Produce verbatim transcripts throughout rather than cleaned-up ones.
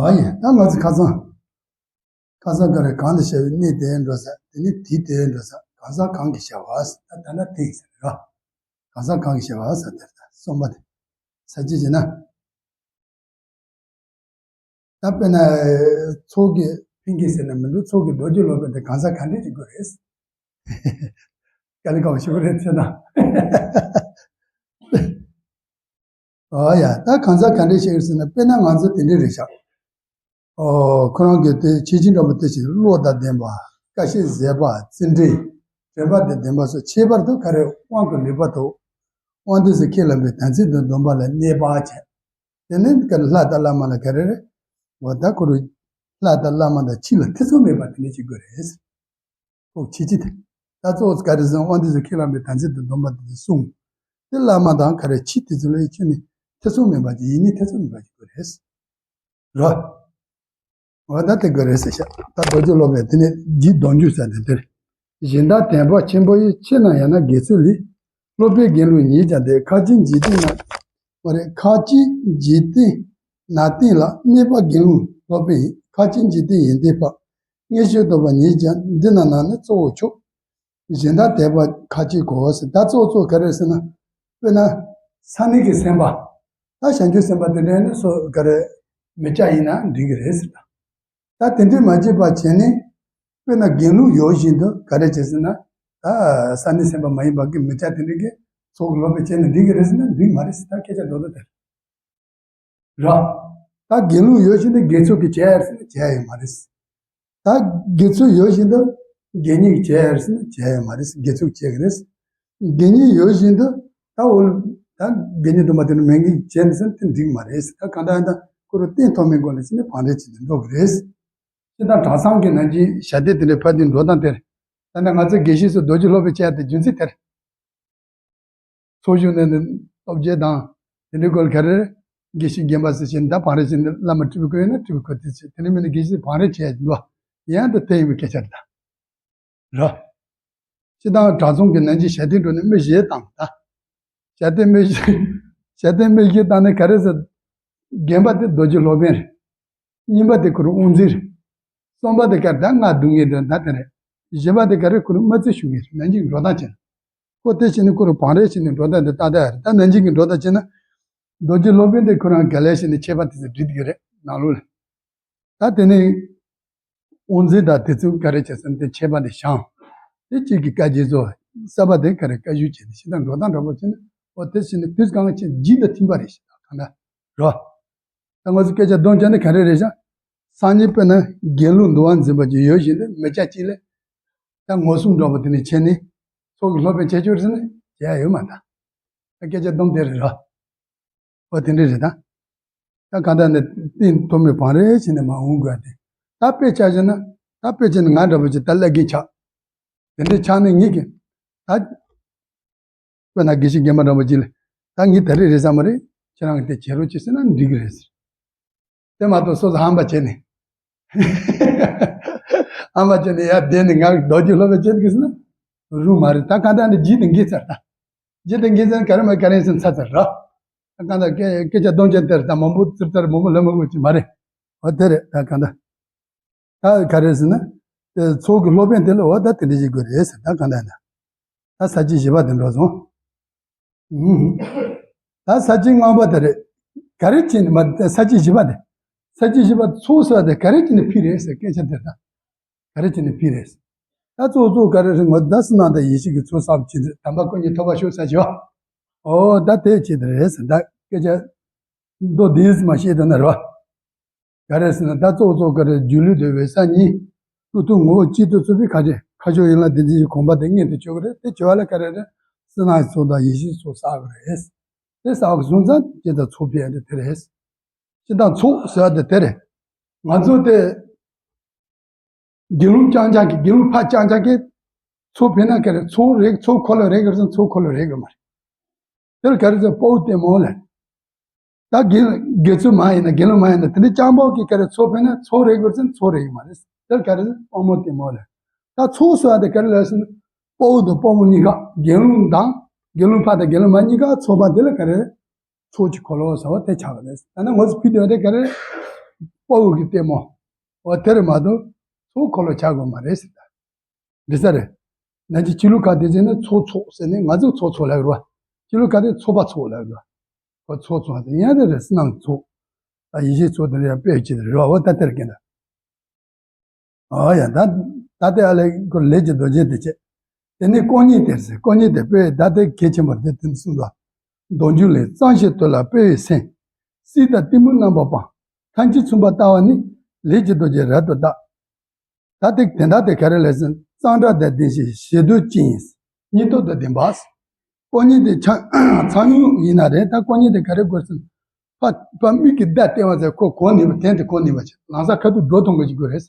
ཨ་ཡིན། ད་ང་ཚོ་ཁ་སང་། ཁ་སང་ག་རེ། གང་དུ་བྱ་བའི་གནས་དེར་འགྲོ་ས། དེ་ནི་དེའི་དེར་འགྲོ་ས། གང་ཟག་གང་གིས་བྱ་བ་ཟེར། ད་ད་ན་དེ་ཡིན་ཟེར་རོ། གང་ཟག་གང་གིས་བྱ་བ་ཟེར་དེར་ད་གསུམ་པ་དེ། ས་བཅད་བྱས་ན། ད་དཔེར་ན་ཚོགས་ཀྱི་ཕན་ཁེ་ཟེར་ན་མི་འདུག་ཚོགས་ཀྱི་རྡོ་རྗེ་སློབ་དཔོན་དེ་གང་ཟག་ག་འདྲས་ཅིག་དགོས་རེད། དཀའ་ལས་ཁག་པོ་ཞིག་རེད་ཟེར་ན། ཨོ་ཡ། ད་གང་ཟག་ག་འདྲས་ཤིག་ཟེར་ན། དཔེར་ན་ང་ཚོ་དེ་འདྲས་རེད་ཤག་ཨོ། ཁོ་རང་གི་དེ་ཁྱད་ཆོས་འདྲ་པོ་དེ་བཞིན། བློ་དང་ལྡན་པ། དཀའ་བཤད་མཛད་པ། བརྩོན་འགྲུས། དྲན་པ་དང་ལྡན་པ་སོགས། ཁྱད་པར་དུ་ག་རེ། དབང་གི་ནུས་པ་དང་། དབང་དུས་སུ་ཁས་བླངས་པའི་དམ་ཚིག་དང་སྡོམ་པ་ལ་གནས་པ་བྱས། དེ་ནས་ག་རེ། ལྷ་དང་བླ་མ་ལ་ག་རེ་རེད། འོ་ད་ཁོ་རང་ལྷ་དང་བླ་མ་དང་ཕྱི་ལ་ཐེ་ཚོམ་མེད་པ་དེ་འདྲས་ཅིག་དགོས་རེད། ཁོ་ཁྱད་ཆོས་དེ། ད་གཙོ་བོ་ག་རེ་ཟེར་ན། དབང་དུས་སུ་ཁས་བླངས་པའི་དམ་ཚིག་དང་སྡོམ་པ་དེ་གསུངས། དེ་བླ་མ་དང་ག་རེ། ཕྱི་དེ་ཚོ་ལ་ཁྱོན་ནས་ཐེ་ཚོམ་མེད་པ་ཅིག་ཡིད་གཉིས་ཐེ་ཚོམ་མེད་པ་ཅིག་དགོས་རེད། རོ། འོ་ད་དེ་དགོས་རེད་ཟེར་ཤག་ད་རྡོ་རྗེ་སློབ་དཔོན་དེ་ནས་རྗེ་བདག་འཇུག་ཟེར་དེ་དེར། གཞན་དག་དད་པ་ཆེན་པོ་ཡིས། ཕྱིར་ན་ཡང་ན་དགེ་ཚུལ་ལས། སློབ་པའི་དགེ་ལུགས་ཉིད་ཀྱང་དེ། ཁ་ཅིག་འཇིག་རྟེན་ན། མ་རེད། ཁ་ཅིག་འཇིག་རྟེན་ན་བསྟན་ལ། གནས་པ་དགེ་སློང་སློབ་དཔོན་ཡིན། ཁ་ཅིག་འཇིག་རྟེན་ཡོན་ཏན་འཕགས། མངོན་ཤེས་རྟོགས་པ་ཉིད་ཀྱང་། འདི་རྣམས་ནང་ནི་གཙོ་བོར་ཕྱོགས། གཞན་དག་དད་པ་ཁ་ཅིག་གོ་ཟེར། ད་གཙོ་བོ་གཙོ་བོ་ག་རེ་ཟེར་ན། དཔེར་ན་ས་གནས་ཀྱི་སེམས་པ། ད་བྱང་ཆུབ་སེམས་དཔའ་དེ་འདྲ་ནི་སོ་ག་རེ། མི་སྐྱ་ཡིན་ན་འགྲིག་གི་རེད་ཟེར། ད་དེ་འདྲས་མ་བྱེད་པ་བྱས་ནས། དཔེར་ན་དགེ་ལུགས་ཡོད་བཞིན་དུ་ག་རེ་བྱས་ཟེར་ན། ད་ས་གནས་སེམས་དཔའ་མ་ཡིན་པ་གི་མི་སྐྱ་དེ་འདྲས་ཀྱིས་ཚོགས་ཀྱི་སློབ་དཔོན་བྱས་ན་འགྲིག་གི་རེད་ཟེར་ན་འགྲིག་མ་རེད་ཟེར། ད་སྐད་ཆ་མདོར་བསྡུས་དེ་རེད། ར། ད་དགེ་ལུགས་ཡོད་བཞིན་དུ་དགེ་ཚུལ་གྱིས་བྱས་ཟེར་ན་བྱས་ཡོད་མ་རེད། ད་དགེ་ཚུལ་ཡོད་བཞིན་དུ་དགེ་བསྙེན་གྱིས་བྱས་ཟེར་ན་བྱས་ཡོད་མ་རེད། དགེ་ཚུལ་གྱིས་བྱས་ཀྱི་རེད། དགེ་བསྙེན་ཡོད་བཞིན་དུ་ད་འོ། ད་དགེ་བསྙེན་སྡོམ་པ་དེ་ནི་མེད་མཁན་གྱིས་བྱས་ཟེར་ན་དེ་འགྲིག་མ་རེད། ད་གང་ལྟར་ཡིན་ན་ཁོ་རང་གཏན་ཐོབ་མའི་སྒོ་ནས་བྱས་ནས་བག་ལེབ་བྱས་ནས་འགྲོ་གི་རེད། སྤྱིར་བཏང་གྲྭ་ཚང་གི་ནང་གི་ཞབས་བརྟན་དེ་འདྲ་ཕར་འདི་འགྲོ་སྟངས་དེར། ད་ནི་ང་ཚོ་དགེ་བཤེས་ཚོ་རྡོ་རྗེ་སློབ་དཔོན་བྱས་ཏེ་རྒྱུ་མཚན་དེར། ཚོགས་ཞུགས་གནང་ནས་སྟོབས་རྒྱས་དང་དེ་འདྲའི་སྐོར་ག་རེ། དགེ་བཤེས་རྒན་པ་ཟེར་བྱས་ནས་ད་བག་ལེབ་བྱས་ནས་བླ་མ་ཁྲི་པའི་སྐུ་ཡིན་ན་ཁྲི་པའི་སྐུ་དེ་བྱས། དེ་ནས་མིན་ན་དགེ་བཤེས་བག་ལེབ་བྱས་འདུག་ཡང་དུ་བསྟན་ཡོད་པའི་སྐད་ཆ་རེད་ད། ར། སྤྱིར་བཏང་གྲྭ་ཚང་གི་ནང་གི་ཞབས་བརྟན་འགྲོ་ནས་མི་བཞི་བཏང་ད། ཞབས་བརྟན་མི་བཞི། ཞབས་བརྟན་མི་བཞི་བཏང་ནས་ག་རེ་ཟེར། རྒན་པ་དེ་རྡོ་རྗེ་སློབ་དཔོན་རེད། གཉིས་པ་དེ་ཁོ་རང་དབུ་འཛིན་རེད། གསུམ་པ་དེ་ག་རེ་ད་ང་སྡུག་བསྔལ་དེ་ད་དེ་རེད། བཞི་པ་དེ་ག་རེ་ཁོ་རང་མ་རྩིས་ཞུ་མཁན་རེད། ནང་གི་འགྲོ་སྟངས་བྱས་ན། ཁོ་དེ་བྱས་ནས་ཁོ་རང་བག་ལེབ་བྱས་ནས་འགྲོ་སྟངས་དེ་ལྟ་ད་རེད། ད་ནང་གི་འགྲོ་སྟངས་བྱས་ན། རྡོ་རྗེ་སློབ་དཔོན་དེ་ཁོ་རང་བག་ལེབ་བྱས་ནས་ཆད་པ་དེ་ཚོ་སྒྲིག་གི་རེད་ནང་ལོགས་ལ། ད་དེ་ནས་དབུ་འཛིན་དང་དེ་ཚོས་ག་རེ་བྱས་ཟེར་ན་དེ་ཆད་པ་དེ་བཞག་དེ་གཅིག་གི་བཀའ་བརྒྱད་ཚོ་གསར་པ་དེ་ག་རེ་བཀའ་བཞུགས་བྱས་ཏེ་ཞེ་དྲག་འགྲོ་སྟངས་འདྲ་པོ་བྱས་ནས། འོ་དེ་བྱས་ནས་དུས་གང་ཅི་རྒྱུན་དུ་ཐིམ་པ་རེད་ཞེ་དྲག་གང་འདྲ་རོ། ད་ང་ཚོ་སྐད་ཆ་བསྡོམས་བྱས་ན་ག་རེ་རེད་ཤག་སང་ཉིན་དཔེར་ན་དགེ་ལུགས་འདུལ་བ་འཛིན་པ་ཅིག་ཡོད་བཞིན་དུ་མི་སྐྱ་གཅིག་ལ་ད་ངོ་སྲུང་འདྲ་པོ་དེ་ནས་བྱས་ནས་ཚོགས་ཀྱི་སློབ་དཔོན་བྱེད་ཆོག་རེད་ཟེར་ན་བྱེད་ཡ་ཡོད་མ་རེད། ད་སྐད་ཆ་བསྡོམས་དེ་རེད་རོ། འོ་དེ་འདྲ་རེད་ད། ད་གང་ལྟར་ནས་གཏན་ཐོབ་མའི་བག་ལེབ་བྱས་ནས་མར་འོང་དགོས་ཏེ། ད་དཔེ་ཆ་བཞག་ན། ད་དཔེ་ཆ་ནི་ང་འདྲ་པོ་ཅིག་ད་བླ་རྒན་ཆགས། དེ་འདྲ་ཆགས་ནས་ངེད་ཀྱིས་ད། དཔེར་ན་དགེ་བཤེས་རྒན་པ་འདྲ་པོ་ཅིག་ལ། ད་ངས་ད་རེས་རེད་ས་མ་རེད། ཁྱེད་རང་གིས་དེ་བྱེད་རོགས་བྱེད་ཟེར་ན་འགྲིག་གི་རེད་ཟེར། དེ་མ་གཏོགས་སོ་སོ་ཧམ་པ་བྱས་ནས། ཧམ་པ་བྱས་ནས་ཡར་བསྡད་ནས་ང་རྡོ་རྗེ་སློབ་དཔོན་བྱེད་དགོས་ཟེར་ན། རུང་མ་རེད། ད་གང་ལྟར་ནས་རྒྱུན་དུ་འགྱེལ་ཚར་ད། རྒྱུན་དུ་འགྱེལ་ཚར་ག་རེ་མ་ག་རེ་ཟེར་ཚར་ཚར་ར། ད་གང་ལྟར་སྐད་སྐད་ཆ་བསྡོམས་བྱས་དེར་ད་མང་པོ་ཙིར་ཙིར་མང་པོ་ལབ་མ་དགོས་ཀྱི་མ་རེད། འོ་དེ་རེད། ད་གང་ལྟར། ད་ག་རེ་ཟེར་ན། དེ་ཚོགས་ཀྱི་སློབ་དཔོན་དེ་ལ་འོ་ད་དེ་འདྲ་ཞིག་དགོས་རེད་ཟེར། ད་གང་ལྟར་ན། ད་ས་བཅད་བཞི་པ་དེ་འགྲོ་སོང་། ཨུམ། ད་ས་བཅད་ལྔ་པ་དེ་རེད། ག་རེ་བྱས་ནས་མ་ས་བཅད་བཞི་པ་དེ། ས་བཅད་བཞི་པ་ཚོགས་ཟེར་བ་དེ་ག་རེ་བྱས་ནས་ཕུལ་རེད་ཟེར་སྐད་ཆ་དེ་ད། ག་རེ་བྱས་ནས་ཕུལ་རེད། ད་གཙོ་གཙོ་ག་རེ་རེད། ངོ་ད་བསོད་ནམས་དང་ཡེ་ཤེས་ཀྱི་ཚོགས་བསགས་བྱས་ཏེ་དམ་པ་སྐུ་གཉིས་ཐོབ་པར་ཤོག་ཟེར་བྱས་པ། འོ་ད་དེ་བྱས་དེ་རེད་ཟེར། ད་སྐད་ཆ་མདོ་དེས་མ་བཤད་དོན་ན་རེད་བ། ག་རེ་ཟེར་ན་ད་གཙོ་བོ་གཙོ་བོ་ག་རེ། སྒྱུ་ལུས་དང་འོད་གསལ་གཉིས། ཀླུ་ཐུག་ངོ་བོ་གཅིག་ཏུ་བཙུགས་པའི་ཁ་ཆེ་ཁ་ཕྱོགས་ཡིན་ལ་དེ་འདྲའི་གོམས་པ་དེ་མངོན་དུ་གྱུར་གི་རེད། དེ་བྱེད་པ་ལ་ག་རེ་རེད། བསོད་ནམས་ཚོགས་དང་ཡེ་ཤེས་ཚོགས་བསགས་གི་རེད། དེ་བསགས་གི་སོང་ཙང་ཇི་ལྟར་ཚོགས་ཕན་དེ་དེ་རེད། སྤྱིར་བཏང་ཚོགས་ཟེར་བ་དེ་དེ་རེད། ང་ཚོ་དེ་དགེ་སློང་རྐྱང་རྐྱང་གིས་དགེ་སློང་ཕར་རྐྱང་རྐྱང་གིས་ཚོགས་ཕན་ན་ག་རེ། ཚོགས་རེག་ཚོགས་འཁོར་ལོ་རེག་གི་རེད་ཟེར་ན་ཚོགས་འཁོར་ལོ་རེག་གི་མ་རེད། དེར་ག་རེ་ཟེར་དཔའ་བོ་ལྟད་མོ་ལ། ད་དགེ་དགེ་ཚུལ་མ་ཡིན་ན་དགེ་སློང་མ་ཡིན་ན་དེ་འདྲའི་རྐྱང་པོ་གིས་ག་རེ་ཚོགས་ཕན་ན་ཚོགས་རེག་དགོས་ཟེར་ན་ཚོགས་རེག་མ་རེད། དེར་ག་རེ་ཟེར་དཔའ་མོ་ལྟད་མོ་ལ། ད་ཚོགས་ཟེར་བ་དེ་ག་རེ་ལབ་ཟེར་ན། དཔའ་བོ་དང་དཔའ་མོ་གཉིས་ཀ་དགེ་སློང་དང་དགེ་སློང་ཕ་དང་དགེ་སློང་མ་གཉིས་ཀ་ཚོགས་པ་དེ་ལ་ག་རེ་རེད། ཚོགས་ཀྱི་འཁོར་ལོ་ཟེར་བ་དེ་ཆགས་པ་རེད། ད་ནི་ངོ་ཚོ་ཕུལ་དུས་དེ་ག་རེ་རེད། དཔའ་བོ་གི་ལྟད་མོ། འོ་དེར་མ་གཏོགས་ཚོགས་འཁོར་ལོ་ཆགས་དགོས་མ་རེད་ཟེར་ད། འདི་ས་རེད། ན་ཅི་ཕྱི་ལུགས་ཁག་དེ་ཚོ་ནི་ཚོགས་ཚོགས་ཟེར་ནས་ང་ཚོ་ཚོགས་ཚོགས་ལབ་རེད་བ། ཕྱི་ལུགས་ཁག་དེ་ཚོགས་པ་ཚོགས་ལབ་རེད་བ། འོ་ཚོགས་ཚོགས་ཟེར་ཡང་དེ་རེད། བསོད་ནམས་ཚོགས། ད་ཡེ་ཤེས་ཚོགས་དེ་རེད། ཡང་དཔེ་ཅི་རེད་བ། འོ་ད་དེར་གན་ད། ཨ་ཡ་ད། ད་ལྟའི་ཨ་ལས་ཁོ་ལས་ཀྱི་རྡོ་རྗེ་དེ་བྱས། དེ་ནས་དཀོན་གཉེར་དེར་ཟེར། དཀོན་གཉེར་དེ་དཔེ་ད་ལྟའི་གལ་ཆེན་པོར་དེ་དེ་གསུངས་ལ། མདོ་རྒྱུད་ལས། གཙང་ཞིང་དུལ་བ་དཔའ་བོའི་སེམས། སྲིད་དང་གཏི་མུག་རྣམ་པར་སྤངས། ཐམས་ཅད་མཚུངས་པར་ལྟ་བ་ནི། ལས་ཀྱི་རྡོ་རྗེ་རབ་ཏུ་བརྟག། ད་ལྟའི་དེ་འདྲ་དེ་ག་རེ་ལས་ཟེར། གཙང་སྦྲ་དང་ལྡན་ཞིང་ཞི་དུལ་ཅན། སྙིང་སྟོབས་དང་ལྡན་པ། དཀོན་གཉེར་དེ་ཆ་ཚང་ཡོང་ཡིན་ན་རེད། ད་དཀོན་གཉེར་དེ་ག་རེ་དགོས་ཟེར་ན། ཕ་ཕ་མིག་གིས་བརྡ་བསྟན་པ་ཚོ་ཁོ་གོ་ནི་བ། དེན་དེ་གོ་ནི་བ་ཆེ་ལང་ཚ་ཁ་ཐུག་འགྲོ་ཐུབ་པ་ཞིག་དགོས་རེད།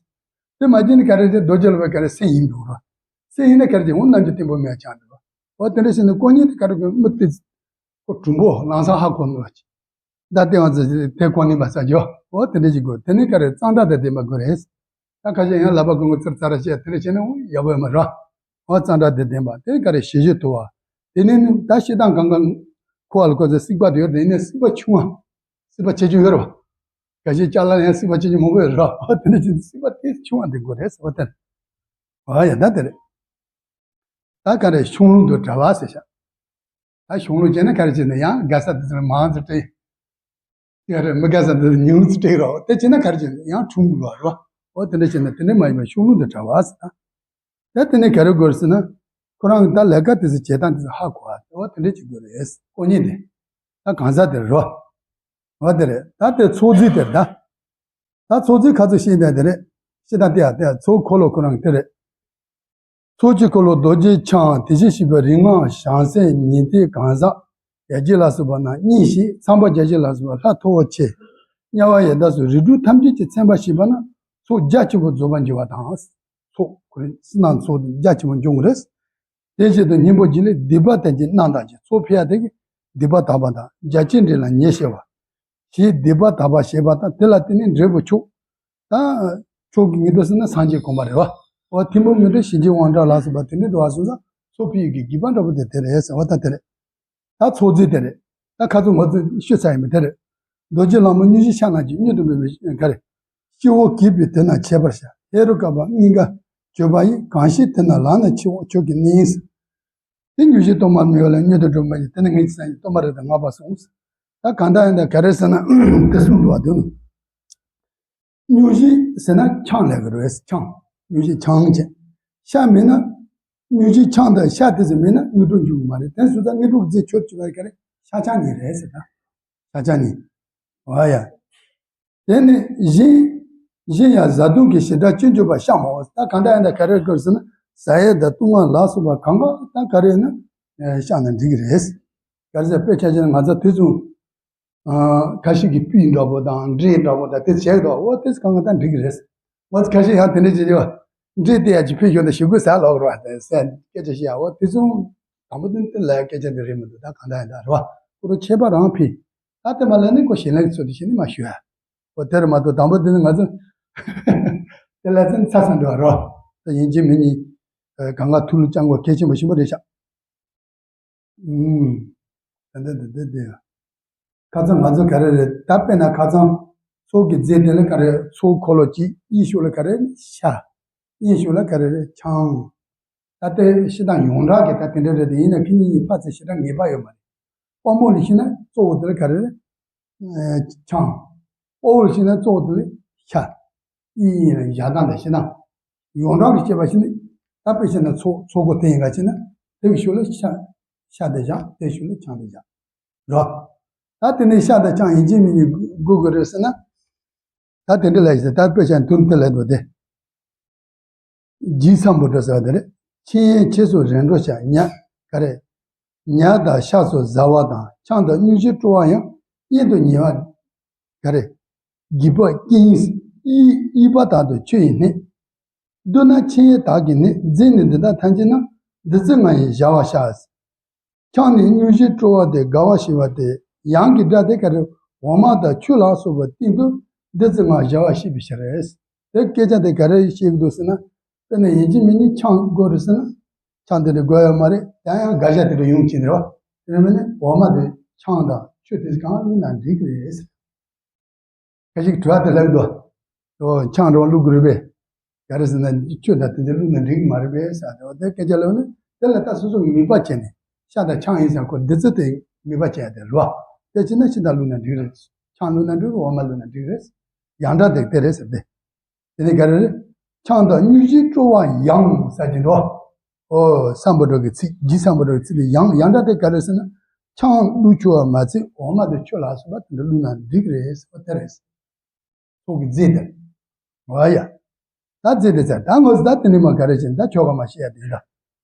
དེ་མ་བྱས་ནས་ག་རེ་བྱས། རྡོ་རྗེ་ལ་བ་ག་རེ་སེམས་ཡིན་འགྲོ་ར། སེམས་ཡིན་ན་ག་རེ་བྱས། འོ་རྣམ་འགྱུར་བརྟན་པོ་མེད་ཆགས་འགྲོ་བ། འོ་དེ་འདྲ་བྱས་ནས་དཀོན་གཉེར་དེ་ག་རེ་དགོས། མི་དེ་ཁོ་གྲུང་པོ་ལང་ཚ་ཧ་གོ་ནི་བ་ཆེ། བརྡ་བསྟན་པ་ཚོ་དེ་གོ་ནི་བ་ས་ཇོ། འོ་དེ་འདྲ་ཞིག་དགོས། དེ་ནི་ག་རེ་གཙང་སྦྲ་དང་ལྡན་པ་དགོས་རེད། ད་ཁ་ཤས་ཡང་ལབ་པ་ཀུན་ཀུན་ཙིར་ཙ་ར་བཤད་དེ་འདྲ་བྱས་ནས་འོ་ཡག་པོ་ཡོད་མ་རེད། འོ་གཙང་སྦྲ་དང་ལྡན་པ་དེ་ག་རེ་ཞི་ཞིང་དུལ་བ། དེ་ནས་ནི་ད་ཤི་སྟངས་གང་ག་ཁོ་བ་ལ་ཁོ་ཚོ་སྲེག་པ་དེ་ཡོད་རེད། ཡིན་ནའི་སྲེག་པ་ཆུང་བ། སྲེག་པ་ཆེ་ཆུང་ཡོད་རེད་བ། ག་ཤེད་ཅ་ལག་ཡང་སྲེག་པ་ཆེ་ཆུང་མང་པོ་ཡོད་རེད་བ། དེ་འདྲ་བྱས་ནས་སྲེག་པ་དེ་ཆུང་བ་དེ་དགོས་རེད་ཟེར་བ་དེ། འོ་ཡ་ད་དེ་རེད། ད་ག་རེ་ཆུང་ལུགས་དང་བྲལ་བ་ཟེར་ཤག་ད་ཆུང་ལུགས་བྱས་ན་ག་རེ་བྱས་ན། ཡང་དགའ་ས་དེ་ཚོ་མང་ཙམ་སྤྲད། ཡ་རེད། མི་དགའ་ས་དེ་ཚོ་ཉུང་ཙམ་སྤྲད་རོགས། དེ་བྱས་ན་ག་རེ་བྱས་ན་ཡང་ཆུང་དགོས་རོགས། འོ་དེ་འདྲ་བྱས་ན་དེ་འདྲ་མ་ཡིན་པ་ཆུང་ལུགས་དང་བྲལ་བ་ཟེར་ད། ད་དེ་ནས་ག་རེ་དགོས་ཟེར་ན། ཁོ་རང་གི་ད་ལས་ཀ་དེ་ཚོ་བྱེད་སྟངས་དེ་ཚོ་ཧ་གོ་བ། འོ་དེ་འདྲ་བྱེད་དགོས་རེད། དཀོན་གཉེར་དེ། ད་གང་ཟག་དེ་རོ། འོ་དེ་རེད། ད་དེ་ཚོགས་རྫས་དེ་རེད་ད། ད་ཚོགས་རྫས་ཁ་ཚོ་ཤེས་ད་དེ་རེད། ཤེས་ད་དེ་ཡ་དེ་ཚོགས་འཁོར་ལོ་ཁོ་རང་གི་དེ་རེད། ཚོགས་ཀྱི་འཁོར་ལོ་རྡོ་རྗེ་འཆང་། དེ་བཞིན་གཤེགས་པའི་རིགས་ལྔ་བྱང་སེམས་ཉན་ཐོས་གང་ཟག་བརྒྱད་ཅུ་ལ་སོགས་པ་རྣམས་བསྙེན་ཞིང་། ཚངས་པ་བརྒྱད་ཅུ་ལ་སོགས་པ་ལྷ་མཐོ་བོ་ཆེ། དམྱལ་བ་ཡི་དྭགས་སོགས་རིགས་དྲུག་ཐམས་ཅད་ཀྱིས་མཚན་པར་བྱས་པ་རྣམས་ཚོགས་རྒྱ་ཆེན་པོ་རྫོགས་པར་འགྱུར་བ་དང་། ཚོགས་ཁོ་རེ་སྲིད་ན་ཚོགས་རྒྱ་ཆེན་པོ་འབྱུང་གི་རེད། དེ་བཞིན་དུ་སྙིང་པོ་བརྒྱད་ལས་སྡིག་པ་དེ་ཀྱི་རྣམ་དག་ཅིང་། ཚོགས་ཕལ་བ་དེ་གིས་སྡིག་པ་དག་པ་དང་། རྒྱ་ཆེར་འགྲེལ་ལ་ཉེར་བྱེད་པ། ཞེས་སྡིག་པ་དག་པ་བྱེད་པ་དང་། དེ་ལ་བརྟེན་ནས་འབྲས་བུ་མཆོག་ད་མཆོག་གི་ངེས་དོན་ཟེར་ན་སངས་རྒྱས་གོ་འཕང་རེད་བ། འོ་ཐིམ་ཕུག་མི་འདྲ་ཞི་རྒྱས་དབང་དྲག་ལ་སོགས་པ་དེ་འདྲའི་འགྲོ་བ་སོང་ཙང་ཚོགས་ཕལ་བའི་དགེ་བ་འདྲ་པོ་དེ་དེ་རེད་ཟེར་བ་ད་དེ་རེད། ད་ཚོགས་རྫས་དེ་རེད། ད་ཁ་ཚོ་ང་ཚོས་ཤོད་ཚར་ཡིན་པ་དེ་རེད། རྡོ་རྗེ་ལྷ་མོ་དངོས་གཞི་ཕྱག་ན་རྗེས་གཉེར་དུ་འབད་བའི་ག་རེ། སྤྱི་བོ་གུས་པས་དེ་རྣམས་མཆོད་པར་བྱ། ཧེ་རུ་ཀ་པ་སྙིང་ག་བཅོས་པ་ཡིས། གང་ཞིག་དེ་རྣམས་ལག་ན་འཆི་བ་མཆོག་གི་གནས་ཡིན། དེ་དངོས་གཞི་གཏོར་མ་མི་ཡོང་ལ་གཉེར་དུ་འགྲོ་མ་ཡིན། དེ་ནི་ངེད་ཀྱི་སངས་རྒྱས་གཏོར་མ་རེད་དང་སྔགས་པ་གསུངས། ད་གང་ལྟར་ཡིན་ད་ག་རེ་ཟེར་ན་དེ་གསུངས་འདུག་བ་དོན། དངོས་གཞི་ཟེར་ན་ཆང་ལས་ཀྱི་རེད། ཆང་། དངོས་གཞི་ཆང་བྱས། ཤ་མེད་ན། དངོས་གཞི་ཆང་དང་ཤ་དེ་ཚོ་མེད་ན་དངོས་གྲུབ་འབྱུང་གི་མ་རེད། དེ་སོང་ཙང་དངོས་གྲུབ་རྫས་མཆོག་ཅིག་ལ་ག་རེ། ཤ་ཆང་གཉིས་རེད་ཟེར་ད། ཤ་ཆང་གཉིས། འོ་ཡ། དེ་ནས་གཞན། གཞན་ཡང་བཟའ་བཏུང་གི་བྱེ་བྲག་ཅི་འཇོག་པ་ཤ་མོ། ད་གང་ལྟར་ཡང་ད་ག་རེ་དགོས་ཟེར་ན་ཟ་ཡས་དང་བཏུང་བ་ལ་སོགས་པ་གང་ག་ད་ག་རེ་ཡིན་ན་ཤ་ན་འགྲིག་གི་རེད། ག་རེ་ཟེར་དཔེ་ཆ་བཞག་ན་ང་ཚོ་དུས་མཚུངས། ཨ། ཁ་ཤས་ཀྱིས་སྤུས་འདྲ་པོ་དང་འབྲས་འདྲ་པོ་དང་དེ་བྱས་འདུག་འོ་དེ་གང་ག་ད་འགྲིག་གི་རེད། འོ་ཁ་ཤས་ཡང་དེ་འདྲ་བྱེད་ཀྱི་ཡོད། འབྲས་དེ་ཡང་ཅིག་ཕུལ་ཞོར་དུ་ཞུ་དགོས་ཟེར་ལབ་རོགས་དེ་ཟེར་སྐད་ཆ་བཤད་ཡ། འོ་དེ་ཚོ་དང་པོ་དེ་དེ་ལ་སྐད་ཆ་དེ་རེད་མི་འདུག་ད་གང་ལྟར་ཡིན་ད་རེད་བ། ཁོ་རང་ཁྱད་པར་རང་ཕུལ། ད་དེ་མ་ལས་ནི་ཁོ་ཞལ་ལག་གི་ཚུལ་དུ་བྱས་ནས་མ་ཞུ་ཡ། འོ་དེར་མ་གཏོགས་དང་པོ་དེ་ནི་ང་ཚོ་དེ་ལ་ཚན་ཚ་ཚ་འགྲོ་བ་རོ། ད་ཡིན་གཅིག་མིན་གཉིས་གང་ག་ཐུགས་ལ་བཅངས་དགོས་གལ་ཆེན་པོ་ཞིག་མོ་རེད་ཤག་ཨུམ། ད་འདི་འདི་འདི་འདི། ཁ་ཚང་ང་ཚོ་ག་རེ་རེད། ད་དཔེར་ན་ཁ་ཚང་ཚོགས་ཀྱི་རྫས་དེ་ལ་ག་རེ། ཚོགས་འཁོར་ལོ་གཅིག་གཡས་ཕྱོགས་ལ་ག་རེ་ཤ། གཡོན་ཕྱོགས་ལ་ག་རེ་རེད། ཆང་། ད་ལྟའི་ཤི་དང་ཡོངས་གྲགས་ཀྱི་ད་དེ་འདྲ་རེད། དེ་ཡིན་ན་ཁྱེད་གཉིས་གཉིས་ཕར་ཚུར་ཞེ་དྲག་ངེས་པ་ཡོད་མ་རེད། དཔང་པོ་ལ་ཤི་ན་གཙོ་བོ་དེ་ལ་ག་རེ་རེད། ཆང་། དཔའ་བོ་ལ་ཤི་ན་གཙོ་བོ་དེ་ལ་ཤ། གཡས་གཡོན་ལ་བཞག་སྟངས་དང་ཤི་སྟངས། ཡོངས་གྲགས་ཀྱི་བཤད་པ་ཤི་ན། ད་དཔེ་བཤད་ན་ཚོགས་ཚོགས་འཁོར་དེ་ཡིན་ག་ཤི་ན། དེ་གི་ཤུལ་ལ་ཤ། ཤ་དེ་བཞག་དེ་ཤུལ་ལ་ཆང་དེ་བཞག་རོ། ད་དེ་ནས་ཤ་དང་ཆང་ཡིན་གཅིག་མིན་གཉིས་དགོས་དགོས་རེད་ཟེར་ན། ད་དེ་འདྲ་ལས་ཤི་ད་དཔེ་བཤད་ན་དུམ་དེ་ལས་འདུག་སྟེ། རྗེ་སམ་བྷོ་ཊ་ཟེར་བ་དེ་རེད། ཆེན་ཡན་ཆད་སོགས་རིམ་གྲོ་བྱ། ཉ། ག་རེ། ཉ་དང་ཤ་སོགས་བཟའ་བ་དང་། ཆང་དང་སྙུན་གཞི་སྤྲོ་བ་ཡང་གཉེན་དུ་ཉེ་བ། ག་རེ། སྒྱིད་པ་རྐྱེན་གཡེ་གཡེས་པ་དག་ཏུ་ཆུ་ཡིས་སྣོན། མདོར་ན་ཆེན་ཡན་དག་གིས་ནི། རྫས་ནི་འདི་དག་ཐམས་ཅད་རྣམས། བདུད་རྩི་ལྔ་ཡིས་བྱ་བར་བྱ། ཆང་ནི་སྙུན་གཞི་སྤྲོ་བ་སྟེ། དགའ་བ་ཞི་བ་སྟེ། ཡང་གི་སྒྲ་དེ་ག་རེ། འོ་མ་དང་ཆུ་ལ་སོགས་པའི་སྟེང་དུ་བདུད་རྩི་ལྔ་བྱ་བར་བྱེད་པའི་ཕྱིར། དེ་སྐད་ཆ་དེ་ག་རེ་བཤད་ཀྱི་འདུག་ཟེར་ན། དཔེར་ན་ཡིན་གཅིག་མིན་གཉིས་ཆང་དགོས་རེད་ཟེར་ན། ཆང་དེ་འདྲ་དགོས་ཡོད་མ་རེད། ཡང་ཡང་དགའ་ཞག་དེ་འདྲ་ཡོང་གི་རེད་བ། དེ་འདྲ་མིན་ན་འོ་མ་དེ་ཆང་དང་ཆུ་དེ་གང་བླུགས་ན་འགྲིག་གི་རེད་ཟེར། ཁ་ཅིག་དྲི་བ་དེ་ལབ་འདུག་ཆང་འདྲ་བ་བླུག་དགོས་རེད་པས། ག་རེ་ཟེར་ན་ཆུ་དང་དེ་འདྲ་བླུགས་ན་འགྲིག་གི་མ་རེད་པས་ཟེར་ཏེ། འོ་དེ་སྐད་ཆ་ལབ་ནས་དེ་ལ་ད་སོ་སོ་གི་ནུས་པ་བྱས་ནས་ཤ་དང་ཆང་ཡིན་ཙང་ཁོ་བདུད་རྩི་དེ་ནུས་པ་བྱས་ཏེ་རེད་བ། དེ་བྱས་ན་ཕྱི་དང་བླུགས་ན་འགྲིག་རེད། ཆང་བླུགས་ན་འགྲིག་རེད། འོ་མ་བླུགས་ན་འགྲིག་རེད། ཡང་འདྲ་དེ་དེ་རེད་ཟེར་ཏེ། དེ་ནས་ག་རེ་རེད། ཆང་དང་སྙུང་གཞིའི་སྤྲོ་བ་ཡང་ཟེར་གྱི་འདུག་ཨོ་སམ་བྷོ་ཊ་གི་ཚིག་རྗེ་སམ་བྷོ་ཊ་གི་ཚིག་ལ་ཡང་ཡང་འདྲ་དེ་ག་རེ་ཟེར་ན། ཆང་བླུགས་ཆོག་པ་མ་ཚད་འོ་མ་དང་ཆུ་ལ་སོགས་པ་དེ་འདྲ་བླུགས་ན་འགྲིག་རེད་ཟེར་བ་དེ་རེད། ཚོགས་ཀྱི་རྫས་དེ། འོ་ཡ། ད་རྫས་དེ་ཚར་ད་ངོས་ད་དེ་ནས་མ་ག་རེ་བྱེད་ད་ཆོ་ག་མ་བཤད་ཡ་དེ་ད།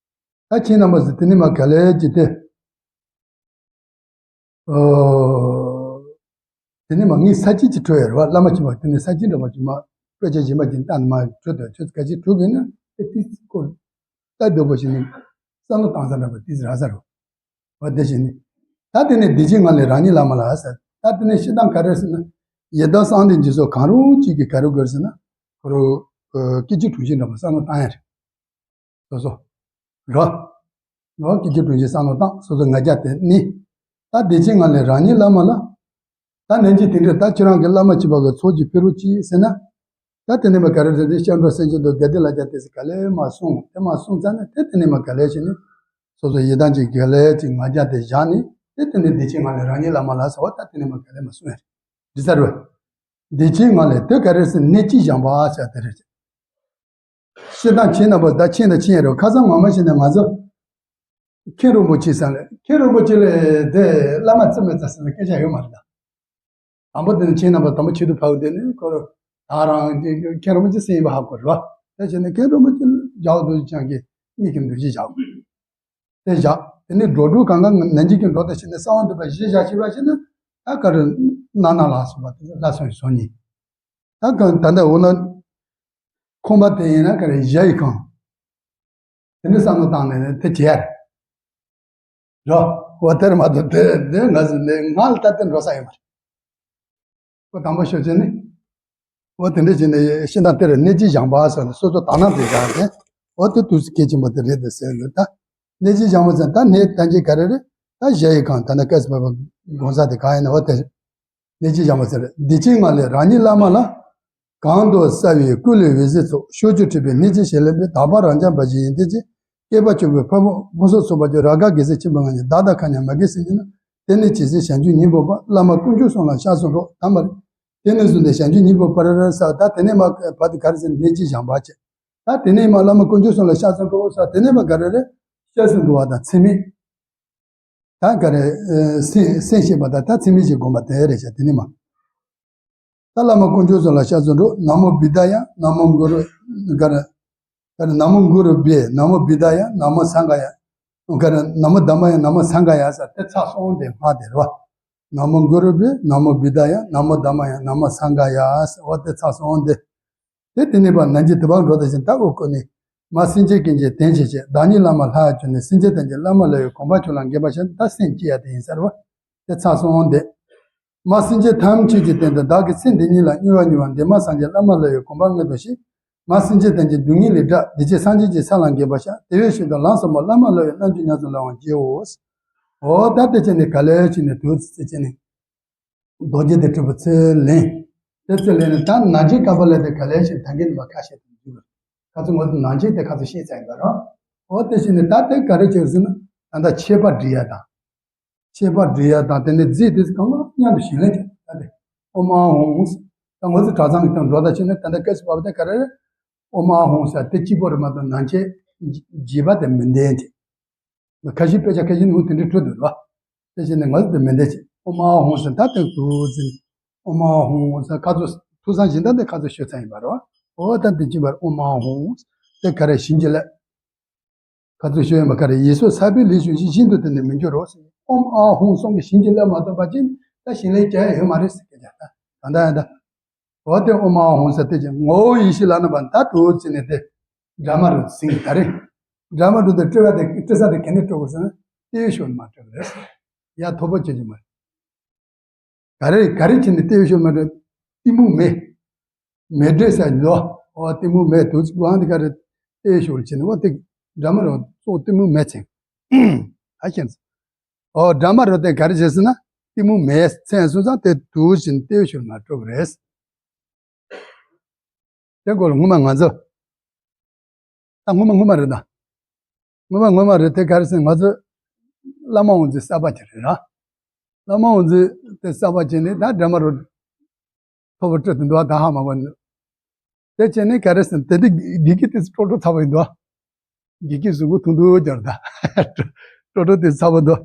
ད་ཁྱེད་རྣམ་པ་ཚོ་དེ་ནས་མ་ག་ལེ་ཅི་སྟེ། ཨོ། དེ་ནས་མ་ངའི་ས་བཅད་ཅིག་འཕྲོད་ཡ་རེད་བ། བླ་མ་ཆེན་པོ་དེ་ནས་ས་བཅད་འདྲ་བ་ཅིག་མ་དཔེ་ཆ་གཞན་པ་ཅིག་བལྟས་ནས་མ་འཕྲོད་དོ། ཁྱོད་ཚོ་ག་ཅིག་འཕྲོད་གི་ན་དེ་ཏིས་ཁོ་ལྟ་འདོད་པ་ཞིག་ནི་བསམ་བློ་བཏང་ས་འདྲ་བ་ཏིས་རག་ས་རེད་བ། དེ་བཞིན་ནི། ད་དེ་ནས་བདེ་ཆེན་ངང་ལས་རང་ཉིད་བླ་མ་ལ་ཟེར། ད་དེ་ནས་བཤད་སྟངས་ག་རེ་ཟེར་ན། ཡི་དམ་གསང་བདེ་འཇིགས་སོགས་གང་རུང་གཅིག་གིས་ག་རེ་དགོས་ཟེར་ན། ཁོ་རུ་སྐད་ཅིག་དྲུག་ཅུ་འདྲ་བ་བསམ་བློ་བཏང་ཡ་རེད། སོ་སོ། རོ། རོ་སྐད་ཅིག་དྲུག་ཅུ་བསམ་བློ་བཏང་སོ་སོ་ང་རྒྱལ་དེ་ནི། ད་བདེ་ཆེན་ངང་ལས་རང་ཉིད་བླ་མ་ལ། ད་ནན་གྱིས་དེ་འདྲ་ད་ཁྱེད་རང་གི་བླ་མ་བྱེད་པ་གི་ཚོགས་ཀྱི་ཕེ་རུ་ཅི་ཟེར་ན། ད་དེ་ནས་མ་ག་རེ་རེད་དེ་སྐྱབས་འགྲོ་སེམས་བསྐྱེད་དང་དགའ་བདེ་ལ་རྒྱ་དེ་ཟེར་ག་ལེ་མ་གསུངས་དེ་མ་གསུངས་ཙ་ནས་དེ་དེ་ནས་མ་ག་ལེ་བྱས་ནས། སོ་སོ་ཡི་དམ་གྱི་ག་ལེ་ཅིག་ང་རྒྱལ་དེ་བཞག་ནས་དེ་དེ་ནས་བདེ་ཆེན་ངང་ལས་རང་ཉིད་བླ་མ་ལ་ཟེར་བ་ད་དེ་ནས་མ་ག་ལེ་མ་གསུངས་ཡ་རེད། འདི་ཚར་བས། བདེ་ཆེན་ངང་ལས་དེ་ག་རེ་ཟེར་གནད་ཅིག་བཞག་པ་ཟེར་དེ་རེད། བཤད་སྟངས་ཁྱེད་རྣམ་པ་ད་ཁྱེད་དང་ཁྱེད་ཡིན་རོགས་ཁ་སང་ངོ་མ་བྱས་ནས་ང་ཚོ། མཁན་རིན་པོ་ཆེ་ས་ལས་མཁན་རིན་པོ་ཆེ་ལས་དེ་བླ་མ་རྩི་མི་རྩི་ཟེར་ན་སྐད་ཆ་ཡོད་མ་རེད་ད། དང་པོ་དེ་ནི་ཁྱེད་རྣམ་པ་དང་པོ་ཆེད་དུ་ཕབ་དེ་ནི་ཁོ་རང་མཁན་རིན་པོ་ཆེ་སེམས་ཡིན་པ་ཧ་གོ་རེད་བ། དེ་བྱས་ནས་མཁན་རིན་པོ་ཆེ་རྒྱལ་བ་རྡོ་རྗེ་འཆང་གི་མིག་གི་འདུ་ཤེས་བཞག་དེ་བཞག་དེ་ནི་འགྲོ་དྲུག་གང་ག་ནན་གྱིས་ཀྱང་འགྲོ་དེ་བྱས་ནས་གསང་བ་འདུས་པ་གཞི་བཞག་ཤེས་པ་བྱས་ན་ད་ག་རེ་གནང་ན་ལ་སོགས་པ་དེ་ལ་སོགས་ཡིན་སོ་གཉིས། ད་གང་ད་ལྟ་འོ་ན། ཁོམ་པ་དེ་ཡིན་ན་ག་རེ་གཞལ་ཡས་ཁང་། དེ་ནི་བསམ་བློ་བཏང་ནས་དེ་བྱས་རེད། རོ། འོ་དེར་མ་གཏོགས་དེ་དེ་ང་ཚོ་ནི་ང་ལ་ལྟ་དེ་འགྲོ་ས་ཡོད་མ་རེད། ཁོ་དང་པོ་ཤོད་ཚེ་ནི། འོ་དེ་འདྲ་བྱས་ནས་ཤིང་རྟ་དེར་གནས་ཀྱི་བཞེངས་པ་ཟེར་ནས་སོ་སོ་དག་སྣང་དེ་བཞག་སྟེ། འོ་དེ་དུས་སུ་གལ་ཆེན་པོ་དེ་རེད་དེ་ཟེར་ལ་ད། གནས་ཀྱི་བཞེངས་པ་ཟེར་ད་གནས་ད་གཅིག་ག་རེ་རེད། ད་གཞལ་ཡས་ཁང་ད་ནི་སྐལ་སྲིད་པ་དགོངས་ས་དེ་གང་ཡིན་ན་འོ་དེ་རེད། ལས་ཀྱི་བྱ་མ་ཟེར། བདེ་ཆེན་ངང་ལས་རང་ཉིད་བླ་མ་ལ། གང་དུ་གསལ་བའི་སྐུ་ལས་འོད་ཟེར་ཚོགས། ཕྱོགས་བཅུར་འཁྲིགས་པའི་གནས་ཀྱི་ཞལ་ལས་འབུད། དག་པ་རབ་འབྱམས་འབའ་ཞིག་ཡོན་ཏན་ཅན། བསྐལ་པ་བྱུང་བའི་ཕུང་པོ་ཕུང་སོགས་ཚོགས་པ་ཀུན། རབ་དགའ་དགེ་སེམས་ཆེན་པོའི་ངང་ནས། བདག་དང་མཁའ་མཉམ་མ་སྐྱེས་སེམས་ཀྱིས་ནི། དེ་ནས་ཇི་སྲིད་བྱང་ཆུབ་ཉིད་འཕགས་པ། བླ་མ་དཀོན་མཆོག་གསུམ་ལ་ཕྱག་འཚལ་ལོ། ད་མ། དེ་ནས་བཟུང་སྟེ་བྱང་ཆུབ་ཉིད་འཕགས་པ་ར་ར་ས་ད་དེ་ནས་མ་བར་དུ་ག་རེ་ཟེར་གནས་ཀྱི་བྱ་མ་བྱས། ད་དེ་ནས་མ་བླ་མ་དཀོན་མཆོག་གསུམ་ལ་ཕྱག་འཚལ་ལོ་ས་དེ་ནས་མ་ག་རེ་རེད། སྐྱབས་སུ་འགྲོ་བ་དང་ཚད་མེད། ད་ག་རེ། སེམས་སེམས་ཤེས་པ་དང་ད་ཚད་མེད་ཅིག་སྒོམ་པ་དེ་རེད་ཤག་དེ་ནི་མ། ད་བླ་མ་དཀོན་མཆོག་གསུམ་ལ་ཕྱག་འཚལ་ལོ། ན་མོ་བུདྡྷཱ་ཡ། ན་མོ་གུ་རུ། ག་རེ། ག་རེ། ན་མོ་གུ་རུ་བྷྱཿ། ན་མོ་བུདྡྷཱ་ཡ། ན་མོ་སངྒྷ་ཡ། ག་རེ། ན་མོ་དྷརྨཱ་ཡ། ན་མོ་སངྒྷ་ཡ་ཟེར་དེ་ཚར་སོང་དེ་སྔགས་དེ་རེད་བ། ན་མོ་གུ་རུ་བྷྱཿ། ན་མོ་བུདྡྷཱ་ཡ། ན་མོ་དྷརྨཱ་ཡ། ན་མོ་སངྒྷ་ཡ་ཟེར་བ་དེ་ཚར་སོང་དེ། དེ་དེ་ནས་པ་ནན་གྱིས་དེ་བར་འགྲོ་ད་བཞིན་ད་འོ་ཀོ་ནི། མ་སེམས་ཅན་ཀུན་གྱི་དོན་བྱེད་ཅིང་། བདག་ཉིད་བླ་མ་ལྷར་གྱུར་ནས། སེམས་ཅན་ཐམས་ཅད་བླ་མ་ལ་ཡི་དགོངས་པར་གྱུར་ལ་འགོད་པར་བྱ། ད་སེམས་བསྐྱེད་ཡ་དེ་ཡིན་ཟེར་བ། དེ་ཚར་སོང་དེ། མ་སེམས་ཅན་ཐམས་ཅད་ཀྱི་དོན་དུ་བདག་གི་སེམས་འདི་ཉིད་ལ་གཉེར་བར་འགྱུར་བ་འདི་མ་སངས་རྒྱས་བླ་མ་ལ་ཡི་དགོངས་པ་དངོས་སུ་ཤེས། མ་སེམས་ཅན་ཐམས་ཅད་སྡུག་བསྔལ་ལས་བསྒྲལ། བདེ་སྐྱིད་སངས་རྒྱས་ཀྱི་ས་ལ་འགོད་པར་བྱ། དེ་བས་ཤིན་ཏུ་ལམ་ཟབ་མོ་བླ་མ་ལ་ཡི་རྣལ་འབྱོར་ཉམས་སུ་བླང་བར་བགྱིའོ། འོ་ད་དེ་བྱས་ནས་ག་ལེར་བྱས་ནས་དུས་ཚོད་བྱས་ནས། རྡོ་རྗེ་གདན་གྲུབ་པའི་ཚུལ་ལེན། དེ་ཚུལ་ལེན་ནས་ད་ནང་ཆོས་བཀའ་པོད་ལས་དེ་ག་ལེར་ཞིག་ད་གིན་ནས་མ་ཁ་བཤད་དུ་འཇུག་ཁ་ཚོ་ངོ་ཚོ་ནང་ཆོས་དེ་ཁ་ཚོ་ཤེས་ཚར་ཡིན་པ་རོ། འོ་དེ་བཞིན་ནས་ད་དེ་ག་རེ་བྱེད་ཟེར་ན་ད་ལྟ་མཆོད་པ་སྒྲིག་ཡ་དང་། མཆོད་པ་སྒྲིག་ཡ་དང་དེ་ནས་རྫས་དེ་ཚོ་གང་ག་མཉམ་དུ་ཞིང་ལས་ཀྱི་ད་དེ་ཨོཾ་ཨཱཿཧཱུྃ། ད་ངོ་ཚོ་གྲྭ་ཚང་གི་སྟེང་འགྲོ་ད་བྱས་ནས་ད་ལྟ་སྐབས་སུ་བབ་པ་དེ་ག་རེ་རེད། ཨོཾ་ཨཱཿཧཱུྃ་ཟེར་དེ་གཅིག་པོ་རེད་མ་གཏོགས་ནང་ཆོས་རྒྱས་པ་དེ་མི་འདོན་ཅིག་ཁ་ཤས་དཔེ་ཆ་ཁ་ཤས་ནི་འོ་དེ་འདྲའི་འཕྲོ་འདུག་ར། དེ་བཞིན་ནི་ང་ཚོ་དེ་མི་འདྲ་ཅིག་ཨོཾ་ཨཱཿཧཱུྃ་ཟེར་ད་དེ་དུ་ཟིན། ཨོཾ་ཨཱཿཧཱུྃ་ཟེར་ཁ་ཚོ་ཐུགས་བསམ་བཞིན་ད་དེ་ཁ་ཚོ་ཤོད་ཚར་ཡིན་པ་རེད་བ། འོ་ད་དེ་ཅི་བར་ཨོཾ་ཨཱཿཧཱུྃ་དེ་ག་རེ་བྱིན་གྱིས་བརླབས། ཁ་ཚོ་ཤོད་ཡིན་པ་ག་རེ་ཡིད་སོགས་ཚ་བའི་ལས་བྱུང་ཞིང་ཤིན་ཏུ་དེ་ནི་མི་འགྱུར་རོ་ཟེར། ཨོཾ་ཨཱཿཧཱུྃ་གསུམ་གྱིས་བྱིན་གྱིས་བརླབས་མ་ཐུབ་པ་ཅིན་ད་ཞིང་ལས་རྒྱག་ཡ་ཡོད་མ་རེད་ཟེར་གྱི་ད་ད་ད་ཡ་ད། འོ་དེ་ཨོཾ་ཨཱཿཧཱུྃ་ཟེར་དེ་ཅིག་ངོ་བོ་ཡེ་ཤེས་ལ་རྣམ་པ་ད་དུ་བྱས་ནས་དེ་སྒྲ་མ་རུ་ཟིན་ད་རེ། སྒྲ་མ་རུ་དེ་སྤྲོ་བ་དེ་སྤྲོ་ས་དེ་ག་ནས་སྤྲོ་དགོས་ཟེར་ན་ལྟེ་བའི་ཤུལ་མ་སྤྲོ་གི་རེད། ཡ་ཐོབ་པོ་བྱེད་ཀྱི་མ་རེད། ག་རེ་ག་རེ་བྱས་ནས་ལྟེ་བའི་ཤུལ་མ་སྤྲོ། གཏི་མུག་མེ། མེ་དྲོད་ཟེར་ལོ། འོ་གཏི་མུག་མེ་དུ་ཅིག་གང་དེ་ག་རེ་ལྟེ་བའི་ཤུལ་བྱས་ནས་འོ་དེ་སྒྲ་མ་རུ་སོགས་གཏི་མུག་མེ་ཚིག་ཨ་ཤེས། ཨོ་སྒྲ་མ་རུ་དེ་ག་རེ་བྱས་ཟེར་ན་གཏི་མུག་མེ་མཚན་སོང་ཙང་དེ་དུ་བཞིན་ལྟེ་བའི་ཤུལ་མ་སྤྲོ་གི་རེད། དེ་སྐོར་ལ་སྔོན་མ་ང་ཚོ། ད་སྔོན་མ་སྔོན་མ་རེད་ད། སྔོན་མ་སྔོན་མ་རེད་དེ། ག་རེ་ཟེར་ན་ང་ཚོ་བླ་མ་དབང་འདུས་གསར་པ་ཅིག་རེད་ར། བླ་མ་དབང་འདུས་དེ་གསར་པ་བྱས་ནས་ད་འདྲ་མ་རུ་ཐོབ་པ་སྤྲོད་དུ་འདུག་ད་ཧ་མ་གོ་ནི། དེ་བྱས་ནས་ག་རེ་ཟེར་ན་དེ་དུས་དགེ་རྒན་དེ་ཚོ་ཀྲོ་ཀྲོ་ཚ་པོ་ཡིན་འདུག་དགེ་རྒན་གཟུགས་པོ་ཐུང་ཐུང་ཅིག་རེད་ད། ཀྲོ་ཀྲོ་དེ་ཚ་པོ་འདུག་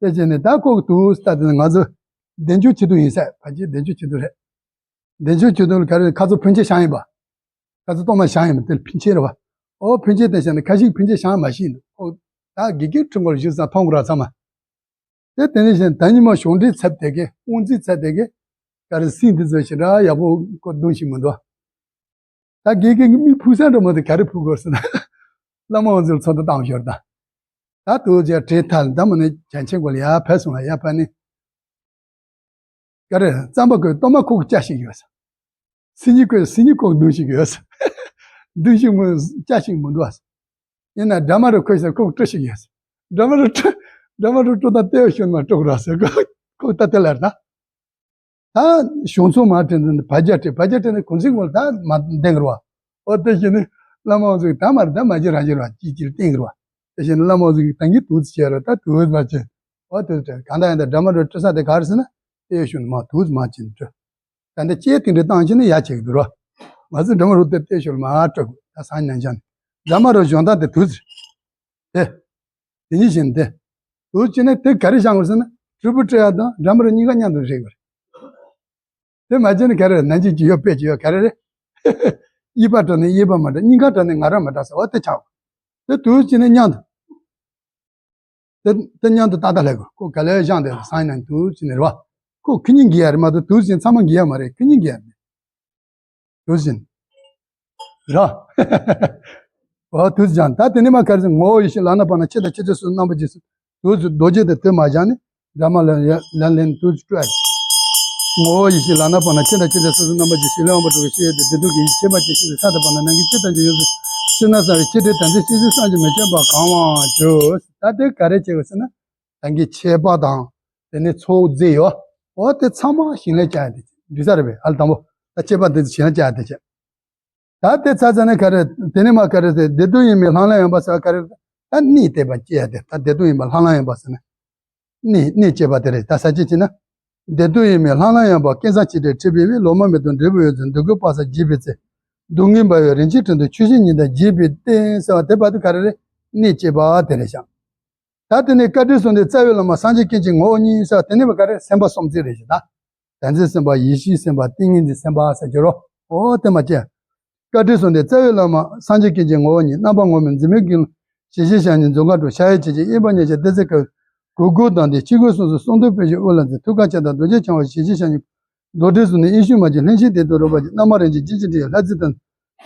དེ་བྱས་ནས་ད་ཁོ་གི་དུས་ད་དེ་ང་ཚོ་འདན་ཆུ་ཆེ་དུ་ཡིན་ས། ཕལ་ཆེར་འདན་ཆུ་ཆེ་དུ་རེད། འདན་ཆུ་ཆེ་དུ་ལ་ག་རེ་ཁ་ཚོ་ཕུན་ཆེ་ཤང་ཡིན་པ། ཁ་ཚོ་གཏོར་མ་ཤང་ཡིན་པ་དེ་ལ་ཕུན་ཆེ་རེད་པ། ཨོ་ཕུན་ཆེ་དེ་བྱས་ནས་ཁ་ཤས་ཕུན་ཆེ་ཤང་མ་ཤེས་འདུག་ཁོ་ད་དགེ་རྒན་ཁྲི་མགོ་ལ་བཞུགས་ས་མཐོང་གི་ར་ཚང་མ། དེ་དེ་ནས་བཞིན་ད་ཉི་མ་གཞུང་འབྲེལ་ཚབ་དེ་གའི་དབུ་འཛིན་ཚབ་དེ་གའི་ག་རེ་སེང་དེ་ཚོ་ཞེ་དྲག་ཡག་པོ་ཁོ་གདོང་ཞིག་མི་འདུག་ད་དགེ་རྒན་གྱི་མིག་ཕུག་ས་འདྲ་མོ་དེ་ག་རེ་ཕུག་དགོས་ཟེར་ན། བླ་མ་དབང་འདུས་ཚོགས་འདུ་བཏང་ཞོར་དང་། ད་དུ་རྗེས་བྲེལ་ཐལ་ད་མོ་ནས་བྱན་ཆེན་སྐོར་ལ་ཡར་ཕེབས་སོང་ལ་ཡར་ཕེབས་ནས། ག་རེ་རྩམ་པ་ཁོས་གཏོར་མ་ཁོག་སྐྱ་ཞིག་ཡོད་ཟེར། སེ་ཉི་ཁོས་སེ་ཉི་ཁོག་བདུན་ཞིག་ཡོད་ཟེར། བདུན་ཞིག་མོ་སྐྱ་ཞིག་མི་འདུག་ཟེར། ཡིན་ན་འདྲ་མ་རུ་ཁོས་ཟེར་ཁོག་སྤྲི་ཞིག་ཡོད་ཟེར། འདྲ་མ་རུ་སྤྲི། འདྲ་མ་རུ་སྤྲི་དང་ལྟེ་བ་ཤོད་མ་སྤྲོ་གི་ར་ཟེར་ཁོ། ཁོག་ལྟ་དེ་ལ་རེད་ད། ད་གཞུང་ཚོགས་མ་དྲན་ནས་བར་རྒྱ་སྤྲད། བར་རྒྱ་སྤྲད་ནས་གུང་ཚིགས་མོ་ལ་ད་མ་བསྟན་གི་ར་བ། ཨོ་དེ་བཞིན་ནི་བླ་མ་དབང་འདུས་ད་མར་ད་མ་གྱིས་རང་གྱིས་ར་ཅིག་ཅིག་བསྟན་གི་ར་བ། དེ་བཞིན་ནི་བླ་མ་དབང་འདུས་ད་གིན་དུས་ཚོད་བྱས་ར་ད་དུས་མ་བྱས། ཨོ་དེ་ཚོ་གང་ལྟར་ཡིན་ད་འདྲ་མ་རུ་སྤྲི་ས་དེ་ག་རེ་ཟེར་ན་ལྟེ་བ་ཤོད་ནས་མ་དུས་མ་བྱས་ནས་སྤྲི། ད་འདི་ལྕེ་དེ་འདྲ་བཏང་བྱས་ནས་ཡ་བྱེད་ཀྱི་འདུག་ར། ང་ཚོ་འདྲ་མ་རུ་དེ་ལྟེ་ཤོར་མ་སྤྲོད་དགོས། ད་སང་ཉིན་ཅང་འདྲ་མ་རུ་གཞོན་དང་དེ་དུས་ཚོད་དེ། དེ་ཉིད་བཞིན་དེ། དུས་ཅི་ནས་དེ་ག་རེ་བཞག་དགོས་ཟེར་ན་སྤྲུལ་པ་སྤྲད་ཡ་དང་འདྲ་མ་རུ་གཉིས་ཀ་མཉམ་དུ་རེག་དགོས་རེད། དེ་མ་བྱས་ན་ག་རེ་རེད། ནན་གྱིས་ཀྱི་ཡོད་པས་ཀྱི་ཡོད་ག་རེ་རེད། གཡས་པ་དྲངས་ནས་གཡས་པ་མ་དྲངས། སྙིང་ག་དྲངས་ནས་ང་རང་མ་དྲངས་ཟེར་བ་དེ་ཆགས་དགོས། དེ་དུས་ཅི་ནས་མཉམ་དུ། དེ་དེ་མཉམ་དུ་ཏག་ཏག་ལྷག་དགོས། ཁོ་ག་ལེར་བཞག་འདུག་སང་ཉིན་དུས་ཅི་ནས་རེད་བ། ཁོ་ཁེ་ཉིན་གྱི་ཡ་རེད་མ་གཏོགས་དུས་ཅི་ཚང་མ་གྱི་ཡ་མ་རེད། ཁེ་ཉིན་གྱི་ཡ་རེད། དུས་ཅི་ར། འོ་དུས་ཅང་ད་དེ་ནས་མ་ག་རེ་ཟེར། ངོ་བོ་ཡེ་ཤེས་ལག་ན་པ་ན་ཆེ་དང་ཆེ་ཆེ་སོགས་རྣམ་པ་ཅི་སོགས་དུས་ཚོད་རྡོ་རྗེ་དེ་དེ་མ་བཞག་ནས་འདྲ་མ་ལ་ལ་ལན་དུས་ཚོད་སྤྲོད། ངོ་བོ་ཡེ་ཤེས་ལག་ན་པ་ན་ཆེ་དང་ཆེ་ཆེ་སོགས་སུ་རྣམ་པ་ཅི་ཞིག་ལས་དབང་པོ་དྲུག་གི་ཤེས་ཡོན་ཏེ་བདེ་སྡུག་གི་ཡིད་ཆེས་པ་ཅི་ཞིག་ལས་ས་དང་པ་ན་ནང་གི་ཆེ་དང་ཆེ་ཡོད་ཚུལ་ཕྱི་ནང་གསང་བའི་ཆེ་ཕྲའི་དམ་ཚིག་སྲིད་རྩེའི་སངས་རྒྱས་མི་མཁྱེན་པ་གང་བའང་བྱོས། ད་དེ་ག་རེ་བྱེད་དགོས་ཟེར་ན། ད་གིན་མཆོད་པ་དང་དེ་ནས་ཚོགས་རྫས་ཡོད། འོ་དེ་ཚང་མ་ཞིང་ལས་བྱ་ཡ་དེ་འདྲ་ས་རེད་པས། ཨ་ལ་དང་པོ་ད་མཆོད་པ་དེ་ཚོ་ཞིང་ལས་བྱ་ཡ་དེ་བྱས། ད་དེ་ཚར་ཚར་ནས་ག་རེ་དེ་ནས་མ་ག་རེ་ཟེར། བདེ་སྡུག་ཡིན་མིན་ལྷང་ལྷང་ཡིན་པ་ཟེར་བ་ག་རེ། ད་གནས་བསྟོད་པ་སྐྱེ་ཡ་དེ། ད་བདེ་སྡུག་ཡིན་པ་ལྷང་ལྷང་ཡིན་པ་ཟེར་ན། གནས་གནས་བསྐྱེད་པ་དེ་རེད། ད་ས་བཅད་བྱས་ན། བདེ་སྡུག་ཡིན་མིན་ལྷང་ལྷང་ཡིན་པ། སྐལ་བཟང་ཆེ་ཕྲའི་ཁྲི་འབེབས་པའི། ལོ་མ་མེ་ཏོག་འབྲས་བུ་ཡོད་ཚུལ། འདོད་དགུའི་དཔག་བསམ་བརྗིད་པའི་རྩེ། སྡུག་བསྔལ་འབར་བའི་རིན་ཆེན་ཁྲི་འདི། ཆུ་ཤིང་ཉི་ཟླ་བརྗིད་པའི་སྟེང་ཟེར་བ་དེ་བར་དུ་ག་རེ་རེད། གནས་བསྐྱེད་པ་དེ་རེད་ཤག་ད་དེ་ནས་བཀའ་དྲིན་གསུམ་ལྡན་རྩ་བའི་བླ་མ་སངས་རྒྱས་ཀུན་གྱི་ངོ་བོ་ཉིད་ཟེར་བ་དེ་ནས་བ་ག་རེ་སེམས་དཔའ་སྲོང་བཙན་རེད་ཤག་ད་བསྟན་འཛིན་སེམས་དཔའ་ཡེ་ཤེས་སེམས་དཔའ་ཏིང་ངེ་འཛིན་སེམས་དཔའ་ཟེར་གྱི་རོ། ཨོ་དེ་མ་བྱས། བཀའ་དྲིན་གསུམ་ལྡན་རྩ་བའི་བླ་མ་སངས་རྒྱས་ཀུན་གྱི་ངོ་བོ་ཉིད། རྣམ་པ་ངོ་མེད་འཛིན་མའི་དགེ་སློང་། ཞེ་གཞི་བཤེས་གཉེན་འཛུམ་དཀར་སྤྲུལ། ཕྱག་གཡས་འཆང་ཆེན་དབེན་པ་གཉེན་ཞབས་བསྟན་འཛིན་དཀར་པོ། གུར་དཀར་དང་ལྡན་ཆོས་སྐུ་གསུང་གསུམ་གསུང་སྟོང་པད་ཕྱིར་དབུ་ལ་འཛིན། ཐུགས་ཀར་ཕྱག་དང་རྡོ་རྗེ་འཆང་དབང་ཞེ་གཞི་བཤེས་གཉེན། རྡོར་དྲིལ་གཟུགས་ནི་ཡེ་ཤེས་མ་བཅོས་ལྷན་སྐྱེས་བདེ་སྟོང་རོལ་པ་ཅན། རྣམ་པར་རིམ་བརྩེགས་སྤྱན་ཆེན་ཁྲི་ཡི་ལྷ་རྫས་དང་།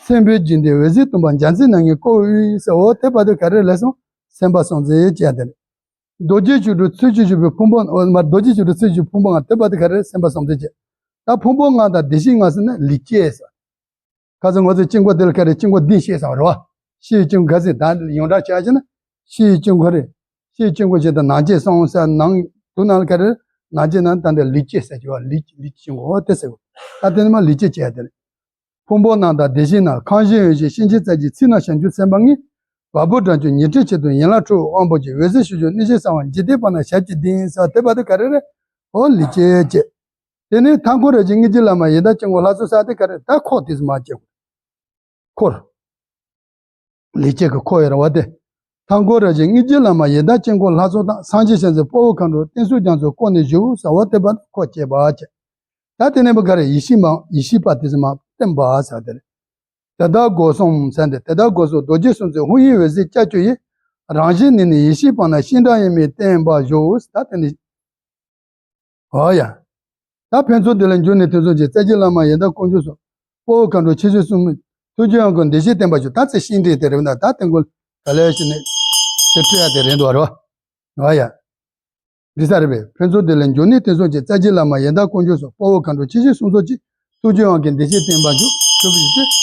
སེམས་དཔའི་འཇིག་རྟེན་འོད་གསལ་སྟོང་པ་འཇའ་ཚོན་སྣ་ལྔའི་ཀོ་བའི་ཟེར། འོ་དེ་བར་དུ་ག་རེ་ལས་སོང་སེམས་དཔའ་སྲོང་བཙན་བྱས་དེ་རེད། རྡོ་རྗེ་ཆོ་འཕྲུལ་ཚུལ་བཞིན་བཞུགས་པའི་ཕུང་པོ་ལྔ། རྡོ་རྗེ་ཆོ་འཕྲུལ་ཚུལ་བཞིན་བཞུགས་ཕུང་པོ་ལྔ་དེ་བར་དུ་ག་རེ་སེམས་དཔའ་སྲོང་བཙན་བྱས། ད་ཕུང་པོ་ལྔ་དང་བདེ་གཤེགས་ལྔ་ཟེར་ན་ལེགས་སྐྱེས་ཟེར། ཁ་སང་ང་ཚོས་དཀྱིལ་འཁོར་དེ་ལ་ག་རེ་དཀྱིལ་འཁོར་བདུན་བཤད་ཟེར་བ་རེད་བ། ཕྱིའི་དཀྱིལ་འཁོར་ཟེར་ད་ཡོངས་གྲགས་བྱས་ཀྱི་ན་ཕྱིའི་དཀྱིལ་འཁོར་རེད། ཕྱིའི་དཀྱིལ་འཁོར་བྱས་ད་ནང་བསྐྱེད་གསུམ་ཟེར་ནང་དུ་ན་ག་རེ་ནང་བསྐྱེད་ན་ད་འདི་ལེགས་སྐྱེས་ཟེར་གྱི་བ། ལེགས་ལེགས་དཀྱིལ་འཁོར་འོ་དེ་ཟེར་བ། ད་དེ་ནི་མ་ལེགས་སྐྱེས་བྱས་དེ་རེད། ཕུང་པོ་རྣམས་དང་བདེ་གཤེགས་རྣམས། ཁམས་གཞི་འོད་བཞིན་གཤིན་རྗེ་རྩ་བརྒྱད། ཚིག་རྣམས་བྱང་ཆུབ་སེམས་དཔའ་ལྔས། བ་སྤུ་གྲངས་བཅུ་ཉི་ཁྲི་ཆེད་དུ་ཡན་ལག་ཁྲོ་བོའི་དབང་པོ་ཆེ། འོད་ཟེར་ཕྱོགས་བཅུར་གནས་བཞིར་གསལ་བ། འཇིག་རྟེན་པ་རྣམས་ཞབས་ཀྱིས་ལྡིང་ཟེར་བ་དེ་བར་དུ་ག་རེ་རེད། འོ་ལེགས་སྐྱེས་བྱས། དེ་ནས་མཐའ་འཁོར་རབ་བརྒྱའི་སྙིང་རྗེ་ལ་མ་ཡི་དྭགས་དཀྱིལ་འཁོར་ལྷ་ཚོགས་ཟེར་བ་དེ་ག་རེ། ད་འཁོར་དེ་ཚོ་མ་བྱེད། འཁོར། ལེགས་སྐྱེས་ཀྱི་འཁོར་ཡོད་རེད་བ་དེ། མཐའ་འཁོར་རབ་བརྒྱའི་སྙིང་རྗེ་ལ་མ་ཡི་དྭགས་དཀྱིལ་འཁོར་ལྷ་ཚོགས་དང་། སངས་རྒྱས་བྱང་སེམས་དཔའ་བོ་མཁའ་འགྲོ་བསྟན་སྲུང་རྒྱ་མཚོས་བསྐོར་ནས་བཞུགས་ཟེར་བ་དེ་བར་དུ་འཁོར་བྱེད་པ་བྱས། ད་དེ་ནས་བ་ག་རེ་ཡེ་ཤེས་མ་ཡེ་ཤེས་པ་དེ་ཚོ་མ་བསྟན་པ་ཟེར་བ་དེ་རེད། དེ་དག་སྒོ་གསུམ་ཟེར་འདི་དེ་དག་སྒོ་གསུམ་རྡོ་རྗེ་གསུམ་མཚོན་ཧཱུྃ་ཡིག་འོད་ཟེར་ལྕགས་ཀྱུ་ཡིས། རང་བཞིན་ནི་ནི་ཡེ་ཤེས་པ་རྣམས་ཤིང་རྟ་ཡིན་མིན་བསྟན་པར་ཞུ། ད་དེ་ནི། འོ་ཡ། ད་ཕན་ཚུན་དེ་ལ་འཇུག་ནས་དེ་ཚོ་ཀྱི་རྩ་བརྒྱུད་བླ་མ་ཡི་དྭགས་དཀོན་མཆོག་སོགས། དཔའ་བོ་མཁའ་འགྲོ་ཆེ་ཆུང་གསུམ། ཐུགས་རྒྱུད་དབང་བསྐུར་བདེ་གཤེགས་བསྟན་པར་ཞུ། ད་ཚེ་ཤིང་འབྲས་དེ་རེད་ན་ད་དེ་མགོ་ག་ལེར་ཞིག་ནས་དེ་སྤྲོད་ཡ་དེ་རེད་འདུག་རོ། འོ་ཡ། འདི་ས་རེད་པས། ཕན་ཚུན་དེ་ལ་འཇུག་ནས་དེ་ཚོ་ཀྱི་རྩ་བརྒྱུད་བླ་མ་ཡི་དྭགས་དཀོན་མཆོག་སོགས། དཔའ་བོ་མཁའ་འགྲོ་ཆེ་ཆུང་གསུམ་ཚོགས་ཀྱིས། ཐུགས་རྒྱུད་དབང་བསྐུར་བདེ་གཤེགས་བསྟན་པར་འགྱུར། ཞུ་བ་ཞུ་སྟེ།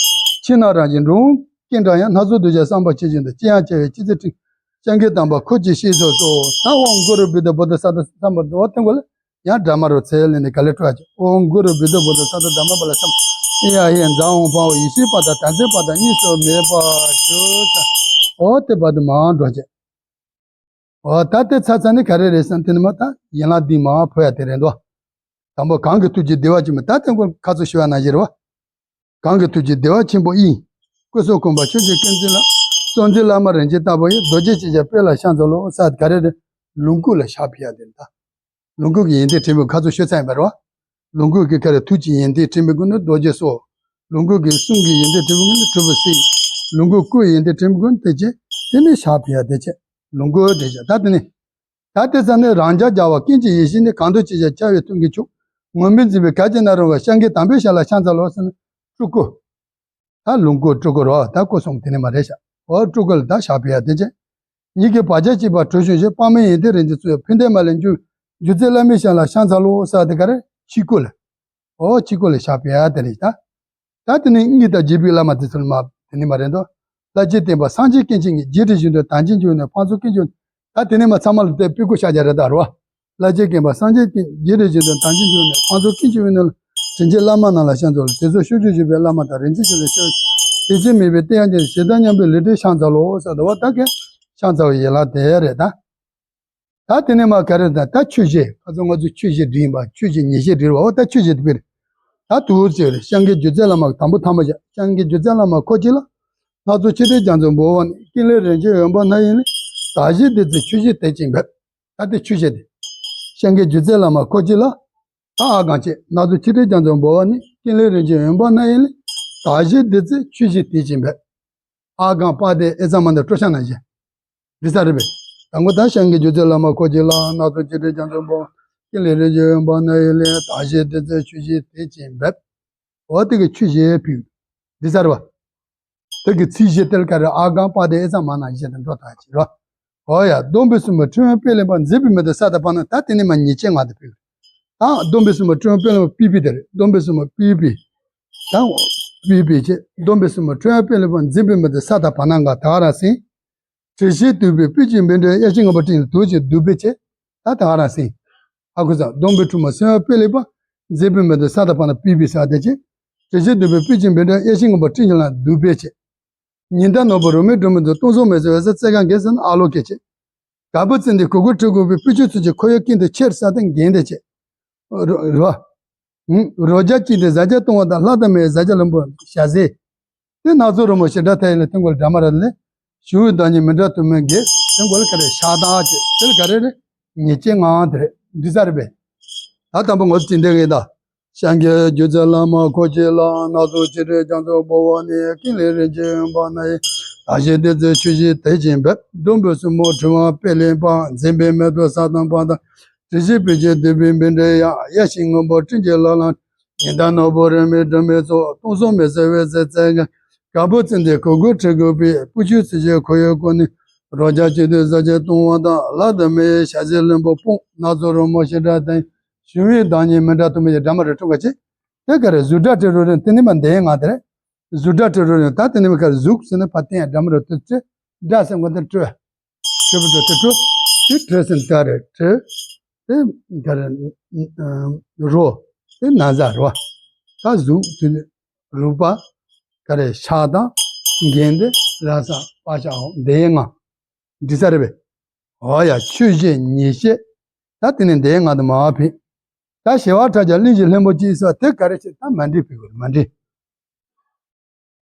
ཕྱི་ནང་རང་བཞིན་འགྲོ་འོང་སྐྱེ་འགྲོ་ཡང་། སྣ་ཚོགས་གདུལ་བྱ་བསམ་པ་ཆེ་ཆུང་དང་། ཅི་ཡང་བྱ་བའི་སྤྱི་ཚེ་ཁྲིད། སྤྱང་ཀི་དམ་པ་ཁུར་གྱིས་བཤིག་ཚུགས་སོ། ད་ཨོཾ་གུ་རུ་བོ་དྷཱ་བོ་དྷི་ས་ཏྭ་སམྦྷ་ཝ་དེ་མགོ་ལ་ཡང་འདྲ་མ་རུ་ཚེ་ལས་ནས་ག་ལེར་སྤྲོ་བ་ཅིག་ཨོཾ་གུ་རུ་བོ་དྷཱ་བོ་དྷི་ས་ཏྭ་དྷརྨ་པཱ་ལ་སམ། ཨེ་ཡ་ཨེ་ཡ་འཛམ་བུ་བ་ཡེ་ཤེས་པ་དང་དམ་ཚིག་པ་དང་གཉིས་སུ་མེད་པར་གྱུར་ཅིག་འོ་དེ་བར་དུ་མར་འགྲོ་ཅིག་འོ་ད་དེ་ཚར་ཚར་ནས་ག་རེ་རེད་ཟེར་ན། དེ་ནས་མར་ད་ཡན་ལག་བདུན་མར་ཕུལ་ཡ་དེ་རེད་འདུག་དང་པོ་གང་གི་ཐུགས་རྗེས་བདེ་བ་ཆེན་པོ། ད་དེ་ཁོ་ཁ་ཚོ་ཞུ་བ་ནང་བཞིན་རེད་བ། གང་གི་ཐུགས་རྗེས་བདེ་བ་ཆེན་པོ་ཨིན། སྐུ་གསུང་གོ་འཕང་མཆོག་གྱུར་ཀུན་འཛིན་ལ། གསུང་འཛིན་བླ་མ་རིན་ཆེན་ལྟ་བུ་ཡི། རྡོ་རྗེ་ཅན་ཞབས་པད་ལ་ཕྱག་འཚལ་ལོ་ཟེར་ག་རེ་རེད། ལོངས་སྐུ་ལ་ཕྱག་ཕུལ་ཡ་དེ་རེད་ད། ལོངས་སྐུ་གི་ཡོན་ཏན་དྲན་པའི་ཁ་ཚོ་ཤོད་ཚར་ཡིན་པ་རེད་བ། ལོངས་སྐུ་གི་ག་རེ་ཐུགས་ཀྱི་ཡོན་ཏན་དྲན་པའི་སྒོ་ནས་རྡོ་རྗེ་སོགས། ལོངས་སྐུ་གི་གསུང་གི་ཡོན་ཏན་དྲན་པའི་སྒོ་ནས་གྲུབ་པའི་སྲས། ལོངས་སྐུ་སྐུ་ཡི་ཡོན་ཏན་དྲན་པའི་སྒོ་ནས་དེ་བྱས། དེ་ནས་ཕྱག་ཕུལ་ཡ་དེ་བྱས། ལོངས་སྐུ་དེ་བྱས། ད་དེ་ནས། ད་དེ་ཙམ་ནས་རང་འཇགས་རྒྱལ་བ་ཀུན་གྱི་ཡེ་ཤེས་ནི། གང་འདུལ་ཅེས་བྱ་བྱ་བའི་དོན་གྱི་མཆོག་ངུར་སྨྲིག་འཛིན་པའི་གར་གྱིས་ན་རུང་བ། སྐྱབས་མགོན་དམ་པའི་ཞབས་ལ་ཕྱག་འཚལ་ལོ་ཟེར་ནས་སྤྲུལ་སྐུ། ད་ལོངས་སྐུ་སྤྲུལ་སྐུ་རོ། ད་སྐུ་གསུམ་དེ་ནས་མར་རེད་ཤག་འོ་སྤྲུལ་སྐུ་ལ་ད་ཕྱག་ཕུལ་ཡ་དེ་བྱས། ཉིད་ཀྱི་བག་ཆགས་བཅས་པ་དྲོ་བྱུང་ཞིང་། དཔག་མེད་ཡོན་ཏན་རིན་ཆེན་ཚོགས། ཕན་བདེ་མ་ལུས་འབྱུང་། སྒྱུ་རྩལ་བླ་མའི་ཞབས་ལ་ཕྱག་འཚལ་ལོ་ཟེར་དེ་ག་རེ། ཕྱི་སྐུ་ལ། འོ་ཕྱི་སྐུ་ལ་ཕྱག་ཕུལ་ཡ་དེ་རེད་ད། ད་དེ་ནས་དངོས་དང་བརྒྱུད་པའི་བླ་མ་དེ་ཚོ་ལ་མར་དེ་ནས་མར་རེད་འདུག་བླ་བརྒྱུད་བསྟན་པ་སངས་རྒྱས་ཀུན་གྱི་དངོས། རྒྱས་འབྲིང་བཞི་མདོ་དམ་ཅན་འབྱུང་གནས། ཕུན་ཚོགས་ཀུན་འབྱུང་། ད་དེ་ནས་མར་ཚང་མ་ལ་དེ་སྤྲུལ་སྐུ་ཕྱག་རྒྱ་རེད་ད་རོ། བླ་བརྒྱུད་བསྟན་པ་སངས་རྒྱས་ཀུན། རྒྱས་འབྲིང་བཞི་མདོ་དམ་ཅན་འབྱུང་གནས། ཕུན་ཚོགས་ཀུན་འབྱུང་གནས་ལ། དྲིན་ཅན་བླ་མ་རྣམས་ལ་ཕྱག་འཚལ་ལོ། དེ་ཚོ་ཕྱོགས་བཅུར་བཞུགས་པའི་བླ་མ་དང་རིགས་ཅན་ཆོས་ལ་སྤྱོད། དེ་བཞིན་གཤེགས་པའི་སྟེང་ཡང་དེ་ཞེ་སྡང་མཉམ་པའི་ལས་སྒྲིབ་ཕྱག་འཚལ་ལོ་ཟེར་འདུག་བ། ད་ག་ཕྱག་འཚལ་བའི་ཡན་ལག་དེ་རེད་ད། ད་དེ་ནས་མར་ག་རེ་ད། ད་ཆོས་བཞི། ཁ་སང་ང་ཚོ་ཆོས་བཞི་བསྒྲིལ་ཡིན་པ། ཆོས་བཞི་ཉེར་བཞི་བསྒྲིལ་བ། འོ་ད་ཆོས་བཞི་དེ་དཔེར། ད་དུ་བོ་ཅིག་རེད། སྐྱབས་མགོན་སྒྱུ་རྩལ་བླ་མ་དང་པོ་ཐ་མ་བཞག་སྐྱབས་མགོན་སྒྱུ་རྩལ་བླ་མ་འཁོར་བཅས་ལ། སྣ་ཚོགས་ཆོས་སྒྲའི་རྒྱ་མཚོ་སྤོ་བ་ནི། ཀུན་ལེགས་རིན་ཆེན་འོད་འབར་སྣང་ཡིན་ལས། དག་བྱེད་བདུད་རྩིའི་ཆུ་བཞིས་དེད་ཅིང་འབེབས། ད་དེ་ཆོས་བཞི་དེ། སྐྱབས་མགོན་སྒྱུ་རྩལ་བླ་མ་འཁོར་བཅས་ལ། ད་ཨ་གང་བྱེད། སྣ་ཚོགས་ཆོས་སྒྲའི་རྒྱ་མཚོ་སྤོ་བ་ནི། ཀུན་ལེགས་རིན་ཆེན་འོད་འབར་སྣང་ཡིན་ལས། དག་བྱེད་བདུད་རྩིའི་ཆུ་བཞིས་དེད་ཅིང་འབེབས། ཨ་གང་པ་དེ་ཨེ་ཚ་མ་འདི་སྤྲོ་ཤ་ན་བཞིན། འདི་ས་རེད་པས། དང་པོ་ད་སྐྱབས་མགོན་སྒྱུ་རྩལ་བླ་མ་འཁོར་བཅས་ལ། སྣ་ཚོགས་ཆོས་སྒྲའི་རྒྱ་མཚོ་སྤོ། ཀུན་ལེགས་རིན་ཆེན་འོད་འབར་སྣང་ཡིན་ལས། དག་བྱེད་བདུད་རྩིའི་ཆུ་བཞིས་དེད་ཅིང་འབེབས། འོ་དེ་གི་ཆུ་བཞི་ཕུལ། འདི་ས་རེད་པ། དེ་གི་ཚིག་བཞི་དེར་ག་རེ། ཨ་གང་པ་དེ་ཨེ་ཚ་མ་ན་བཞི་དང་འགྲོ་ཐག་ཆོད་རོ། འོ་ཡ། སྡོམ་པའི་སྲུང་མ་ཁྲི་དབང་དཔལ་ལྡན་པ། འཛིན་པའི་མི་དེ་ས་དང་བར་སྣང་། ད་དེ་ནས་མར་ཉེར་གཅིག་ངག་དེ་ཕུལ། ད་སྡོམ་པའི་སྲུང་མ་ཁྲི་དབང་དཔལ་ལྡན་པ་པི་པི་དེ་རེད། སྡོམ་པའི་སྲུང་མ་པི་པི། ད་པི་པི་ཅེས། སྡོམ་པའི་སྲུང་མ་ཁྲི་དབང་དཔལ་ལྡན་པ། འཛིན་པའི་མི་དེ་ས་དང་བར་སྣང་ག་ད་ག་རང་ཟིན། དྲི་ཞིམ་བདུག་སྤོས་སྤོས་ཀྱི་སྨན་སྒྲོན། གཡས་བྱི་ངན་པ་སྤྲིན་ལ་དུག་ཅན་བདུག་སྤོས་ཅེས། ད་ད་ག་རང་ཟིན། ཨ་ཁུ་ཚ། སྡོམ་པའི་ཁྲི་དབང་སྲུང་མ་དཔལ་ལྡན་པ། འཛིན་པའི་མི་དེ་ས་དང་བར་སྣང་པི་པི་ས་དེ་ཅེས། དྲི་ཞིམ་བདུག་སྤོས་སྤོས་ཀྱི་སྨན་སྒྲོན། གཡས་བྱི་ངན་པ་སྤྲིན་ལ་དུག་སྤོས་ཅེས། ཉི་ཟླ་ནོར་བུ་རོལ་མོའི་སྒྲོན་མེ་ཚོགས། སྟོང་གསུམ་མེ་བསྲེགས་འོད་ཟེར་རྩེ་གང་གིས་ཟེར་ན་ཨ་ལོ་ཀེ་ཅེས། གར་པོ་ཙན་དན་གོས་གོས་ཁྲི་གུག་པའི། སྤོས་ཆུ་ཚོས་ཀྱི་ཁོར་ཡུག་ཀུན་ཏུ་ཁྱེར་ས་དེ་འགེངས་ཏེ་ཅེས། རོ་རོ། རོ་བརྒྱ་བཅས་ཏེ་གཟའ་བརྒྱད་སྟོང་པ་དང་། ལྷ་དང་མིའི་ཟ་རྒྱུ་བླུན་པོ་ཞལ་ཟས། དེ་སྣ་ཚོགས་རོལ་མོ་ཞེ་དྲག་དེ་ཡིན་ལས། དེ་མགོ་ལ་འདྲ་མ་ར་ལས། ཞུ་བའི་བདག་ཉིད་མི་འདྲ་དུ་མའི་གེགས། དེ་མགོ་ལ་ག་རེ་ཕྱག་དང་ཅེས། དེ་ལ་ག་རེ་རེད། ཉེར་གཅིག་ངག་དེ་རེད། འདི་ས་རེད་པས། ད་དང་པོ་ངོ་ཚ་དེ་འདྲ་ཡིན་ད། སྐྱབས་མགོན་སྒྱུ་རྩལ་བླ་མ་འཁོར་བཅས་ལ། སྣ་ཚོགས་ཆོས་སྒྲའི་རྒྱ་མཚོ་སྤོ་བ་ནི། ཀུན་ལེགས་རིན་ཆེན་འོད་འབར་སྣང་ཡིན། དག་བྱེད་བདུད་རྩིའི་ཆུ་བཞིས་དེད་ཅིང་འབེབས། སྡོམ་པའི་སྲུང་མ་ཁྲི་དབང་དཔལ་ལྡན་པ། འཛིན་པའི་མི་དེ་ས་དང་བར་སྣང་། དྲི་ཞིམ་སྤོས་ཀྱི་བདུག་སྤོས་སྨན་སྒྲོན་ཡང་། གཡས་བྱི་ངན་པ་སྤྲིན་གྱི་ལྷ་ལམ། ཉི་ཟླ་ནོར་བུ་རོལ་མོའི་སྒྲོན་མེ་ཚོགས། སྟོང་གསུམ་མེ་བསྲེགས་འོད་ཟེར་རྩེ་གང་། གར་པོ་ཙན་དན་གོས་གོས་ཁྲི་གུག་པའི། སྤོས་ཆུ་ཚོས་ཀྱི་ཁོར་ཡུག་ཀུན་ནས། རོ་བརྒྱ་བཅས་ཏེ་གཟའ་བརྒྱད་སྟོང་པ་དང་། ལྷ་དང་མིའི་ཞལ་ཟས་བླུན་པོ་སྤོངས། སྣ་ཚོགས་རོལ་མོ་ཞེ་དྲག་དེ་ཡིས། ཞུ་བའི་བདག་ཉིད་མི་འདྲ་དུ་མ་ཡིན། འདྲ་མ་རེ་ཁྲོམ་ག་ཅི། དེ་ག་རེ་གཟུགས་སྒྲ་དྲི་རོ་རེད། དེ་ནི་མ་འདས་ང་དེ་རེད། གཟུགས་སྒྲ་དྲི་རོ་རེད། ད་དེ་ནི་མ་ག་རེ་གཟུགས་ཟེར་ན་ཕ་བསྟན་ཡ་འདྲ་མ་རེ་དུ་དྲི། སྒྲ་ཟེར་ང་དེ་དྲི། དྲི་བ་དྲི་དྲི་དྲི། དེ་དྲི་ཟེར་ད་རེད་དྲི། དེ་ག་རེ་རོ། དེ་ན་བཟའ་རོ། ད་གཟུགས་དེ་ནི་རུས་པ། ག་རེ་ཕྱག་དང་། འགན་དེ་ར་ས་པ་ཤ་འོ་འདས་ཡས་ང་། འདི་ས་རེད་པས། འོ་ཡ། ཆོས་བཞི་ཉེར་བཞི། ད་དེ་ནས་འདས་ཡས་ང་དུ་མ་བ་ཕེ། ད་བྱེ་བ་ཕྲག་བརྒྱ་གླིང་བཞི་ལྷུན་པོ་གཅིག་ཟེར་བ་དེ་ག་རེ་བྱེད། ད་མ་འདྲེས་ཕེ་དགོས་རེད། མ་འདྲེས།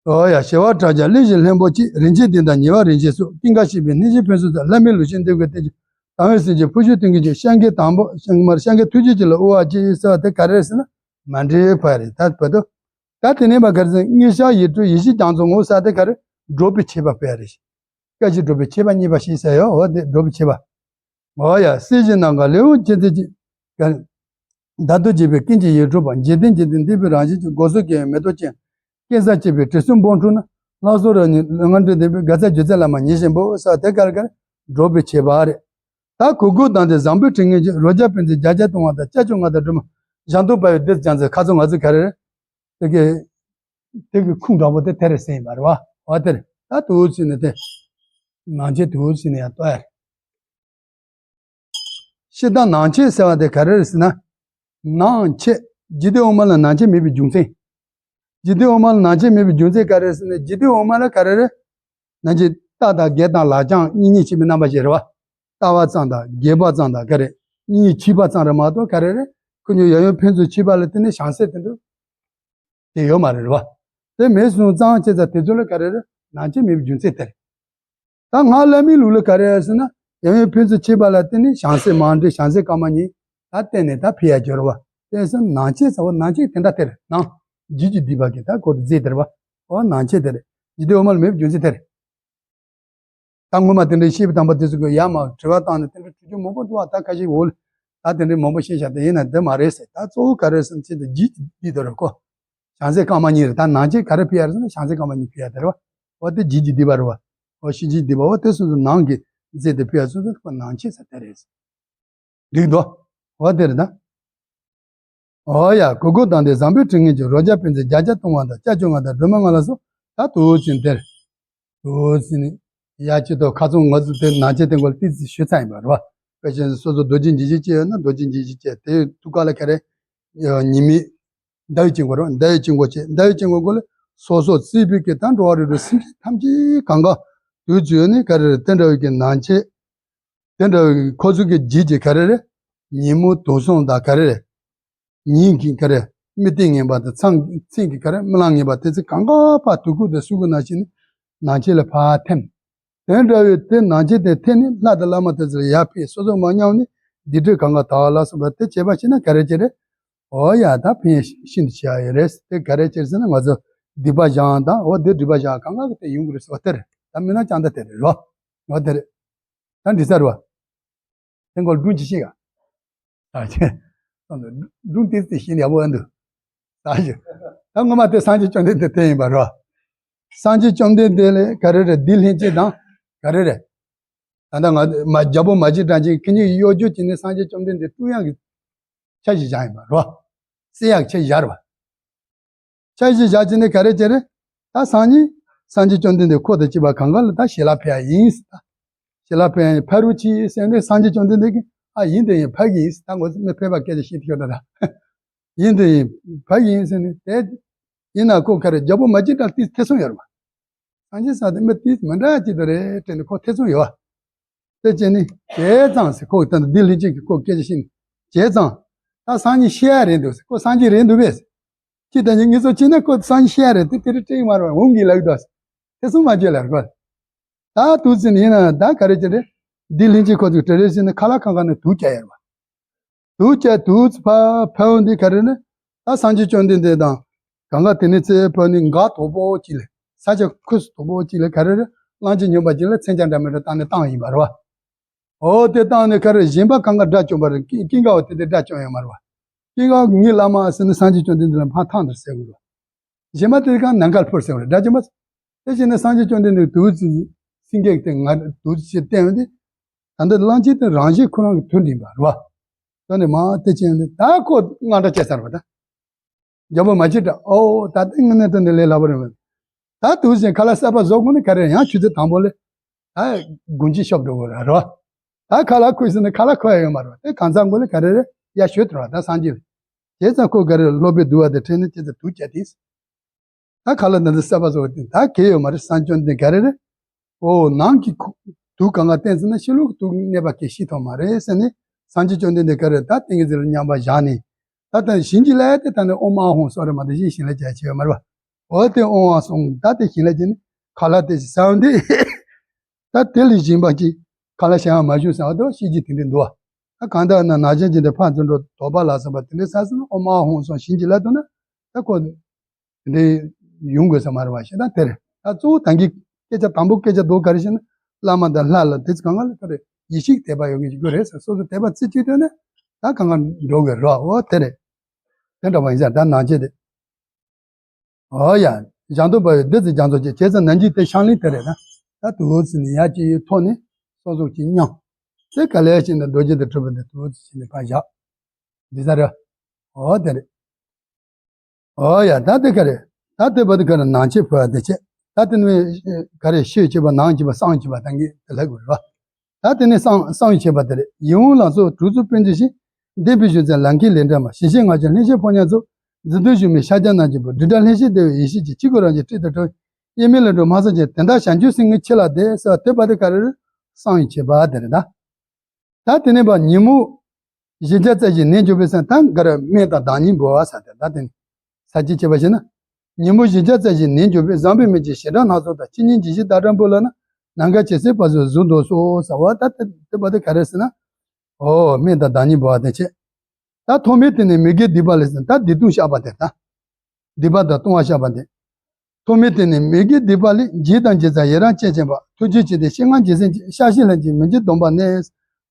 འོ་ཡ། བྱེ་བ་ཕྲག་བརྒྱ་གླིང་བཞི་ལྷུན་པོ་གཅིག་རིན་ཆེན་གཏེར་དང་ཉེ་བར་རིན་ཆེན་སོགས། ཀུན་དགའ་བཞད་པའི་གནས་བཞི་ཕུན་སུམ་ཚོགས། ལྷ་མིའི་ལུས་ཅན་འདོད་དགུའི་རྟེན་གྱི། དང་བའི་སེམས་ཅན་ཕུན་སུམ་ཚོགས་ཀུན་གྱི། སྐྱབས་མགོན་དང་པོ་སྐྱབས་མགོན་མར་སྐྱབས་མགོན་ཐུགས་རྗེ་ཅན་ལ་དབུ་བ་ཅིག་ཟེར་བ་དེ་ག་རེ་ཟེར་ན་མ་འདྲེས་ཕེ་རེད། ད་བོད་དུ། ད་དེ་ནས་མ་ག་རེ་ཟེར། མངོན་ཤེས་ཡིད་སྤྲུལ་ཡེ་ཤེས་རྒྱ་མཚོ་ངོ་ཟེར་དེ་ག་རེ། སྒྲུབ་པའི་ཆེ་བ་ཕེ་རེད། སྐད་ཅིག་སྒྲུབ་པའི་ཆེ་བ་གཉིས་པ་ཞིག་ཟེར་ཡོད། འོ་དེ་སྒྲུབ་པའི་ཆེ་བ། འོ་ཡ། སྲིད་ཞིའི་ནམ་མཁར་ལེའུ་བྱེད་ཚུལ་གྱི། བརྡ་དུ་བྱས་པའི་ཀུན་གྱི་ཡིད་སྤྲུལ་པ། འཇིག་རྟེན་འཇིག་རྟེན་འདས་པའི་རང་བཞིན་གྱི། སྒོ་གསུམ་སྐྱེ་བོའི་མེ་ཏོག་ཅན། སྐལ་བཟང་བཅས་པའི་དྲི་བསུང་སྦོམ་འཁྲུགས་ན། ལྷ་གསོལ་རབ་སྙན་ལུས་ངག་འདྲེས་ལྡན་པའི། དགའ་ཚལ་སྒྱུ་རྩལ་བླ་མ་ཉིད་བཞིན་པོ་ཟེར་དེ་ག་རེ་ག་རེ། སྒྲུབ་པའི་ཆེ་བ་རེད། ད་གུར་གུར་དང་དེ་བཟང་པོའི་དྲི་ངད་ཀྱིས། རོ་བརྒྱ་བུམ་པའི་ཟ་བརྒྱ་གཏོང་བ་དང་། སྐྱབས་མཆོག་མངའ་ཐང་སྒྲོལ་མ། གཞན་དོན་འབར་བའི་བདུད་ཀྱང་ཚེ། ཁ་ཚོ་ང་ཚོ་ག་རེ་རེད། དེ་གི་དེ་གི་ཁུངས་དྲང་པོ་དེ་དེ་རེད་ཟེར་ཡིན་པ་རེད་བ། འོ་དེ་རེད། ད་དུ་ཚུད་ནས་དེ་ནང་ཆེན་དུ་ཚུད་ནས་ཡང་ལྟོས་ཡ་རེད། ཤེས་དང་ནང་ཆེན་ཟེར་བ་དེ་ག་རེ་རེད་ཟེར་ན། ནང་ཆེན། འཇིག་རྟེན་འོག་མ་ལ་ནང་ཆེན་མེད་པའི་རྒྱུ་མཚན། འཇིག་རྟེན་འོག་མ་ལ་ནང་ཆོས་མེད་པའི་རྒྱུ་མཚན་ག་རེ་ཟེར་ན། འཇིག་རྟེན་འོག་མ་ལ་ག་རེ་རེད། ནང་ཆོས་ལྟ་དང་དགེ་དང་ལག་ཅན་གཉིས་གཉིས་ཕྱེ་བའི་རྣམ་པ་ཅིག་རེད་བ། ལྟ་བ་ཙམ་དང་དགེ་བ་ཙམ་དང་ག་རེ། གཉིས་གཉིས་ཕྱེ་བ་ཙམ་རེད་མ་གཏོགས་ག་རེ་རེད། ཁོ་གཉིས་ཡབ་ཡུམ་ཕན་ཚུན་ཕྱེ་བ་ལ་བརྟེན་ནས་བྱང་སེམས་དེ་འདྲ་དེ་ཡོད་མ་རེད་བ། དེ་མེད་སོང་ཙང་བྱས་ཙང་དེ་ཚོ་ལ་ག་རེ་རེད། ནང་ཆོས་མེད་པའི་རྒྱུ་མཚན་དེ་རེད། ད་སྔགས་བླ་མའི་ལུགས་ལ་ག་རེ་ཟེར་ན། ཡབ་ཡུམ་ཕན་ཚུན་ཕྱེ་བ་ལ་བརྟེན་ནས་བྱང་སེམས་མ་འདྲེས་བྱང་སེམས་སྐར་མ་གཉིས་ད་བརྟེན་ནས་ད་འཕེལ་ཡ་སྦྱོར་བ། དེ་ཟེར་ནང་ཆོས་ཟེར་བ་ནང་ཆོས་དེ་འདྲ་དེ་རེད། ནང་རྒྱུད་ཀྱི་སྡིག་པ་གི་ད་གོ་རྫས་དེ་རེད་བ། འོ་ནང་ཆོས་དེ་རེད། འཇིག་རྟེན་འོག་མ་ལ་མེད་པའི་རྒྱུ་མཚན་དེ་རེད། ད་སྔོན་མ་དེ་འདྲའི་བཤད་པའི་དང་པོ་དེ་ཚོ་གི་ཡ་མ་དྲི་བ་བཏང་ནས་དེ་འདྲ་དྲི་རྒྱུ་མང་པོ་འདུག་བ། ད་ཁ་ཤས་འོ་ལ་ད་དེ་འདྲའི་མང་པོ་བཤད་བཞག་དེ་ཡིན་ན་དེ་མ་རེད་ཟེར། ད་གཙོ་བོ་ག་རེ་ཟེར་ན་ཆེད་དུ་རྒྱུད་ཀྱི་སྡིག་དེ་རེད་ཁོ། བྱང་སེམས་སྐར་མ་གཉིས་རེད། ད་ནང་ཆོས་ག་རེ་ཕུལ་ཡ་རེད་ཟེར་ན་བྱང་སེམས་སྐར་མ་གཉིས་ཕུལ་ཡ་དེ་རེད་བ། འོ་དེ་རྒྱུད་ཀྱི་སྡིག་པ་རེད་བ། འོ་ཤིན་རྗེའི་སྡིག་པ། འོ་དེ་སོ་སོ་ནང་གི་རྫས་དེ་ཕུལ་ཡ་སོ་སོ་ཁོ་ནང་ཆོས་ཟེར་དེ་རེད། འགྲིག་འདུག་འོ་དེ་རེད་ད། འོ་ཡ། གུར་གུམ་དང་ལྡན་བཟང་པོའི་དྲི་ངད་ཀྱིས། རོ་བརྒྱ་བུམ་འཛིན་བརྒྱ་བརྒྱ་བཏུང་བ་དང་། སྐྱ་བཅོ་ལྔ་དང་སྒྲོལ་མ་ལྔ་ལ་སོགས། ད་དུ་ཟིན་དེར། དུ་ཟིན་ཡ་ཅི་ཏོ་ཁ་ཚོན་ང་ཚོ་དེ་ནང་ཆོས་དེ་འགོ་ལ་ཏི་ཙི་ཞུ་ཚར་ཡིན་པ་རེད་བ། དཔེ་ཆ་སོ་སོ་རྡོ་རྗེ་འཇིགས་བྱེད་ཅིག་ཡོད་ན་རྡོ་རྗེ་འཇིགས་བྱེད་ཅིག་དེ་ཐུགས་ཀ་ལ་ག་རེ། ཉི་མའི་ཟླ་བའི་དཀྱིལ་འཁོར་རེད་བ། ཟླ་བའི་དཀྱིལ་འཁོར་བྱས། ཟླ་བའི་དཀྱིལ་འཁོར་སྒོ་ལ་སོ་སོ་སྲིད་པའི་གི་ད་འགྲོ་བ་རིགས་དྲུག་སེམས་ཅན་ཐམས་ཅད་གང་ག་དུས་ཚོད་ནི་ག་རེ་རེད། དེ་འདྲ་བའི་གི་ནང་ཆོས། དེ་འདྲ་བའི་ཁོ་ཚོ་གི་རྒྱུད་ཀྱི་ག་རེ་རེད། ཉིན་མོ་དུག་གསུམ་དང་ག་རེ་རེད། ཉིན་གྱི་ག་རེ། མི་ལྟས་ངན་པ་དང་མཚན་མཚན་གྱི་ག་རེ། རྨི་ལམ་ངན་པ་དེ་ཚོ་གང་ག་ཕར་དུག་ཁུག་དང་སུག་ཁུག་ནང་བཞིན་ནང་ཆོས་ལ་ཕར་ཐིམ། དེ་འདྲ་བའི་དེ་ནང་ཆོས་དེ་ཐིམ་ནས་ལྷ་དང་བླ་མ་དེ་ཚོ་ལ་ཡར་ཕེབས། སོ་སོ་མ་ཉམས་ནས་སྡིག་སྒྲིབ་གང་ག་དག་ལ་སོགས་པ་དེ་བྱས་པ་ཤེས་ན་ག་རེ་བྱེད་རེད། འོ་ཡ། ད་ཕན་ཡོན་ཤིན་ཏུ་ཆེ་བ་ཡོད་རེད། དེ་ག་རེ་བྱེད་ཟེར་ན་ང་ཚོ་སྡིག་པ་སྦྱང་དང་འོ་དེ་སྒྲིབ་པ་སྦྱང་གང་ག་གི་དེ་ཡོང་གི་རེད་ཟེར་བ་དེ་རེད། ད་མི་ན་ཅང་ད་དེ་རེད་རོ། འོ་དེ་རེད། ད་འགྲིག་ས་རེད་བ། དེ་འགོ་སྒྲུང་ཅིག་ཤེས་ག་ད་ཁྱེད་སྒྲུང་ཏིག་ཙི་ཤེས་ཡག་པོ་ཨ་འདུག་ད་ཞུ། ད་སྔོན་མ་དེ་སངས་རྒྱས་བཅོམ་ལྡན་འདས་དེ་ཡིན་པ་རོ། སངས་རྒྱས་བཅོམ་ལྡན་འདས་ལས་ག་རེ་རེད། བདུད་ལྷན་ཅིག་དང་ག་རེ་རེད། ད་ལྟ་ང་མ་རྒྱལ་པོ་མ་གཅིག་གྲགས་ཅན་ཁྱེད་གཉིས་གཡོ་སྒྱུ་བྱས་ནས་སངས་རྒྱས་བཅོམ་ལྡན་འདས་བཏུལ་ཡག་གི་འཆར་གཞི་བཞག་ཡིན་པ་རོ། བསད་ཡག་འཆར་གཞི་བཞག་རེད་བ། འཆར་གཞི་བཞག་བྱས་ནས་ག་རེ་བྱས་རེད། ད་སང་ཉིན་སངས་རྒྱས་བཅོམ་ལྡན་འདས་འཁོར་དང་བཅས་པ་གང་ག་ལ་ད་ཞལ་ལག་ཕུལ་ཡ་ཡིན་ཟེར། ད་ཞལ་ལག་ཕུལ་ཡ་ཡིན་ཕ་རུ་ཆི་ཟེར་ནས་སངས་རྒྱས་བཅོམ་ལྡན་འདས་ཀྱིས་ཨ་ཡིན་དེ་ཡིན་ཕ་གི་ཡིན་ཟེར། ད་ངོ་ཚ་མི་ཕལ་པ་སྐད་ཆ་བཤད་ཐུབ་ད་ད་ཡིན་དེ་ཡིན་ཕ་གི་ཡིན་ཟེར་ནས་དེ་ཡིན་ན་ཁོ་ག་རེ་རྒྱལ་པོ་མ་གཅིག་གྲགས་ཏིས་ཐེ་ཚོམ་ཡོད་རེད་མ། སངས་རྒྱས་ས་དེ་མི་ཏིས་མི་འདྲ་ཅིག་ཏུ་རེད་དྲན་ནས་ཁོ་ཐེ་ཚོམ་ཡོད་བ། དེ་བྱས་ནས་བྱས་ཙང་ཟེར། ཁོ་ད་ལྟ་འདི་ལྷན་ཅིག་གིས་ཁོ་སྐད་ཆ་བཤད་ནས་བྱས་ཙང་ད་སང་ཉིན་ཤི་ཡ་རེད་འདུག་ཟེར། ཁོ་སངས་རྒྱས་རེད་འདུག་བས་ཟེར། ཅི་ད་ཉིན་ངེད་ཚོ་ཕྱིན་ན་ཁོ་སངས་རྒྱས་ཤི་ཡ་རེད་དེ་དེ་རིང་སྤྲད་མ་རེད་འོང་གི་ལབ་འདུག་ཟེར། དེ་སོང་མ་བརྗོད་ལ་རེད་ཁོ། ད་དུས་ཚོད་ཡིན་ན་ད་ག་རེ་བྱེད་རེད། འདི་ལྷན་ཅིག་ཁོ་ཚོས་དྲི་རེ་བྱས་ནས་ཁ་ལག་ཁང་ཁ་ནས་དུག་བཀྱག་ཡོད་རེད་བ། དུག་བཀྱག་དུག་ཕ་ཕ་འོང་འདི་ག་རེ་ནི་ད་སངས་རྒྱས་བཅོམ་ལྡན་འདས་དང་གང་ག་དེ་ནས་ཚེ་ཕ་ནི་འགག་དོག་པོ་ཅིག་ལས་ས་ཆ་ཁུ་སུ་དོག་པོ་ཅིག་ལས་ག་རེ་རེད། གླང་ཆེན་ཉོན་པ་ཅིག་ལ་མཚོན་ཆ་འདྲ་མི་འདྲ་བཏང་ནས་བཏང་ཡིན་པ་རེད་བ། འོ་དེ་བཏང་ནས་ག་རེ་གཞན་པ་གང་ག་དགྲ་བཅོམ་པ་རེད། ཀི་ཀིང་ཀ་བ་དེ་དེ་དགྲ་བཅོམ་ཡོད་མ་རེད་བ། ཀིང་ཀ་བ་ངའི་བླ་མ་ཟེར་ནས་སངས་རྒྱས་བཅོམ་ལྡན་འདས་ལ་ཕར་ཐང་དུ་ཟེར་དགོས་རེད་བ། གཞན་པ་དེ་གང་ནམ་མཁར་འཕུར་ཟེར་བ་རེད་དགྲ་བཅོམ་པ། དེ་བཞིན་ནས་སངས་རྒྱས་བཅོམ་ལྡན་འདས་དུག་ཙི་སེང་གེ་དེ་ང་དུག་ཙི་བསྟན་བ་དེ། ད་ལྟ་གླང་ཆེན་དེ་རང་བཞིན་ཁོ་རང་གི་དུག་འདྲེན་པ་རེད་བ། ད་ནི་མ་དེ་ཅན་དེ་ད་ཁོ་དངངས་སྐྲག་སྐྱེ་ཚར་བ་ད། རྒྱལ་པོ་མ་གཅིག་གྲགས་ཨོ་ད་ལྟ་དངོས་གནས་དྲང་གནས་ལས་སླ་པོ་རེད་བ། ད་དུག་ཅན་ཁ་ལག་གསར་པ་བཟོ་དགོས་ན་ག་རེ་ཡང་ཆུ་ཚོད་དང་པོ་ལས་ད་དགུན་ཆུ་ཤོབ་འགྲོ་དགོས་ར་རོ། ད་ཁ་ལག་ཁུ་ཟིན་ན་ཁ་ལག་ཁུ་ཡ་ཡོད་མ་རེད་བ། དེ་གང་ཚང་དགོས་ལས་ག་རེ་རེད་ཡ་ཤོད་དུ་ར་ད་སངས་རྒྱས་བྱས་ཙང་ཁོ་ག་རེ་སློབ་དཔོན་དུལ་བ་དེ་ཁྲིད་ནས་དེ་ཚོ་དུག་བཀྱག་དེ། ད་ཁ་ལག་འདི་ཚོ་གསར་པ་བཟོ་བ་དེ་ད་གལ་ཡོད་མ་རེད། སངས་རྒྱས་བཅོམ་ལྡན་འདས་ག་རེ་རེད། ཨོ་ནང་གི་དུག་གང་ག་བསྟན་ཟིན་ན་ཕྱི་ལོགས་ཀྱི་དུག་གནས་པ་གལ་ཤེས་ཐུབ་མ་རེད་ཟེར་ནས་སངས་རྒྱས་བཅོམ་ལྡན་འདས་ག་རེ་ད་ཏིང་ངེ་འཛིན་ལ་མཉམ་པར་བཞག་ནས། ད་ལྟ་བྱིན་གྱིས་བརླབས་ཏེ་ད་ནི་ཨོཾ་ཨཱཿཧཱུྃ་སོགས་རེད་མ་གཏོགས་གཞན་བྱིན་རླབས་རྒྱག་ཆེ་བ་མ་རེད་བ། འོ་དེ་ཨོཾ་ཨཱཿཧཱུྃ་སོགས་ད་དེ་བྱིན་རླབས་ཀྱིས་ནི་ཁ་ལག་དེ་ཞིག་ཟ་འོང་དེ། ད་དེ་ལས་གཞན་པ་ཅིག་ཁ་ལག་བྱ་བ་མ་བྱུང་ཟེར་བ་དེ་བ་ཤེས་ཀྱི་དེ་འདྲ་འདུག་བ། ད་གང་ལྟར་ན་ནག་ཅན་གྱི་འདི་ཕར་ཚུར་འགྲོ་དོགས་པ་ལ་སོགས་པ་དེ་འདྲའི་ས་སོང་ན་ཨོཾ་ཨཱཿཧཱུྃ་སོགས་བྱིན་གྱིས་བརླབས་ཐུབ་ན་ད་ཁོ་དེ་འདྲའི་ཡོང་དགོས་ས་མ་རེད་བ། ཞེ་ད་དེ་རེད། ད་གཙོ་བོ་ད་གིན་སྐད་ཆ་དང་པོ་སྐད་ཆ་མདོ་ག་རེ་བཤད་ན་བླ་མ་དང་ལྷ་ལ་དེ་ཚོ་གང་ག་ལ་ད་རེ་ཡེ་ཤེས་དད་པ་ཡོད་མཁན་ཞིག་དགོས་རེད་ཟེར། སོ་སོ་དད་པ་རྩེ་གཅིག་ཏུ་ནས་ད་གང་ག་འགྲོ་དགོས་རེད་བ། འོ་དེ་རེད། དེ་འདྲ་བ་ཡིན་ཙང་ད་ནང་ཆོས་དེ། འོ་ཡ། ཞང་སྟོན་པ་ཡི་བདུད་རྩི་རྒྱ་མཚོ་ཆེ། བྱས་ཙང་ནམ་རྒྱུན་དེ་ཕྱག་ལེན་དེ་རེད་ན། ད་དུ་འོ་ཚི་ནི་ཡ་ཅི་ཡི་ཐོག་ནས་སོ་སོ་ཅི་མཉམ། དེ་ག་ལས་ཤེས་ན་རྡོ་རྗེ་དང་གྲུབ་པ་དེ་དུ་འོ་ཚི་ཤེས་ནས་ཕར་བཞག་འདི་ས་རེད། འོ་དེ་རེད། འོ་ཡ་ད་དེ་ག་རེད། ད་དེ་བ་དེ་ག་རེ་ནང་ཆོས་ཕུལ་བ་དེ་བྱས། ད་དེ་ནི་ག་རེ་ཤོད་བྱེད་པ་ནང་བྱེད་པ་གསང་བྱེད་པ་ད་གིན་དེ་ལྷག་དགོས་རེད་བ། ད་དེ་ནས་གསང་གསང་བའི་ཁྱད་པར་དེ་རེད། ཡིད་འོང་ལ་སོགས་དྲུག་ཚུལ་སྤོན་ཆེན་ཞིང་། ལྡན་པའི་གཞུང་ཚན་ལམ་ཁྱེར་ལས་འབྲས་མ། ཞི་ཞིང་ངག་བཅད་ལྷན་ཅིག་ཕོ་ཉ་ཚོ། མཛད་དོན་ཞུ་མི་ཤཱཀྱ་རྣམས་ཀྱི་བུ། དྲིལ་བསྒྲགས་ལྷན་སྐྱེས་བདེ་བའི་ཡེ་ཤེས་ཀྱིས། ཕྱི་སྒོ་རང་བཞིན་སྤྲིན་དུ་སྤྲོ། དབྱེར་མེད་ལས་འགྲོ་མ་སངས་ཀྱང་། དེ་དག་བྱང་ཆུབ་སེམས་ཀྱི་ཁྱེར་ལ་དེ། ཟེར་བ་དེ་བ་དེ་ག་རེ་རེད། གསང་བའི་ཁྱད་པར་དེ་རེད་ད། ད་དེ་ནས་པ་ཉིན་མོ་བཞི་བརྒྱ་རྩ་བཞི་ནད་འབྱུང་བས་ཟེར། ད་ག་རེ་སྨན་དང་བདག་ཉིད་འབུལ་བ་ཟེར་ཏེ། ད་དེ་ནས་ས་བཅད་བྱས་པ་ཞིག་ན། ཉིན་མོ་བཞི་བརྒྱ་རྩ་བཞི་ནད་འབྱུང་བས། བཟང་པོའི་སྨན་གྱི་བྱེ་བྲག་སྣ་ཚོགས་དང་། ཕྱི་ཉིན་ཇི་བཞིན་ཟླ་གྲངས་འབུལ་ལ་ན། ནམ་མཁའ་ཇི་སྲིད་བར་དུ་གཟུགས་མདོག་སོགས། ཟེར་བ་ད་དེ་དེ་བ་དེ་ག་རེ་ཟེར་ན། ཨོ་སྨན་དང་བདག་ཉིད་འབུལ་བ་དེ་བྱས། ད་ཐོག་མའི་དེ་ནས་མི་དགེ་སྡིག་པ་ལས་ཟེར། ད་སྡིག་ལྟུང་བཤགས་པ་དེ་ད། སྡིག་པ་དང་ལྟུང་བ་བཤགས་པ་དེ། ཐོག་མའི་དེ་ནས་མི་དགེ་སྡིག་པ་ལས། བགྱིས་དང་བགྱིད་ཙམ་ཡི་རང་བསྐྱེད་བྱེད་པ། ཐུགས་རྗེ་ཆེ་སྟེ་གཤེ་སྔགས་ཇི་སྲིད་བགྱི། བཤགས་ཤིང་ལན་གཅིག་མི་བགྱིད་སྡོམ་པ་ནི།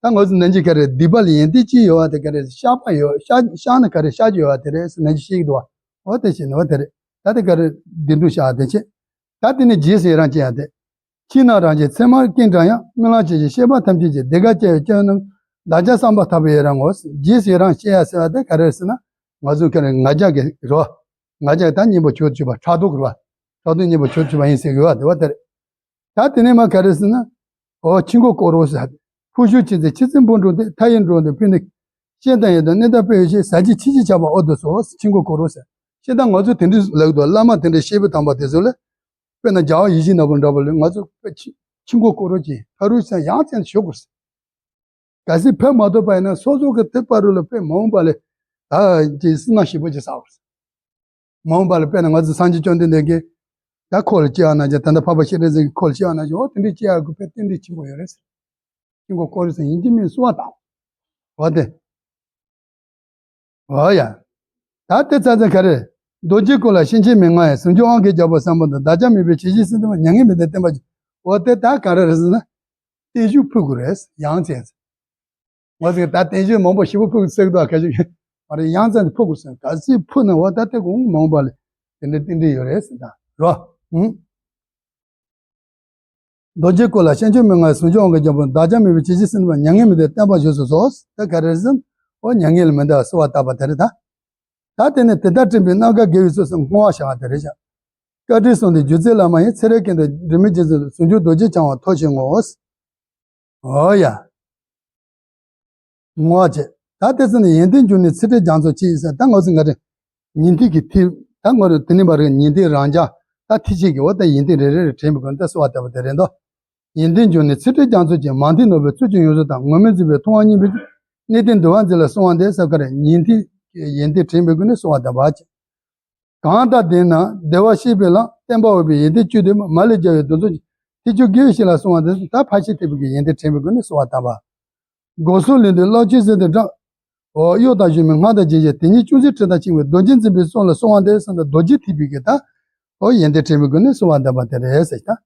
ད་ང་ཚོ་ནན་གྱི་ག་རེ་སྡིག་པ་ལ་ཡོན་ཏན་ཅི་ཡོད་བ་དེ་ག་རེ་བཤགས་པ་ཡོད། བཤགས་བཤགས་ན་ག་རེ་བཤགས་རྒྱུ་ཡོད་བ་དེ་རེད་ཟེར་ནན་གྱི་ཤེས་ཀྱི་འདུག་བ། འོ་དེ་བྱས་ནས་འོ་དེ་རེད། ད་དེ་ག་རེ་སྡིག་ལྟུང་བཤགས་དེ་བྱས། ད་དེ་ནས་རྗེས་སུ་ཡི་རང་བསྐྱེད་ཡ་དེ། ཕྱིས་ན་རང་བཞིན་མཚན་མར་སྐྱེས་འགྲོ་ཡང་། སྨོན་ལམ་ཇི་བཞིན་བཤད་པ་ཐམས་ཅད་ཀྱིས། བདེ་དགའ་སྐྱེ་བའི་སྐྱོན་རྣམས། བདག་ཀྱང་བསམ་པ་ཐག་པས་ཡི་རང་ངོ་། རྗེས་སུ་ཡི་རང་བསྐྱེད་ཡ་ཟེར་བ་དེ་ག་རེ་རེད་ཟེར་ན། ང་ཚོ་ག་རེ་ང་རྒྱལ་གྱི་རོ། ང་རྒྱལ་ད་གཉེན་པོ་ཆོས་སྤྱོད་པ་ཕྲག་དོག་གི་རོ། ཕྲག་དོག་གཉེན་པོ་ཆོས་སྤྱོད་པ་ཡིན་ཟེར་གི་བ་དེ་བ་དེ་རེད། ད་དེ་ནས་མ་ག་རེ་ཟེར་ན། ཨོ་ཕྱི་མགོ་སྐོར་རོ་ཟེར། ཕུ་ཤུ་ཆེ་ཚེ་ཆེ་ཚེ་འབུར་འགྲོ་སྟེ། མཐའ་ཡས་འགྲོ་སྟེ་ཕུ་ནི། ཤེས་དང་ཡིན་དང་གནས་དང་དཔེ་ཡོད་ཤེས། ཟ་བྱེད་འཆི་བྱེད་ཆགས་པ་ཨོ་དོ་སོ། ཕྱི་མགོ་སྐོར་རོ་ཟེར། ཤེས་དང་ང་ཚོ་དེ་འདྲའི་ལག་ཏུ་བླ་མ་དེ་འདྲའི་ཤེས་པའི་དམ་པ་དེ་ཚོ་ལ། དཔེར་ན་རྒྱལ་བ་ཡིད་བཞིན་ནོར་བུ་འདྲ་བོ་ལ་ང་ཚོ་དཔེ་ཕྱི་ཕྱི་མགོ་སྐོར་རོ་གྱིས་ཕ་རུ་ཟེར་ཡང་བཙན་ཞུ་དགོས། གལ་སྲིད་ཕེབས་མ་ཐུབ་པ་ཡིན་ན་སོ་སོ་གི་དེ་བར་དུ་ལ་དཔེ་མ་འོངས་པ་ལ་ད་ཀྱི་སྲིད་ན་ཞེ་པོ་ཅིག་བསགས་པ་རེད། མ་འོངས་པ་ལ་དཔེར་ན་ང་ཚོ་སངས་རྒྱས་བཅོམ་ལྡན་འདས་ཀྱིས་ད་ཁོ་ལ་སྐྱེ་བ་ན་ཅིག་ད་ལྟ་འཕགས་པ་སྤྱན་རས་གཟིགས་ཀྱིས་ཁོ་ལ་སྐྱེ་བ་ན་ཅིག་འོ་དེ་འདྲའི་སྐྱེ་ཡག་གི་དཔེ་རྟེན་འབྲེལ་ཆེན་པོ་ཡོད་རེད་ཟེར། ཀྱི་མགོ་སྐོར་རེད་ཟེར་ཡིན་གྱི་མིན་གསོལ་བ་བཏང་། འོ་དེ། འོ་ཡ། ད་དེ་ཚ་ཚ་ག་རེ། རྡོ་རྗེ་སྐུ་ལ་ཤན་ཆེན་མི་མངའ་ཡང་། ཟུང་འཇུག་དབང་གི་རྒྱལ་པོ་བཟང་པོ་འདི། བདག་ཅག་མོས་པའི་ཇི་བཞིན་སྲིད་དུ་མ། མྱ་ངན་མི་འདའ་བརྟན་པར་གྱུར། འོ་དེ་ད་ག་རེ་རེད་ཟེར་ན། བརྟན་བཞུགས་ཕུལ་དགོས་རེད་ཡང་བཙན་ཟེར། ངོ་ཟེར་ད་བརྟན་བཞུགས་མང་པོ་ཞེ་པོ་ཕུལ་ཟེར་གི་འདུག་ག་ཞིག་མ་རེད་ཡང་བཙན་ཕུལ་དགོས་ཟེར། ག་ཚོད་ཕུལ་ན་འོ་ད་དེ་གོང་མང་པ་ལ་དེ་འདྲ་རྟེན་འབྲེལ་ཡོད་རེད་ཟེར་ད་རོ། ཧུམ། རྡོ་རྗེ་སྐུ་ལ་ཤན་ཆེན་མི་མངའ་ཡང་། ཟུང་འཇུག་དབང་གི་རྒྱལ་པོ་འདི། བདག་ཅག་མོས་པའི་ཇི་བཞིན་སྲིད་དུ་མ། མྱ་ངན་མི་འདའ་བརྟན་པར་བཞུགས་སུ་གསོལ། དེ་ག་རེ་ཟེར། འོ་མྱ་ངན་ལས་མི་འདའ་གསོལ་བ་བཏབ་པ་དེ་རེད་ད། ད་དེ་ནས་དེ་ལྟར་དྲན་པས་རྣམ་དཀར་དགེ་བའི་ཚོགས་སུ་བསྔོ་བ་བྱ་བ་དེ་རེད་བཞག་བཀའ་དྲིན་གསུམ་ལྡན་སྒྱུ་རྩལ་བླ་མ་ཡི། ཚེ་རབས་ཀུན་ཏུ་སྒྲིབ་མེད་རྗེས་སུ་བཟུང་། ཟུང་འཇུག་རྡོ་རྗེ་འཆང་བ་ཐོབ་ཕྱིར་བསྔོ། འོ་ཡ། བསྔོ་བ་བྱེད། ད་དེ་ཚོ་ནི་ཡོན་ཏན་འབྱུང་གནས་ཚུལ་ཁྲིམས་རྒྱ་མཚོ་ཆེ་ཡིན་ཟེར། ད་ང་ཚོ་ང་རེ་ཉན་ཐོས་ཀྱི་ཐིག་ད་ང་རེ་དེ་ནི་མ་རེད་ཉན་ཐོས་རང་རྐྱ་ད་ཐིག་ཆེ་གི་འོ་ད་ཡོན་ཏན་རེ་རེ་རེ་དྲན་པའི་སྒོ་ནས་ད་གསོལ་བ་བཏབ་པ་དེ་རེད་འདོ། ཡོན་ཏན་འབྱུང་གནས་ཚུལ་ཁྲིམས་རྒྱ་མཚོ་ཆེ། མང་ཐོས་ནོར་བུའི་ཚུལ་གྱིས་ཡོངས་སུ་དག་ངོམས་མེད་འཛིན་པའི་མཐོང་བ་སྙིང་པོའི་གནས་བརྟན་འདུལ་བ་འཛིན་ལ་གསོལ་བ་འདེབས་ཟེར་ག་རེ་ཉན་ཐོས་ཀྱི་ཡོན་ཏན་དྲན་པའི་སྒོ་ནས་གསོལ་བ་བཏབ་པ་བྱེད། གང་དག་དེ་ན་བདེ་བར་གཤེགས་པའི་ལམ། བསྟན་པ་འོད་པའི་ཡོན་ཏན་བཅུད་ལྡན་མ། མ་ལུས་རྒྱལ་བའི་གདུང་འཚོབ་ཀྱི། ཐེག་མཆོག་དགེ་བའི་བཤེས་ལ་གསོལ་བ་འདེབས། ད་ཕར་ཕྱིན་ཐེག་པའི་གི་ཡོན་ཏན་དྲན་པའི་སྒོ་ནས་གསོལ་བ་བཏབ་པ། སྒོ་གསུམ་ལུས་འདི་རླབས་ཆེན་གསེར་དང་འདྲ། འོ་གཡོ་དང་ཞུམ་མེད་སྔགས་དང་ལྗན་ལྗིན། དེ་ཉིད་ཅུང་ཟད་ཁྲིད་དང་འཆིང་བའི། རྡོ་རྗེ་འཛིན་པའི་གསུང་ལ་གསོལ་བ་འདེབས་ཟེར་ན་རྡོ་རྗེ་ཐེག་པའི་གི་ད། འོ་ཡོན་ཏན་དྲན་པའི་སྒོ་ནས་གསོལ་བ་བཏབ་པ་དེ་རེད་ཟེར་ད།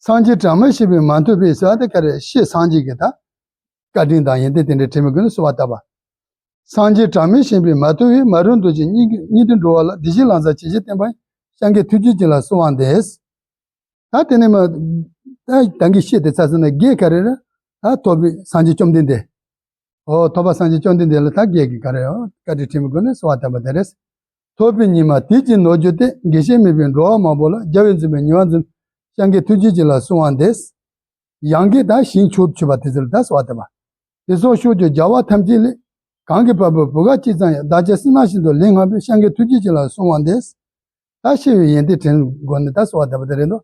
སངས་རྒྱས་གྲངས་མེད་བཞུགས་པའི་མང་ཐོས་པས་ཟེར་བ་དེ་ག་རེ་ཤེས་སངས་རྒྱས་ཀྱི་ད། བཀའ་དྲིན་དང་ཡོན་ཏན་དེ་འདྲའི་དྲན་པའི་སྒོ་ནས་གསོལ་བ་བཏབ་པ། སངས་རྒྱས་གྲངས་མེད་བཞུགས་པའི་མང་ཐོས་པས། མ་རིག་འདུ་བྱེད་གཉིད་གཉིད་དུ་འགྲོ་བ་ལ། བདེ་གཤེགས་ལམ་བཟང་ཇི་བཞིན་བསྟན་པ་ཡི། སངས་རྒྱས་ཐུགས་རྗེ་ཅན་ལ་གསོལ་བ་འདེབས། ད་དེ་ནས་མ་ད་ད་གིན་བཤད་དེ་ཚར་སོང་ན་རྒྱས་ག་རེ་རེད། ད་ཐོབ་པའི་སངས་རྒྱས་བཅོམ་ལྡན་འདས། ཨོ་ཐོབ་པ་སངས་རྒྱས་བཅོམ་ལྡན་འདས་ལ་ད་རྒྱས་ཀྱི་ག་རེ་ཨོ་བཀའ་དྲིན་དྲན་པའི་སྒོ་ནས་གསོལ་བ་བཏབ་པ་དེ་རེད། ཐོབ་པའི་ཉི་མ་དུས་ཀྱི་ནོར་གྱུར་ཏེ། དགེ་བཤེས་མེད་པའི་འགྲོ་བ་མང་པོ་ལ། རྒྱལ་བས་འཛིན་པའི་ཉེ་བར་འཛིན། སངས་རྒྱས་ཐུགས་རྗེ་ཅན་ལ་གསོལ་བ་འདེབས། ཡང་གིས་ད་ཞིང་ཆུ་ཆུ་བ་དེ་ཚོ་ལ་ད་གསོལ་བ་བཏབ་པ། དེ་སོགས་ཕྱོགས་བཅུའི་རྒྱལ་བ་ཐམས་ཅད་ལས། གང་གི་བར་དུ་བུ་ག་གཅིག་ཙམ་ཡང་། བདག་ཅག་སྲིད་ན་བཞིན་དུ་ལེགས་བསྔགས་པའི། སངས་རྒྱས་ཐུགས་རྗེ་ཅན་ལ་གསོལ་བ་འདེབས། ད་ཤེས་པའི་ཡོན་ཏན་དྲན་སྒོ་ནས་ད་གསོལ་བ་བཏབ་པ་དེ་རེད་འདུག་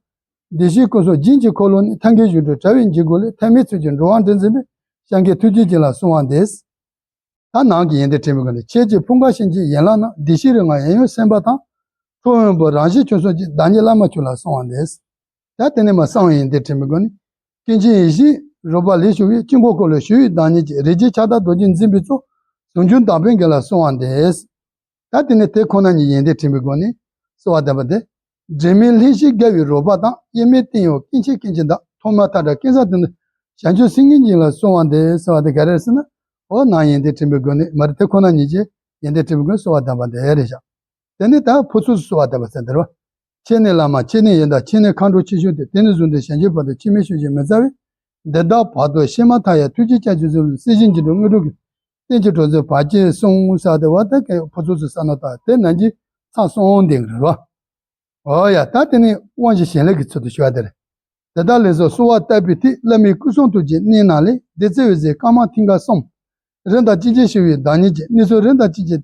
བདེ་གཤེགས་སྐུ་གསུམ་རྒྱན་གྱི་འཁོར་ལོ་ནི། ཐབས་མཁས་གཞུང་དྲུག་དྲ་བའི་འཇུག་སྒོ་ལས། ཐ་མལ་ཚུལ་གྱིས་འགྲོ་བ་འདྲེན་འཛིན་པའི། སངས་རྒྱས་ཐུགས་རྗེ་ཅན་ལ་གསོལ་བ་འདེབས། ད་ནང་གི་ཡོན་ཏན་དྲན་པའི་སྒོ་ནས། ཁྱེད་ཀྱི་ཕུང་ཁམས་ཤིང་གཅིག་ཡན་ལག་རྣམས། བདེ་གཤེགས་རིགས་ལྔ་ཡིད་འོང་སེམས་དཔའ་དང་། ཁྲོ་བོའི་དབང་པོ་རང་བཞིན་ཁྱུ་གསུམ་གྱི། བདག་ཉིད་བླ་མ་ཁྱོད་ལ་གསོལ་བ་འདེབས། ད་དེ་ནས་མ་གསང་བའི་ཡོན་ཏན་དྲན་པའི་སྒོ་ནས། ཀུན་མཁྱེན་ཡེ་ཤེས་རོལ་པ་ལས་བྱུང་བའི། དཀྱིལ་འཁོར་འཁོར་ལོ་བཞུགས་པའི་བདག་ཉིད་ཀྱི། རིགས་ཀྱི་ཁྱབ་བདག་རྡོ་རྗེ་འཛིན་པའི་གཙོ། ཟུང་འཇུག་དམ་པའི་དགེ་ལ་གསོལ་བ་འདེབས། ད་དེ་ནས་དེ་ཁོ་ན་ཉིད་ཡོན་ཏན་དྲན་པའི་སྒོ་ནས་གསོལ་བ་བཏབ་པ་སྟེ། དྲི་མེད་ལྷན་སྐྱེས་དགའ་བའི་རོལ་པ་དང་། དབྱེར་མེད་སྟེང་འོག་ཀུན་མཁྱེན་ཀུན་མཁྱེན་དང་། ཐོག་མ་མཐའ་བྲལ་ཀུན་བཟང་དོན་དུ། བྱང་ཆུབ་སེམས་ཀྱི་རྒྱན་ལ་གསོལ་བ་འདེབས། ཟེར་བ་དེ་ག་རེ་རེད་ཟེར་ན། འོ་ནང་ཡོན་ཏན་དྲན་པའི་སྒོ་ནས་མ་རེད་དེ་ཁོ་ན་ཉིད་ཀྱི་ཡོན་ཏན་དྲན་པའི་སྒོ་ནས་གསོལ་བ་བཏབ་པ་དེ་རེད་བཞག་དེ་ནས་ད་ཕུར་ཚུགས་སུ་གསོལ་བ་བཏབ་པ་ཟེར་འདིར་བ། ཁྱེད་ནི་བླ་མ་ཁྱེད་ནི་ཡོན་བདག་ཁྱེད་ནི་མཁའ་འགྲོ་ཆེ་ཆུང་སྟེ། དེ་ནས་བཟུང་སྟེ་བྱང་ཆུབ་བར་དུ། འཆི་མེད་ཕྱོགས་བཅུའི་མི་ཟད་པའི། འདི་དག་བར་དུ་ཕྱིར་མ་ཐར་ཡང་། ཐུགས་རྗེ་ཅན་གྱིས་གཟིགས་ལ། སྲིད་ཞིའི་འགྱུར་འགྲོས་དངོས་གྲུབ་ཀྱི། རྟེན་གྱི་གྲོགས་མཛད་བར་ཆད་སོང་། ཟེར་ཏེ་བ་ད་ཕུར་ཚུགས་སུ་གསོལ་ན་ད་དེ་ནང་གི་ཚར་སོང་དེ་རེད་བ། ཨོ་ཡ་ད་དེ་ནི་དབང་བཞི་བྱིན་རླབས་ཀྱི་ཚུལ་དུ་ཞུ་བ་དེ་རེད། དེ་དག་ལེགས་སོ་གསོལ་བ་བཏབ་པའི་མཐུས། བླ་མའི་སྐུ་གསུང་ཐུགས་ཀྱི་གནད་རྣམས་ལས། བདུད་རྩི་འོད་ཟེར་དཀར་དམར་མཐིང་ག་གསུམ། རིམ་དང་བཅས་བྱིན་ཞུ་བའི་བདག་ཉིད་ཀྱི། ནུས་མཐུ་རིམ་དང་བཅས་བྱིན།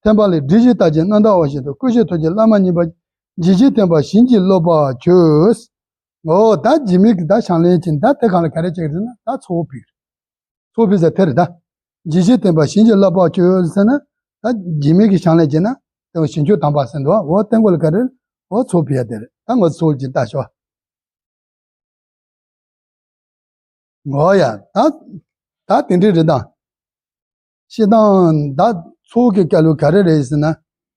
ཐེམ་པ་ལས་སྒྲིབ་བྱེད་རྟགས་ཅན་རྣམ་དག་པ་བཞིན་དུ་ཀུན་ཤེས་ཐོགས་རྒྱན་བླ་མ་གཉིས་པ་འཇིགས་བྱེད་ཐེམ་པ་བྱིན་གྱིས་རློབ་པར་བྱོས། འོ་ད་འཇིགས་མེད་ཀྱི་ད་བྱང་ལས་ཀྱི་ད་དེ་གང་ལ་ག་རེ་བྱེད་ཀྱི་ཟེར་ན་ད་ཚོགས་ཕུལ། ཚོགས་ཕུལ་ཟེར་དེ་རེད་ད། འཇིགས་བྱེད་ཐེམ་པ་བྱིན་གྱིས་རློབ་པར་བྱོས་ཟེར་ན། ད་འཇིགས་མེད་ཀྱི་བྱང་ལས་བྱེད་ན་དེ་བ་བྱིན་མཆོད་དམ་པ་ཟེར་འདུག་འོ་དེ་གང་ལ་ག་རེ། འོ་ཚོགས་ཕུལ་ཡ་དེ་རེད། ད་ངོ་ཚོགས་ཀྱི་ལྟ་ཞོག་འོ་ཡ། ད་ད་དེ་འདྲའི་རེད་ད། སྤྱིར་བཏང་ད་ཚོགས་ཀྱི་སྐལ་བ་ག་རེ་རེད་ཟེར་ན།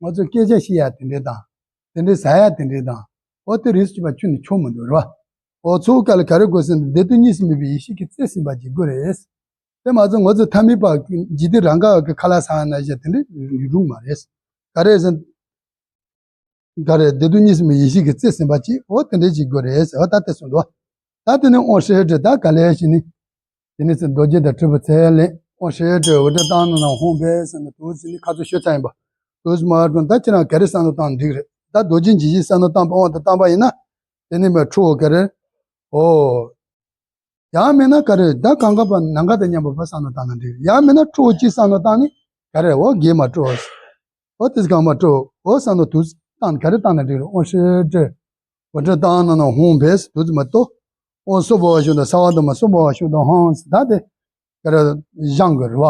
ང་ཚོ་སྐད་ཆ་བཤད་ཡ་དེ་འདྲའི་དང་། དེ་འདྲའི་ཟ་ཡ་དེ་འདྲའི་དང་། འོ་དེ་རིགས་སུ་ཆུད་པ་ཁྱོན་ནས་ཆོག་མི་འདུག་རེད་བ། འོ་ཚོགས་སྐལ་ག་རེ་དགོས་ཟེར་ན་བདེ་སྡུག་གཉིས་སུ་མེད་པའི་ཡེ་ཤེས་ཀྱི་རྩལ་ཟིན་པ་ཅིག་དགོས་རེད། དེ་མ་ཚད་ང་ཚོ་ཐ་མལ་པ་འཇིག་རྟེན་རང་ག་གི་ཁ་ལག་ཟ་ཡ་ན་བཞིན་དེ་འདྲའི་རུང་མ་རེད། ག་རེ་ཟེར། ག་རེ་བདེ་སྡུག་གཉིས་སུ་མེད་ཡེ་ཤེས་ཀྱི་རྩལ་ཟིན་པ་ཅིག་འོ་དེ་འདྲའི་ཅིག་དགོས་རེད་ཟེར་བ་ད་དེ་གསུངས་འདུག་ད་དེ་ནས་ཨོཾ་ཧྲཱིཿ་ད་ག་ལས་ཞིག་ནི། དེ་ནས་ཚེ་རྡོ་རྗེ་དང་གྲུབ་པའི་ཚེ་ལས་ཨོཾ་ཧྲཱིཿ་ཝཱ་ཌཱི་ཏཱ་ན་ན་ཧཱུྃ་ཕཊ་ཟེར་ནས་དུས་ཚོད་ནི་ཁ་ཚོད་ཤོད་ཚར་ཡིན་པ། དུས་ཚོད་མ་བར་དུ་ད་ཁྱེད་རང་ག་རེ་བསམ་བློ་བཏང་འགྲིག་རེད། ད་རྡོ་རྗེ་འཇིགས་བྱེད་བསམ་བློ་བཏང་པ་དབང་དུ་བཏང་པ་ཡིན་ན། དེ་ནས་མ་ཁྲོ་བོ་ག་རེ། ཨོ། ཡང་མིན་ན་ག་རེ་ད་གང་ག་པ་ནམ་མཁའ་དང་མཉམ་པ་བསམ་བློ་བཏང་ན་འགྲིག་ཡང་མིན་ན་ཁྲོ་བོ་གཅིག་བསམ་བློ་བཏང་ནི་ག་རེ་འོ་དགེ་མ་ཁྲོ་བོ། འོ་དེ་གང་མ་ཁྲོ་བོ་བསམ་བློ་དུས་བཏང་ག་རེ་བཏང་ན་འགྲིག་རེད། ཨོཾ་ཧྲཱིཿ་ཝཱ་ཌཱི་ཏཱ་ན་ན་ཧཱུྃ་ཕཊ་དུས་མ་གཏོགས། ཨོཾ་སྭ་བྷཱ་ཝ་ཤུདྡྷ་སརྦ་དྷརྨ་སྭ་བྷཱ་ཝ་ཤུདྡྷ་ཧཱུྃ་ད་དེ་ག་རེ་བཞེངས་དགོས་རེད་བ།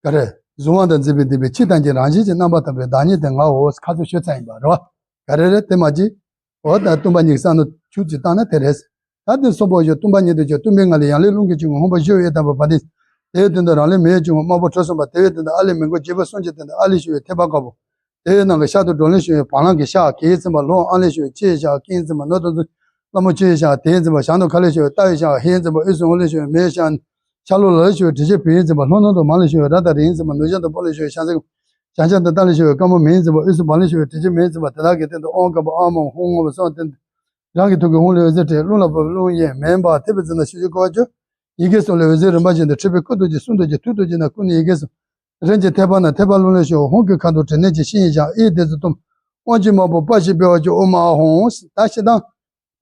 ག་རེ། གཟུང་བ་དང་འཛིན་པས་བསྡུས་པའི་ཕྱི་དང་སྤྱིའི་རང་བཞིན་གྱིས་རྣམ་པར་དག་པའི་བདག་ཉིད་དེ་ངའོ་ཁ་ཚོད་ཤོད་ཚར་ཡིན་པ་རེད་བ། ག་རེ་རེད་དེ་མ་གཅིག་འོ་ད་སྟོང་པ་ཉིད་ཀྱི་བསམ་བློ་ཆུ་གཅིག་བཏང་ན་དེ་རེད། ད་དེ་སྭ་བྷཱ་ཝ་ཤུདྡྷ་སྟོང་པ་ཉིད་དུ་གྱུར་སྟོང་པའི་ངང་ལས་ཡང་ལས་རླུང་གིས་བསྐྱོད་ངོ་ཧཱུྃ་ཕཊ་ཞུ་བའི་དང་པོ་བ་དེ། དེའི་སྟེང་དུ་རང་ལས་མེ་ཡིས་བསྐྱོད་ངོ་དམར་པོ་དྲི་ཟུམ་པ། དེའི་སྟེང་དུ་ཨཱ་ལས་མི་མགོ་སྐྱེས་བུ་གསུམ་གྱི་སྟེང་དུ་ཨཱ་ལས་ཞུ་བའི་ཐོད་པ་དཀར་པོ། དེའི་ནང་གི་ཤར་དུ་སྒྲོ་ལན་ཞུ་བའི་བ་ལང་གི་ཤར་གྱི་ཡིག་ཚིམ་པ་ལྷོ་ཨ་ལས་ཞུ་བའི་ལྕེ་ཡི་ཤར་གྱི་ཡིག་ཚིམ་པ་ནོར་དང་ལྟད་མོ་ཆུ་ཡི་ཤར་དེ་ཡིག་ཚིམ་པ་བྱང་དུ་ཁ་ལས་ཞུ་བའི་རྟ་ཡི་ཤར་ཧེ་ཡིག་ཚིམ་པ་དབུས་སུ་ཧཱུྃ་ལས་ཞུ་བའི་མེའི་ཤར། ཤར་ལྷོ་ལ་ལས་ཞུ་བའི་དྲི་ཞིམ་བོའི་ཡིག་ཚིམ་པ་ལྷོ་ནུབ་ཏུ་མ་ལས་ཞུ་བའི་ར་དང་རིའི་ཡིག་ཚིམ་པ་ནུབ་བྱང་དུ་སྤོ་ལས་ཞུ་བའི་བྱང་སེམས། བྱང་ཤར་དུ་རྟ་ལས་ཞུ་བའི་དཀར་མོ་མེའི་ཡིག་ཚིམ་པ་དབུས་སུ་བ་ལས་ཞུ་བའི་དྲི་ཞིམ་མེའི་ཡིག་ཚིམ་པ་དེ་དག་གི་སྟེང་དུ་ཨོཾ་དཀར་པོ་ཨ་མ་ཧཱུྃ་སྔོན་པོ་སོགས་སྟེང་དུ། རང་གི་ཐུགས་ཀྱི་ཧཱུྃ་ལས་འོད་ཟེར་འཕྲོས། རླུང་ལ་བབས་རླུང་ཡལ་མེ་འབར་ཐིགས་པ་འཛིན་ན་ཤུགས་ཀྱིས་བསྐོར་བ་བཅུ། ཡི་གེ་གསུམ་ལས་འོད་ཟེར་རིམ་པ་བཞིན་དུ་འཕྲོས་པས་སྐུ་རྡོ་རྗེ་གསུང་རྡོ་རྗེ་ཐུགས་རྡོ་རྗེ་རྣམས་སྐུ་ནི་ཡི་གེ་གསུམ། རིམ་གྱིས་ཐོད་པ་ན་ཐོད་པ་རླུང་ལས་བྱུང་། ཧཱུྃ་གི་ཁ་དོག་དྲི་ནད་ཀྱི་ཤིང་ཡི་ཤར་ཨེ་དེ་ཚུ་གཏུམ། དབང་ཕྱུག་དམར་པོ་དཔའ་ཞིང་འབར་བ་བཅུ་ཨོཾ་ཨཱཿཧཱུྃ། ད་སྤྱིར་བཏང་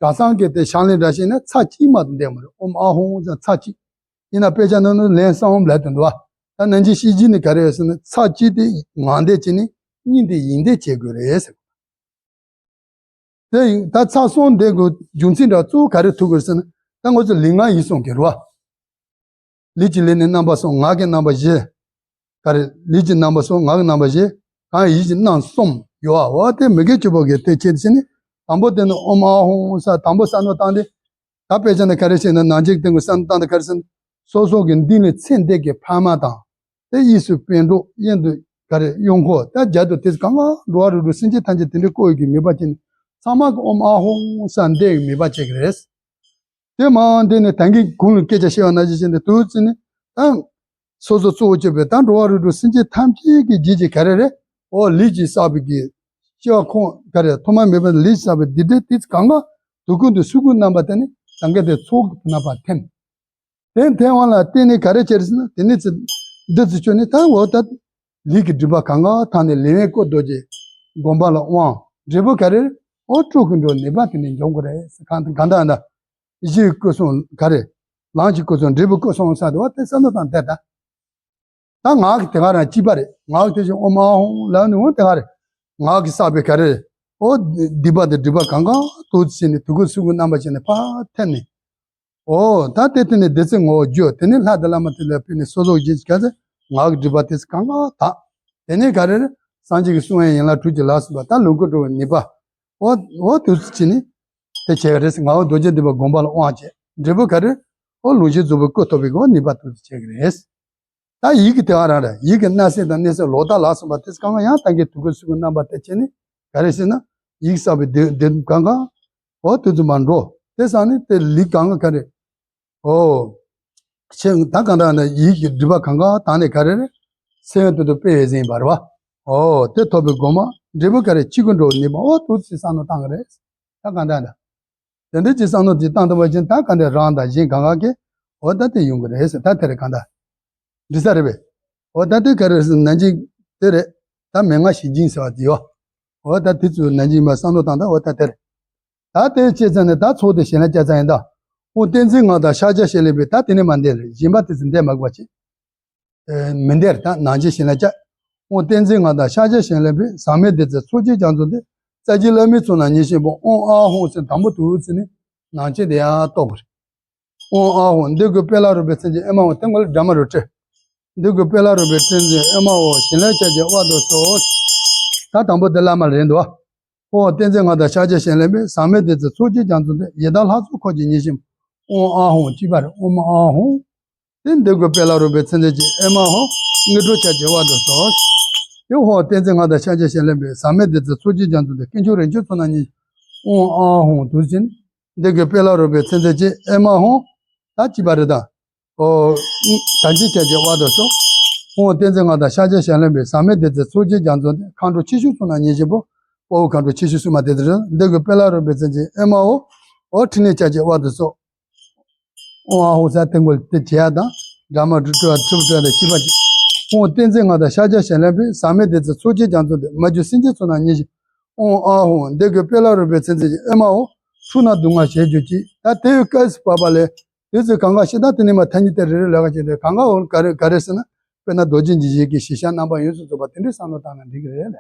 ག་སང་གི་དེ་བྱང་ལས་འདྲ་ཞིག་ན་ཚར་གཅིག་མ་གཏོགས་བསྡད་མ་རེད། ཨོཾ་ཨཱཿཧཱུྃ་ཚར་གཅིག་ཡིན་ན་དཔེ་ཆ་ནང་ན་ལན་གསུམ་ལབ་དོན་འདུག་བ། ད་ནན་གྱི་ཤེས་བྱེད་ནི་ག་རེ་ཡོད་ཟེར་ན་ཚར་གཅིག་དེ་ངག་འདོན་བྱས་ནས་སྙིང་འདོན་ཡིད་འདོན་བྱེད་དགོས་རེད་ཟེར། དེ་ཡིན་ད་ཚར་གསུམ་འདོན་དགོས་རྒྱུ་མཚན་འདྲ་གཙོ་བོ་ག་རེ་ཐུག་དགོས་ཟེར་ན། ད་ང་ཚོ་ལུས་ངག་ཡིད་གསུམ་གྱི་རེད་བ། ལུས་ཀྱི་ལས་ནི་རྣམ་པ་གསུམ། ངག་གི་རྣམ་པ་བཞི། ག་རེ། ལུས་ཀྱི་རྣམ་པ་གསུམ། ངག་གི་རྣམ་པ་བཞི། གང་ཡིད་ཀྱི་རྣམ་གསུམ་ཡོད་བ། འོ་དེ་མི་དགེ་བཅུ་པོ་གི་དེ་ཆེད་དུ་བྱས་ནས་དང་པོ་དེ་ནི་ཨོཾ་ཨཱཿཧཱུྃ་ས་དང་པོ་བསམ་བློ་བཏང་སྟེ། ད་དཔེ་ཆ་ནས་ག་རེ་བཤད་ན་ནང་གཅིག་སྟེང་གི་བསམ་བློ་བཏང་སྟེ་ག་རེ་ཟེར་ན། སོ་སོ་གི་མདུན་ལ་ཚེ་འདས་ཀྱི་ཕ་མ་དང་། དེ་གཡས་སུ་པཎ་གྲུབ་གཡོན་དུ་ག་རེ་གཡོན་འཁོར་ད་རྒྱབ་ཏུ་དེ་གང་ག་འགྲོ་བ་རིགས་དྲུག་སེམས་ཅན་ཐམས་ཅད་དེ་འདྲའི་བཀོད་ཡོད་ཀྱི་མོས་པ་བྱས་ནས་ཚང་མ་གི་ཨོཾ་ཨཱཿཧཱུྃ་ས་འདོན་ཡོད་མོས་པ་བྱེད་ཀྱི་རེད། དེ་མ་འདི་ནི་ད་གིན་གོང་ལ་སྐད་ཆ་བཤད་པ་ནང་བཞིན་བྱས་ནས་དུས་ཚོད་ནི་ད། སོ་སོ་གཙོ་བོ་གཅོད་པའི་ད་འགྲོ་བ་རིགས་དྲུག་སེམས་ཅན་ཐམས་ཅད་ཀྱི་རྒྱུད་ཀྱི་ག་རེ་རེད། འོ་ལུས་ཀྱིས་བསགས་པའི་གི་སྐྱེ་བ་ཁོང་ག་རེ་ཐོག་མ་མེད་པ་ལུས་ཀྱིས་བསགས་པའི་སྡིག་སྒྲིབ་དེ་གང་ག་དུས་ཀུན་ཏུ་སོ་སོའི་རྣམ་པ་དེ་ནི་ད་གིན་དེ་ཚོགས་ཀྱི་རྣམ་པར་ཐིམ། དེ་ཐིམ་པ་ལ་བརྟེན་ནས་ག་རེ་བྱེད་ཟེར་ན་དེ་ནི་ཚེ་འདི་ཚེ་ཆོས་ནི་ད་འོ་ད་ལུས་ཀྱི་སྒྲིབ་པ་གང་ག་དག་ནས་ལུས་དབེན་སྐུ་རྡོ་རྗེ་དགོངས་པ་ལ་དབང་འབྲས་བུ་ག་རེ་རེད། འོ་སྤྲོ་གི་འགྲོ་ནུས་པ་དེ་ནི་འབྱུང་གི་རེད་ཟེར་གང་གང་ལྟར་ཡང་ད། གཞི་སྐུ་གསུམ་ག་རེ། ལམ་གྱི་སྐུ་གསུམ་འབྲས་བུ་སྐུ་གསུམ་ཟེར་དུས་དེ་བསམ་བློ་བཏང་བསྡད་ད། ད་ངག་གི་དེ་ག་རང་གཅིག་པ་རེད། ངག་དེ་བཞིན་ཨོཾ་ཨཱཿཧཱུྃ་ལབ་ནས་འོ་དེ་ག་རེད། ངག་གིས་བསགས་པའི་ག་རེ་རེད། འོ་སྡིག་པ་དང་སྒྲིབ་པ་གང་ག་དུ་བྱས་ནས་དུས་ཀུན་སོ་སོའི་རྣམ་པ་བྱས་ནས་ཕར་ཐིམ་ནས། འོ་ད་དེ་དེ་ནས་བདེ་ཚིག་ངོ་བོ་རྒྱུ་དེ་ནས་ལྷ་དང་བླ་མ་དེ་ལ་ཕུལ་ནས་སོ་སོ་རྒྱུད་ཀྱི་ག་ཚད་ངག་གི་སྒྲིབ་པ་དེ་ཚེ་གང་ག་དག་དེ་ནས་ག་རེ་རེད། སངས་རྒྱས་ཀྱི་གསུང་བའི་ཡན་ལག་དྲུག་ཅུ་ལ་སོགས་པ་ད་ལོངས་སྐུ་འགྲོ་བའི་ནུས་པ། འོ་འོ་དུས་ཚོད་ཅིག་ནི། དེ་བྱས་རེད་ཟེར་ངག་དབང་རྡོ་རྗེ་འདི་པ་དགོངས་པ་ལ་དབང་བྱས། འབྲས་བུ་ག་རེ། འོ་ལོངས་སྤྱོད་རྫོགས་པའི་སྐུ་ཐོབ་པའི་གི་འོ་ནུས་པ་དུས་ཚོད་བྱས་ཀྱི་རེད། ད་ཡིད་ཀྱི་དེ་བ་རང་རེད། ཡིད་ཀྱི་སྣང་སྲིད་དང་གནས་སྲིད་ལོག་ལྟ་ལ་སོགས་པ་དེ་ཚོ་གང་ག་ཡང་ད་གིན་དུས་ཀུན་སོ་སོའི་རྣམ་པ་དེ་བྱས་ནས་ག་རེ་ཟེར་ན། ཡིད་བསགས་པའི་སྡིག་སྡིག་གང་ག་འོ་དུས་ཚོད་མར་འགྲོ། དེ་སང་ནི་དེ་ལུས་གང་ག་ག་རེ། འོ། ཆེ་ད་གང་ལྟར་ན་ཡིད་ཀྱི་སྒྲིབ་པ་གང་ག་དག་ནས་ག་རེ་རེད། སེམས་དོན་དུ་དཔེ་ཡོད་ཟིན་པ་རེད་བ། འོ་དེ་ཐོབ་པའི་སྒོ་མ་འབྲས་བུ་ག་རེ་ཕྱི་ཀུན་འགྲོ་ནུས་པ་འོ་དུས་ཚོད་བསམ་བློ་བཏང་གི་རེད། ད་གང་ལྟར་ན། དེ་འདྲ་ཅིག་བསམ་བློ་ཅིག་བཏང་ཐུབ་པ་ཅིན་ད་ག་འདྲ་རང་དང་གཞན་གང་ག་གི་འོ་ད་དེ་ཡོང་གི་རེད་ཟེར། ད་དེ་རེད་གང་ལྟར། འགྲིག་ས་རེད་པས། འོ་ད་དེ་ག་རེ་ཟེར་ན་ཅིག་དེ་རེད། ད་མན་ངག་ཞི་སྦྱིན་ཟེར་བ་དེ་ཡོད། འོ་ད་དེ་ཚོ་ན་ཅིག་མ་བསམ་བློ་བཏང་ད་འོ་ད་དེ་རེད། ད་དེ་བྱས་ཙང་ནས་ད་ཚོགས་དེ་གཞན་ལ་བཅའ་ཚར་ཡིན་ད། འོ་བསྟན་འཛིན་ངག་དང་ཕྱག་རྒྱ་བྱེད་ལས་པས་ད་དེ་ནས་མ་འདས་རེད། གཞན་པ་དེ་ཚོ་འདས་མ་དགོས་པ་ཅིག་མི་འདིར་ད་ནང་ཆེན་ཞིག་ལ་བཅའ། ཨོ་ཏིང་འཛིན་ངག་དང་ཕྱག་རྒྱ་བྱིན་རླབས་པའི་ཟག་མེད་བདེ་རྩ་ཚོགས་ཀྱི་རྒྱ་མཚོ་འདི། རྩ་བརྒྱུད་བླ་མའི་ཚོགས་རྣམས་ཉིད་བཞིན་པ། ཨོཾ་ཨཱཿཧཱུྃ་ཟེར་དང་པོ་དུ་ཟེར་ནས་ནང་ཆེན་དེ་ཡང་རྟོགས་པ་རེད། ཨོཾ་ཨཱཿཧཱུྃ། འདི་གུ་དཔལ་ལ་རོལ་པའི་མཚན་ཅན་ཨེ་མ་ཧོ། དེ་ངོ་ལ་སྒྲ་མ་རུ་སྤྲོད། འདི་གུ་དཔལ་ལ་རོལ་པའི་མཚན་ཅན་ཨེ་མ་ཧོ། བྱིན་རླབས་ཕྱག་རྒྱའི་དབང་དུ་གསོལ། ད་དང་པོ་དེ་བླ་མ་ལ་རེད་འདུག་ཨོ་ཏིང་འཛིན་ངག་དང་ཕྱག་རྒྱ་བྱིན་རླབས་པའི་ཟག་མེད་བདེ་རྩ་ཚོགས་ཀྱི་རྒྱ་མཚོ་འདི། ཡི་དམ་ལྷ་ཚོགས་འཁོར་གྱིས་ཉིད་བཞིན་པ། ཨོཾ་ཨཱཿཧཱུྃ། གཅིག་པ་རེད། ཨོཾ་ཨཱཿཧཱུྃ། དེ་འདི་གུ་དཔལ་ལ་རོལ་པའི་མཚན་མཚན་ཅན་ཨེ་མ་ཧོ། དངོས་གྲུབ་ཕྱག་རྒྱའི་དབང་དུ་གསོལ། དེ་ཧོ་ཏིང་འཛིན་ངག་དང་ཕྱག་རྒྱ་བྱིན་རླབས་པའི་ཟག་མེད་བདེ་རྩ་ཚོགས་ཀྱི་རྒྱ་མཚོ་འདི། དཀོན་མཆོག་རིན་ཆེན་ཚོགས་རྣམས་ཉིད་བཞིན་པ། ཨོཾ་ཨཱཿཧཱུྃ་དུ་ཟེར་ནས། འདི་གུ་དཔལ་ལ་རོལ་པའི་མཚན་མཚན་ཅན་ཨེ་མ་ཧོ། ད་གཅིག་པ་རེད་ད། ཨོ། དམ་ཅན་ཕྱག་རྒྱའི་དབང་དུ་གསོལ། ཨོ་ཏིང་འཛིན་ངག་དང་ཕྱག་རྒྱ་བྱིན་རླབས་པའི་ཟག་མེད་བདེ་རྩ་ཚོགས་ཀྱི་རྒྱ་མཚོ་འདི། མཁའ་འགྲོ་ཆེ་ཆུང་ཚོགས་རྣམས་ཉིད་བཞིན་པ། དཔའ་བོ་མཁའ་འགྲོ་ཆེ་ཆུང་སྲུང་མ་དེ་ཚོ་རེད། འདི་གུ་དཔལ་ལ་རོལ་པའི་མཚན་ཅན་ཨེ་མ་ཧོ། ཨོ་ཕྲིན་ལས་ཕྱག་རྒྱའི་དབང་དུ་གསོལ། ཨོཾ་ཨཱཿཧཱུྃ་ཟེར་དེ་ངོ་ལ་དེ་བྱེད་ཡ་དང་། སྒྲ་མ་རུ་སྤྲོད་པ་དྲིལ་བུ་སྤྲོད་པ་དང་བཅས་པ་བྱེད། ཨོ་ཏིང་འཛིན་ངག་དང་ཕྱག་རྒྱ་བྱིན་རླབས་པའི་ཟག་མེད་བདེ་རྩ་ཚོགས་ཀྱི་རྒྱ་མཚོ་འདི། མ་གྱུར་སེམས་ཅན་ཚོགས་རྣམས་ཉིད་བཞིན་པ། ཨོཾ་ཨཱཿཧཱུྃ། འདི་གུ་དཔལ་ལ་རོལ་པའི་མཚན་མཚན་ཅན་ཨེ་མ་ཧོ། འཁྲུལ་སྣང་སྡུག་བསྔལ་ཞི་གྱུར་ཅིག་ད་དེ་ཡི་སྐབས་སུ་བབ་པ་ལས། དེ་ཚོ་གང་ག་ཤེས་ད་དེ་ནས་མ་ཐ་སྙད་དེ་རེ་རེ་ལས་ཀ་བྱེད་དེ་གང་ག་འོ་ག་རེ་ག་རེ་ཟེར་ན། དཔེར་ན་རྡོ་རྗེ་འཇིགས་བྱེད་ཀྱི་ཞི་ཞིང་རྣམ་པ་ཡོངས་སུ་རྫོགས་པ་དེ་འདྲའི་བསམ་བློ་བཏང་ན་འགྲིག་གི་རེད་ལ།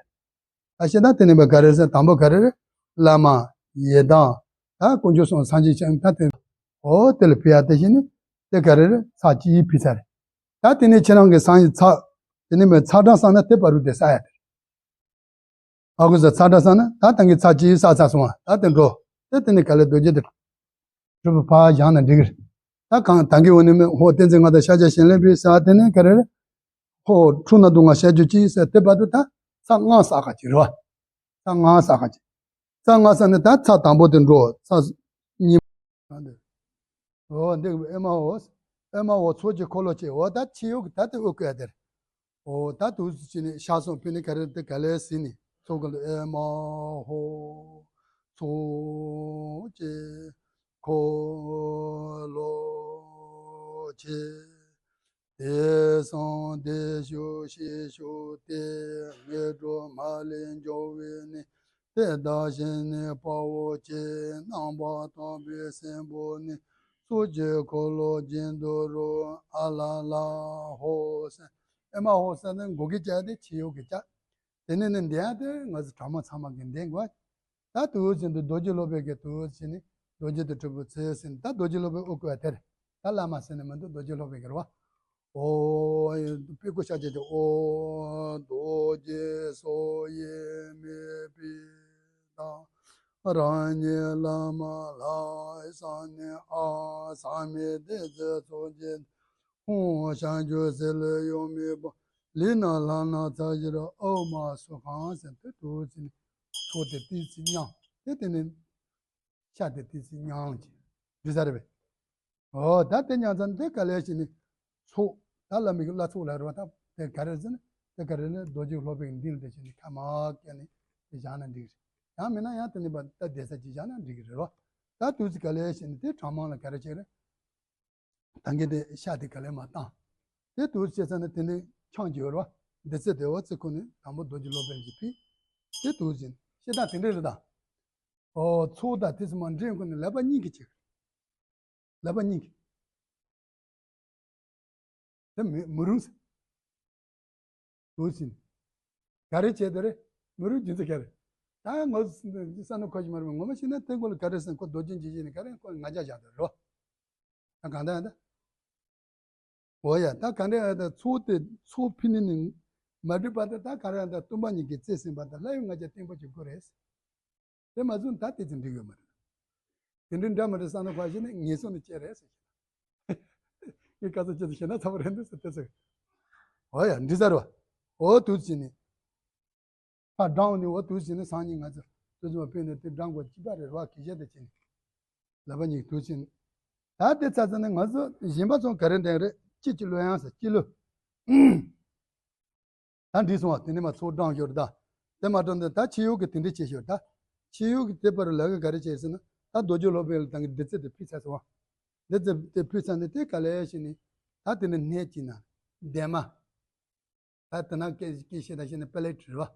ད་ཤེས་ད་དེ་ནས་མ་ག་རེ་ཟེར་དང་པོ་ག་རེ་རེད། བླ་མ། ཡི་དམ། ད་དཀོན་མཆོག་གསུམ་སངས་རྒྱས་བྱང་ད་དེ། འོ་དེ་ལ་ཕུལ་ཡ་དེ་བཞིན་ནི། དེ་ག་རེ་རེད། ཚར་གཅིག་ཕུལ་ཚར་རེད། ད་དེ་ནས་ཁྱེད་རང་གི་སངས་རྒྱས་ཚར། དེ་ནས་མ་ཚར་གྲངས་བསགས་ན་དེ་བར་དུ་དེ་བསགས་ཡ་དེ་རེད། ཨ་ཁུ་ཚ་ཚ་དྲག་ས་ན་ད་ད་གིན་ཚ་གཅིག་ས་ཚ་སོང་བ་ད་དེ་འགྲོ། དེ་དེ་ནི་ག་ལེ་རྡོ་རྗེ་དེ་གྲུབ་པ་ཕར་བཞག་ན་འགྲིག་གི་རེད། ད་གང་ད་གིན་འོ་ནི་མི་ཧོ་བསྟན་འཛིན་ང་དང་ཤཱཀྱ་བྱིན་ལེན་པའི་ས་དེ་ནི་ག་རེ་རེད། ཧོ་འཁྲུལ་སྣང་སྡུག་བསྔལ་ཤར་གྱུར་ཅིག་ཟེར་དེ་བར་དུ་ད་ཚ་ལྔ་ས་ག་ཅིག་རེད་བ། ཚ་ལྔ་ས་ག་ཅིག་ཚ་ལྔ་ས་ནི་ད་ཚ་དང་པོ་དེ་འགྲོ་ཚ་གཉིས། འོ་འདི་ཨེ་མ་ཧོ། ཨེ་མ་ཧོ་ཚོགས་ཀྱི་འཁོར་ལོ་ཆེ་འོ་ད་ཕྱི་ཡུལ་གྱི་ད་དེ་དབུ་བཀོད་དེར། འོ་ད་དུས་སུ་ཕྱི་ནས་ཤར་སོང་ཕི་ནི་ག་རེ་དེ་ག་ལས་ཟིན་ནས་ཚོགས་ཀྱི་ཨེ་མ་ཧོ། ཚོགས་ཀྱི་འཁོར་ལོ་ཆེ། དེ་སང་དེ་ཤུགས་ཤེས་ཤུགས་ཏེ། ངེས་འགྲོ་མ་ལས་འབྱུང་བའི་ནི། དེ་དག་གཞན་ནི་དཔའ་བོ་ཆེ། རྣམ་པར་དག་པའི་སྲིན་པོ་ནི། ཚོགས་ཀྱི་འཁོར་ལོ་བརྒྱན་དུ་རུ། ཨ་ལ་ལ་ཧོ་ཟེར། ཨེ་མ་ཧོ་ཟེར་ནས་མགོ་སྐེ་བཅག་སྟེ་ཕྱི་ཡུལ་གྱི་བཅག་དེ་ནས་ནི་འདི་ཡང་དེ་ང་ཚོ་གྲྭ་མ་ཚང་མ་གི་འདེང་དགོས། ད་དུས་ཟིན་དུ་རྡོ་རྗེ་སློབ་དཔོན་གྱི་དུས་ཟིན་ནི་རྡོ་རྗེ་དང་གྲུབ་པའི་ཚེ་ཟིན་ད་རྡོ་རྗེ་སློབ་དཔོན་དབུ་བཀོད་དེར་ད་བླ་མ་ཟེར་ནི་མི་འདུག་རྡོ་རྗེ་སློབ་དཔོན་གྱི་རེད་བ། ཨོ། དཔེ་བཀོད་བྱ་བྱེད་ཀྱི་ཨོ། རྡོ་རྗེ་སོགས་ཡེ་མེད་པའི་བདག་རང་ཉིད་བླ་མ་ལྷ་བསམ་ནས་ཨ་ཟག་མེད་བདེ་རྩའི་ཚོགས་ཀྱི་ཧཱུྃ་བྱང་ཆུབ་སེམས་ལས་གཡོ་མེད་པ། ལུས་རྣམས་ལྷ་རྣམས་ཚ་ཞིང་རབ། ཨའུ་མ་སུ་ཁང་ཟེར་དེ་དུས་ཚིགས་ནི་ཚོགས་དེ་ཏི་ཙི་མཉམ་དེ་དེ་ནི་ཤ་དེ་ཏི་ཙི་མཉམ་གྱི་འདི་ཟ་རེ་བས། ཨོ་ད་དེ་མཉམ་ཚང་དེ་ག་ལས་ཤི་ནི་ཚོགས་ད་བླ་མའི་བླ་ཚོགས་ལ་རེ་བ་ད་དེ་ག་རེ་ཟེར་ན་དེ་ག་རེ་ནི་རྡོ་རྗེ་སློབ་དཔོན་འདི་ལ་དེ་ཤི་ནི་ཁ་མ་བཀལ་ནི་དེ་བཞག་ན་འགྲིག་རེད། ཡང་མིན་ན་ཡང་དེ་ནི་བ་ད་བསྡད་ས་ཅིག་བཞག་ན་འགྲིག་གི་རེད་བ། ད་དུས་ཚིགས་ག་ལས་ཤི་ནི་དེ་གྲངས་མང་ལ་ག་རེ་བྱེད་རེད། ད་གིན་དེ་ཤ་དེ་ག་ལེ་མ་བཏང་། དེ་དུས་བྱས་ཙང་ནི་དེ་ནི་ཆང་གི་ཡོད་རེད་བ། འདི་ཚེ་དེ་བ་ཚེ་ཁོ་ནི་དང་པོ་རྡོ་རྗེ་སློབ་དཔོན་གྱི་ཕི། དེ་དུས་ཟིན་ཤེས་དང་དེ་འདྲ་རེད་ད། ཨོ་ཚོགས་དང་དེ་ཚོ་མ་འདྲེན་ཁོ་ནི་ལག་པ་གཉིས་ཀྱི་བྱེད། ལག་པ་གཉིས་ཀྱི། དེ་མི་མི་རུང་ཟེར། དུས་ཟིན། ག་རེ་བྱས་དེ་རེད། མི་རུང་རྒྱུ་མཚན་ག་རེ། ད་ངོ་ས་ནུ་ཁོ་ཞིག་མ་རེད་ངོ་མ་ཤེས་ན་དེ་ཁོ་ལ་ག་རེ་ཟེར་ཁོ་རྡོ་རྗེ་འཇིགས་བྱེད་ནི་ག་རེ་ཁོ་ང་རྒྱལ་བཞག་དེ་རོ། ད་གང་ལྟར་ཡང་ད། འོ་ཡ་ད་ག་འདྲ་ཡང་ད་ཚོགས་དེ་ཚོགས་ཕི་ནི་ནི་མ་འགྲིག་པ་དེ་ད་ག་རེ་ཡང་ད་སྟོན་པ་ཉིད་ཀྱི་བརྩེ་ཟིན་པ་དང་ལྷ་ཡི་ང་རྒྱལ་བརྟན་པོ་ཅིག་དགོས་རེད། དེ་མ་བཟུང་ད་དེ་ཚོ་འགྲིག་ཡོད་མ་རེད། དེ་འདྲའི་འདྲ་མི་འདྲ་བསམ་ན་ཁ་ཞིག་ནི་ངན་སོང་ནི་སྐྱེ་རེད་ཟེར་ཞེ་ན། ངས་ག་ཚོད་ཅི་ཚོད་བཤད་ན་ཚ་པོ་རེད་འདུག་ཟེར་དེ་ཚོ། འོ་ཡ་འདྲི་ས་རེད་བ། འོ་དུས་ཟིན་ནི། ཕར་བགྲང་ནས་འོ་དུས་ཟིན་ནས་སང་ཉིན་ང་ཚོ་དུས་ཚོད་སྤེལ་ནས་དེ་བགྲང་དགོས་ཅི་པ་རེད་རོགས་གི་བཤད་དེ་ཕྱིན། ལབ་པ་ཉིད་དུས་ཟིན། ད་དེ་ཚ་ཚ་ནས་ང་ཚོ་གཞན་པ་ཚོ་ག་རེ་འདྲ་རེད་སྐྱིད་ཀྱི་ལོ་ཡང་ཟེར་སྐྱིད་ལོ། ད་འདྲིས་སོང་བ་དེ་ནས་མ་ཚོགས་བགྲང་ཞོར་ད། དེ་མ་བགྲང་དེ་ད་ཕྱི་ཡུལ་གྱི་དེ་འདྲ་བྱེད་ཞོར་ད། ཕྱི་ཡུལ་གྱི་དེ་པར་ལ་ག་ག་རེ་བྱས་ཟེར་ན་ད་རྡོ་རྗེ་སློབ་དཔོན་ལ་ད་གི་འདི་ཚེ་དེ་ཕུལ་ཚར་སོང་བ། འདི་ཚེ་དེ་ཕུལ་ཚར་ནས་དེ་ག་ལས་ཤི་ནས་ད་དེ་ནས་གནས་ཀྱི་ན་འདན་མ། ད་དེ་ན་སྐད་སྐད་བཤད་ད་བཤད་ནས་པེ་ལེ་ཊི་རེད་བ།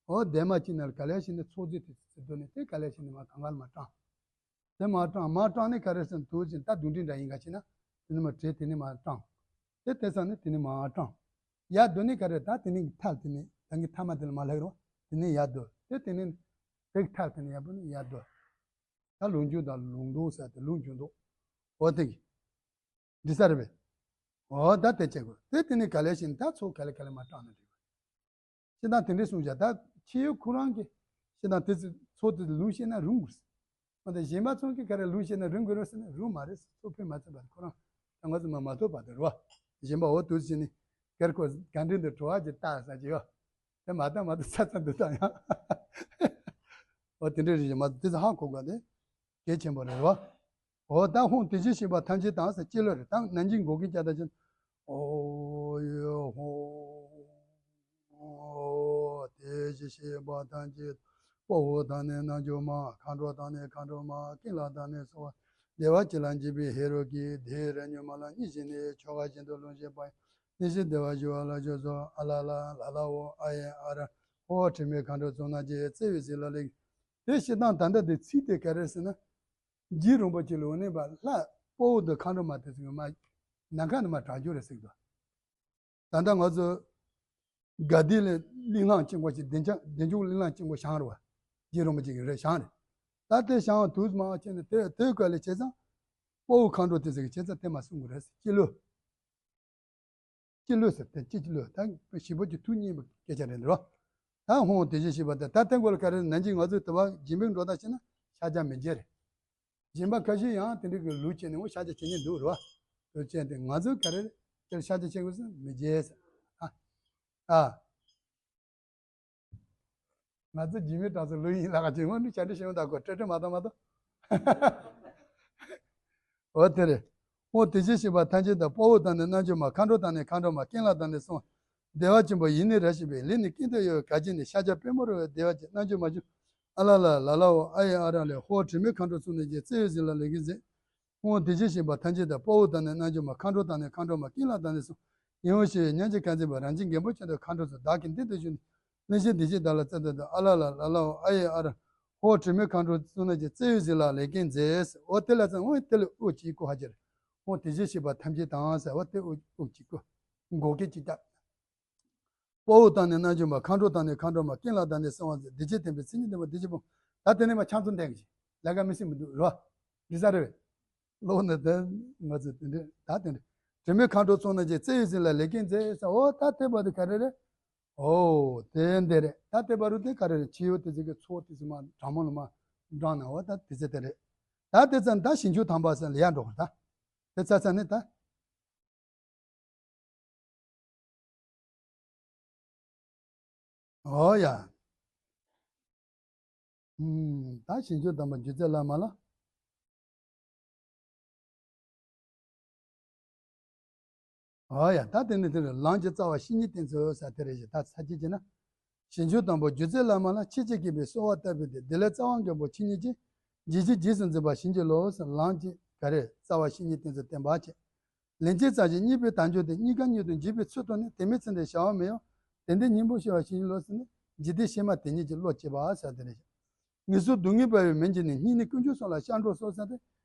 འོ་འདན་མ་ཅི་ན་ག་ལས་བཤད་ནས་ཚོགས་རྫས་དེ་ཚོ་དོ་ནས་དེ་ག་ལས་བཤད་ནས་མ་གང་ག་ལ་མ་དྲངས། དེ་མ་དྲངས་མ་དྲངས་ནས་ག་རེ་ཟེར་དུས་ཅིན་ད་དུང་འདྲི་འདྲ་ཡིན་ག་ཕྱིན་ན་དེ་ནས་མ་བྲེལ་དེ་ནས་མ་དྲངས། དེ་དེ་ས་ནས་དེ་ནས་མ་དྲངས། ཡ་དོ་ནས་ག་རེ་ད་དེ་ནས་ཐལ་དེ་ནས་ ད་གིན་ཐ་མ་དེ་ལ་མ་ལྷག་རོ། དེ་ནས་ཡར་བསྡུ། དེ་དེ་ནས་དེ་ཐག་དེ་ནས་ཡར་བུད་ནས་ཡར་བསྡུ། ད་ལུགས་འབྱུང་དང་ལུགས་ལྡོག་ཟེར་དེ་ལུགས་འབྱུང་ལྡོག་འོ་དེ་གི། འདི་ས་རེད་པས། འོ་ད་དེ་བྱེད་དགོས། དེ་དེ་ནས་ག་ལེ་ཞིག་ད་ཚོགས་ག་ལེ་ག་ལེ་མ་དྲངས་ན་འགྲིག་གི། ཤེས་ལྡན་དེ་འདྲས་གསུངས་བཞག་ད་ཁྱེད་ཡུལ་ཁོ་རང་གི་ཤེས་ལྡན་དེ་ཚོ་ཚོགས་དེ་ལུགས་ཤེས་ན་རུང་དགོས། མ་གཏོགས་གཞན་པ་ཚོ་གི་ག་རེ་ལུགས་ཤེས་ན་རུང་དགོས་རེད་ཟེར་ན་རུང་མ་རེད། ཚོགས་ཕན་མ་ཐོགས་པ་ཁོ་རང་ད་ང་ཚོ་མ་མ་ཐོགས་པ་དེ་རེད་བ། གཞན་པ་འོ་དུས་ཕྱིན་ནི་གར་ཁོ་ག་འདྲེན་དུ་བྲོ་བ་ཅིག་བཏགས་ས་ཅིག་ཡོད། དེ་མ་བཏང་མ་གཏོགས་ཚ་ཚ་འདུག་བཏང་ཡང་འོ་དེ་འདྲས་རེད། མ་གཏོགས་དེ་ཚོ་ཧ་གོ་དགོས་དེ་གལ་ཆེན་པོ་རེད་བ། འོ་ད་ཧོང་དེ་བཞིན་གཤེགས་པ་ཐམས་ཅད་དང་ཟེར་སྤྱི་བློ་རེད། ད་ནན་གྱིས་འགོག་གིན་བྱ་ད་ཅན། ཨོ་ཡེ་ཧོ། དེ་བཞིན་གཤེགས་པ་ཐམས་ཅད་དཔའ་བོ་དང་ནི་རྣལ་འབྱོར་མ། མཁའ་འགྲོ་དང་ནི་མཁའ་འགྲོ་མ། ཀུན་ལ་དང་ནི་གསོལ་བ། བདེ་བ་ཅན་ལ་འཇུག་པའི་ཧེ་རུ་ཀའི་བདེ་བའི་རོལ་མྱོས་མ་ལ་གཉིས་བཞིན་ནི་ཆོ་ག་བཞིན་དུ་ལུང་བཞིན་པ་ཡི་ནི་ཤི་བདེ་བ་ཞུ་བ་ལ་བཞུགས་སོ། ཨ་ལ་ལ་ལ་ལ་འོ་ཨ་ཡེ་ཨ་ར་ཧོ། དྲི་མེད་མཁའ་འགྲོ་ཚོགས་རྣམས་ཀྱིས་བརྩེ་བའི་ཚིག་ལ་ལེགས། དེ་སྤྱིར་བཏང་ད་ལྟ་དེ་ཚིག་དེ་ག་རེ་ཟེར་ན། རྗེ་རིན་པོ་ཆེ་ལ་འོ་ནས་པ་ལྷ་དཔའ་བོ་དང་མཁའ་འགྲོ་མ་དེ་ཚོ་མ་ནམ་མཁའ་ནས་མར་དྲངས་རྒྱུ་རེད་ཟེར་གི་འདུག་ད་ལྟ་ང་ཚོ་དགའ་ལྡན་ལ་གླིང་ལྷ་ཆེན་པོ་ཞིག་བདེ་མཆོག་བདེ་མཆོག་གླིང་ལྷ་ཆེན་པོ་བཞེངས་རེད་བ། རྗེ་རིན་པོ་ཆེ་གི་རེད་བཞེངས་རེད། ད་དེ་བཞེངས་དུས་མ་བྱས་ནས་དེ་དེའི་སྐོར་ལ་བྱས་ཙང་དཔའ་བོ་མཁའ་འགྲོ་དེ་ཚོ་གི་བྱས་ཙང་དེ་མ་གསུང་གི་རེད་ཟེར། སྤྱི་བློ། སྤྱི་བློ་ཟེར་དེ་སྤྱི་བློ་ད་ཞིག་པོ་ཀྱི་ཐུགས་མཉེས་པའི་སྐད་ཆ་རེད་འདུག་ད་ཧོང་དེ་བཞིན་གཤེགས་པ་དེ་ད་ཐེངས་གོ་ལ་ག་རེ་ནན་གྱིས་ང་ཚོས་དུ་བ་སྦྱིན་པའི་འགྲོ་སྟངས་བྱས་ན་ཕྱག་རྒྱ་མི་འགྱེད་རེད། སྦྱིན་པ་ཁ་ཤས་ཡང་དེ་འདྲ་གི་ལུགས་བྱས་ནས་འོ་ཕྱག་རྒྱ་བྱེད་ཉེན་འདུག་རེད་བ། དེ་བྱས་ཏེ་ང་ཚོས་ག་རེ་དེར་ཕྱག་རྒྱ་བྱེད་དགོས་སུ་མི་འགྱེད་ཟེར། ཨ། ཨ། ང་ཚོ་རྗེས་མའི་གྲངས་སུ་ལོས་ཡིན་ལ་ག་ཅིག་འོང་ནི་བྱ་འདྲི་ཞིག་འོང་ད་གོ་སྤྲོ་སྤྲོ་མ་གཏོང་མ་གཏོང་། འོ་དེ་རེད། འོ་དེ་བཞིན་གཤེགས་པ་ཐམས་ཅད་དང་དཔའ་བོ་དང་ནི་རྣལ་འབྱོར་མ། མཁའ་འགྲོ་དང་ནི་མཁའ་འགྲོ་མ། ཀུན་ལ་དང་ནི་གསོལ་བ། བདེ་བ་ཆེན་པོ་ཡིད་ནི་རབ་ཞི་བའི། ལུས་ནི་ཀུན་ཏུ་གཡོ་བའི་གར་གྱིས་ནི། ཤཱཀྱ་པདྨོ་རོལ་པའི་བདེ་བ་ཅན། རྣལ་འབྱོར་མ་བྱོན་ཨ་ལ་ལ་ལ་ལ་འོ་ཨ་ཡེ་ཨ་ར་ལས་ཧོ། དྲི་མེད་མཁའ་འགྲོ་ཚོགས་རྣམས་ཀྱིས། བརྩེ་བའི་ཚིག་ལ་ལེགས་སྐྱེས་མཛད། ཧོ། དེ་བཞིན་གཤེགས་པ་ཐམས་ཅད་དང་དཔའ་བོ་དང་ནི་རྣལ་འབྱོར་མ། མཁའ་འགྲོ་དང་ནི་མཁའ་འགྲོ་མ། ཀུན་ལ་དང་ནི་གསོལ། ཡིད་འོང་ཞི་བའི་ཉམས་ཀྱིས་ཁ་འཛིན་པ། རང་བཞིན་རྒན་པོ་ཆེ་དང་མཁའ་འགྲོ་ཚོགས། བདག་གི་མདུན་དུ་བཞུགས་ནས། གླིང་བཞི་བདེ་གཤེགས་བདག་ལ་བརྩེ་བ་དང་། ཨ་ལ་ལ་ལ་ལ་འོ་ཨ་ཡེ་ཨ་ར། ཧོ། དྲི་མེད་མཁའ་འགྲོ་ཚོགས་རྣམས་ཀྱིས། བརྩེ་བའི་ཚིག་ལ་ལེགས་སྐྱེས་མཛད། འོ་དེ་ལ་ཚང་འོ་དེ་ལ་དབུགས་གཅིག་བཀོད་ཧ་ཅེར། ཧོ། དེ་བཞིན་གཤེགས་པ་ཐམས་ཅད་དང་ཟེར་བ་དེ་དབུགས་དབུགས་གཅིག་བཀོད། འགོག་སྐད་གཅིག་བཏབ། དཔའ་བོ་དང་ནི་རྣལ་འབྱོར་མ། མཁའ་འགྲོ་དང་ནི་མཁའ་འགྲོ་མ། ཀུན་ལ་དང་ནི་གསོལ་བ་མཛད། བདེ་གཤེགས་བསྟན་པའི་མཚན་ཉིད་ལྡན་པ། བདེ་གཤེགས་ཕུང་པོ། ད་དེ་ནས་མ་ཕྱག་མཚན་བསྟན་གྱི་ལས་ཀ་མི་སྲིད་མི་འདུག་རོ། འདི་ས་རེད། ལོག་ནས་དེ་ང་ཚོ་དེ་འདྲས་ད་དེ་འདྲས། དྲི་མེད་མཁའ་འགྲོ་ཚོགས་རྣམས་ཀྱིས། བརྩེ་བའི་ཚིག་ལ་ལེགས་སྐྱེས་མཛད་ཟེར། འོ་ད་དེ་བར་དུ་ག་རེ་རེད། འོ་དེ་འདི་རེད། ད་དེ་བར་དུ་དེ་ག་རེ་རེད། ཕྱི་ཡོད་དེ་ཚོ་གི་ཚོགས་དེ་ཚོ་མ་གྲང་མོ་ལ་མ་འགྲངས་ན་འོ་ད་དེ་ཚོ་དེ་རེད། ད་དེ་ཚོ་ད་ཞིང་བཅུ་ཐམ་པ་ཟེར་ལ་ཡར་འགྲོ་གི་རེད་ད། དེ་ཚ་ཚ་ནི་ད། འོ་ཡ། ཨུམ། ད་ཞིང་བཅུ་ཐམ་པ་སྒྱུ་རྩལ་བླ་མ་ལ། འོ་ཡ། ད་དེ་ནི་དེ་རེད། ལམ་གྱི་རྩ་བ་བཤེས་གཉེན་བསྟེན་ཚུལ་ཟེར་དེ་རེད་ཞེས་ད་ཚ་གྱིས་བྱས་ན། ཞིང་བཅུ་ཐམ་པ་སྒྱུ་རྩལ་བླ་མ་ལ། ཆེས་ཆེར་དགྱེས་པའི་གསོལ་བ་བཏབ་པའི་དེ། དེ་ལས་རྩ་བ་མགོན་པོ་ཆེ་ཉིད་ཀྱིས། འཇིགས་བྱེད་རྗེས་སུ་འཛིན་པ་བྱིན་གྱིས་རློབས་ཟེར། ལམ་གྱི་ག་རེ་རྩ་བ་བཤེས་གཉེན་བསྟེན་ཚུལ་བསྟན་པ་བྱས། ལན་གཅིག་ཙམ་ཞིག་རྙེད་པའི་དལ་འབྱོར་དེ། རྙེད་དཀའ་རྙེད་དུ་འཇུག་པའི་ཚུལ་དུ་ནི། དེ་མིན་ཚེ་འདིར་བྱ་བ་མི་ཡོང་། དེ་འདི་སྙིང་པོར་ཤེས་པ་བྱིན་གྱིས་རློབས་ཟེར་ནས། འཇིག་རྟེན་ཕྱི་མ་དེ་ཉིད་ཀྱི་བློ་སྐྱེས་པ་ཟེར་དེ་རེད། ངན་སོང་སྡུག་བསྔལ་སྤངས་པའི་མིང་བརྗོད་ནས། སྙིང་ནི་དཀོན་མཆོག་གསུམ་ལ་ཤར་འགྲོ་གསུངས་ཟེར་ཏེ།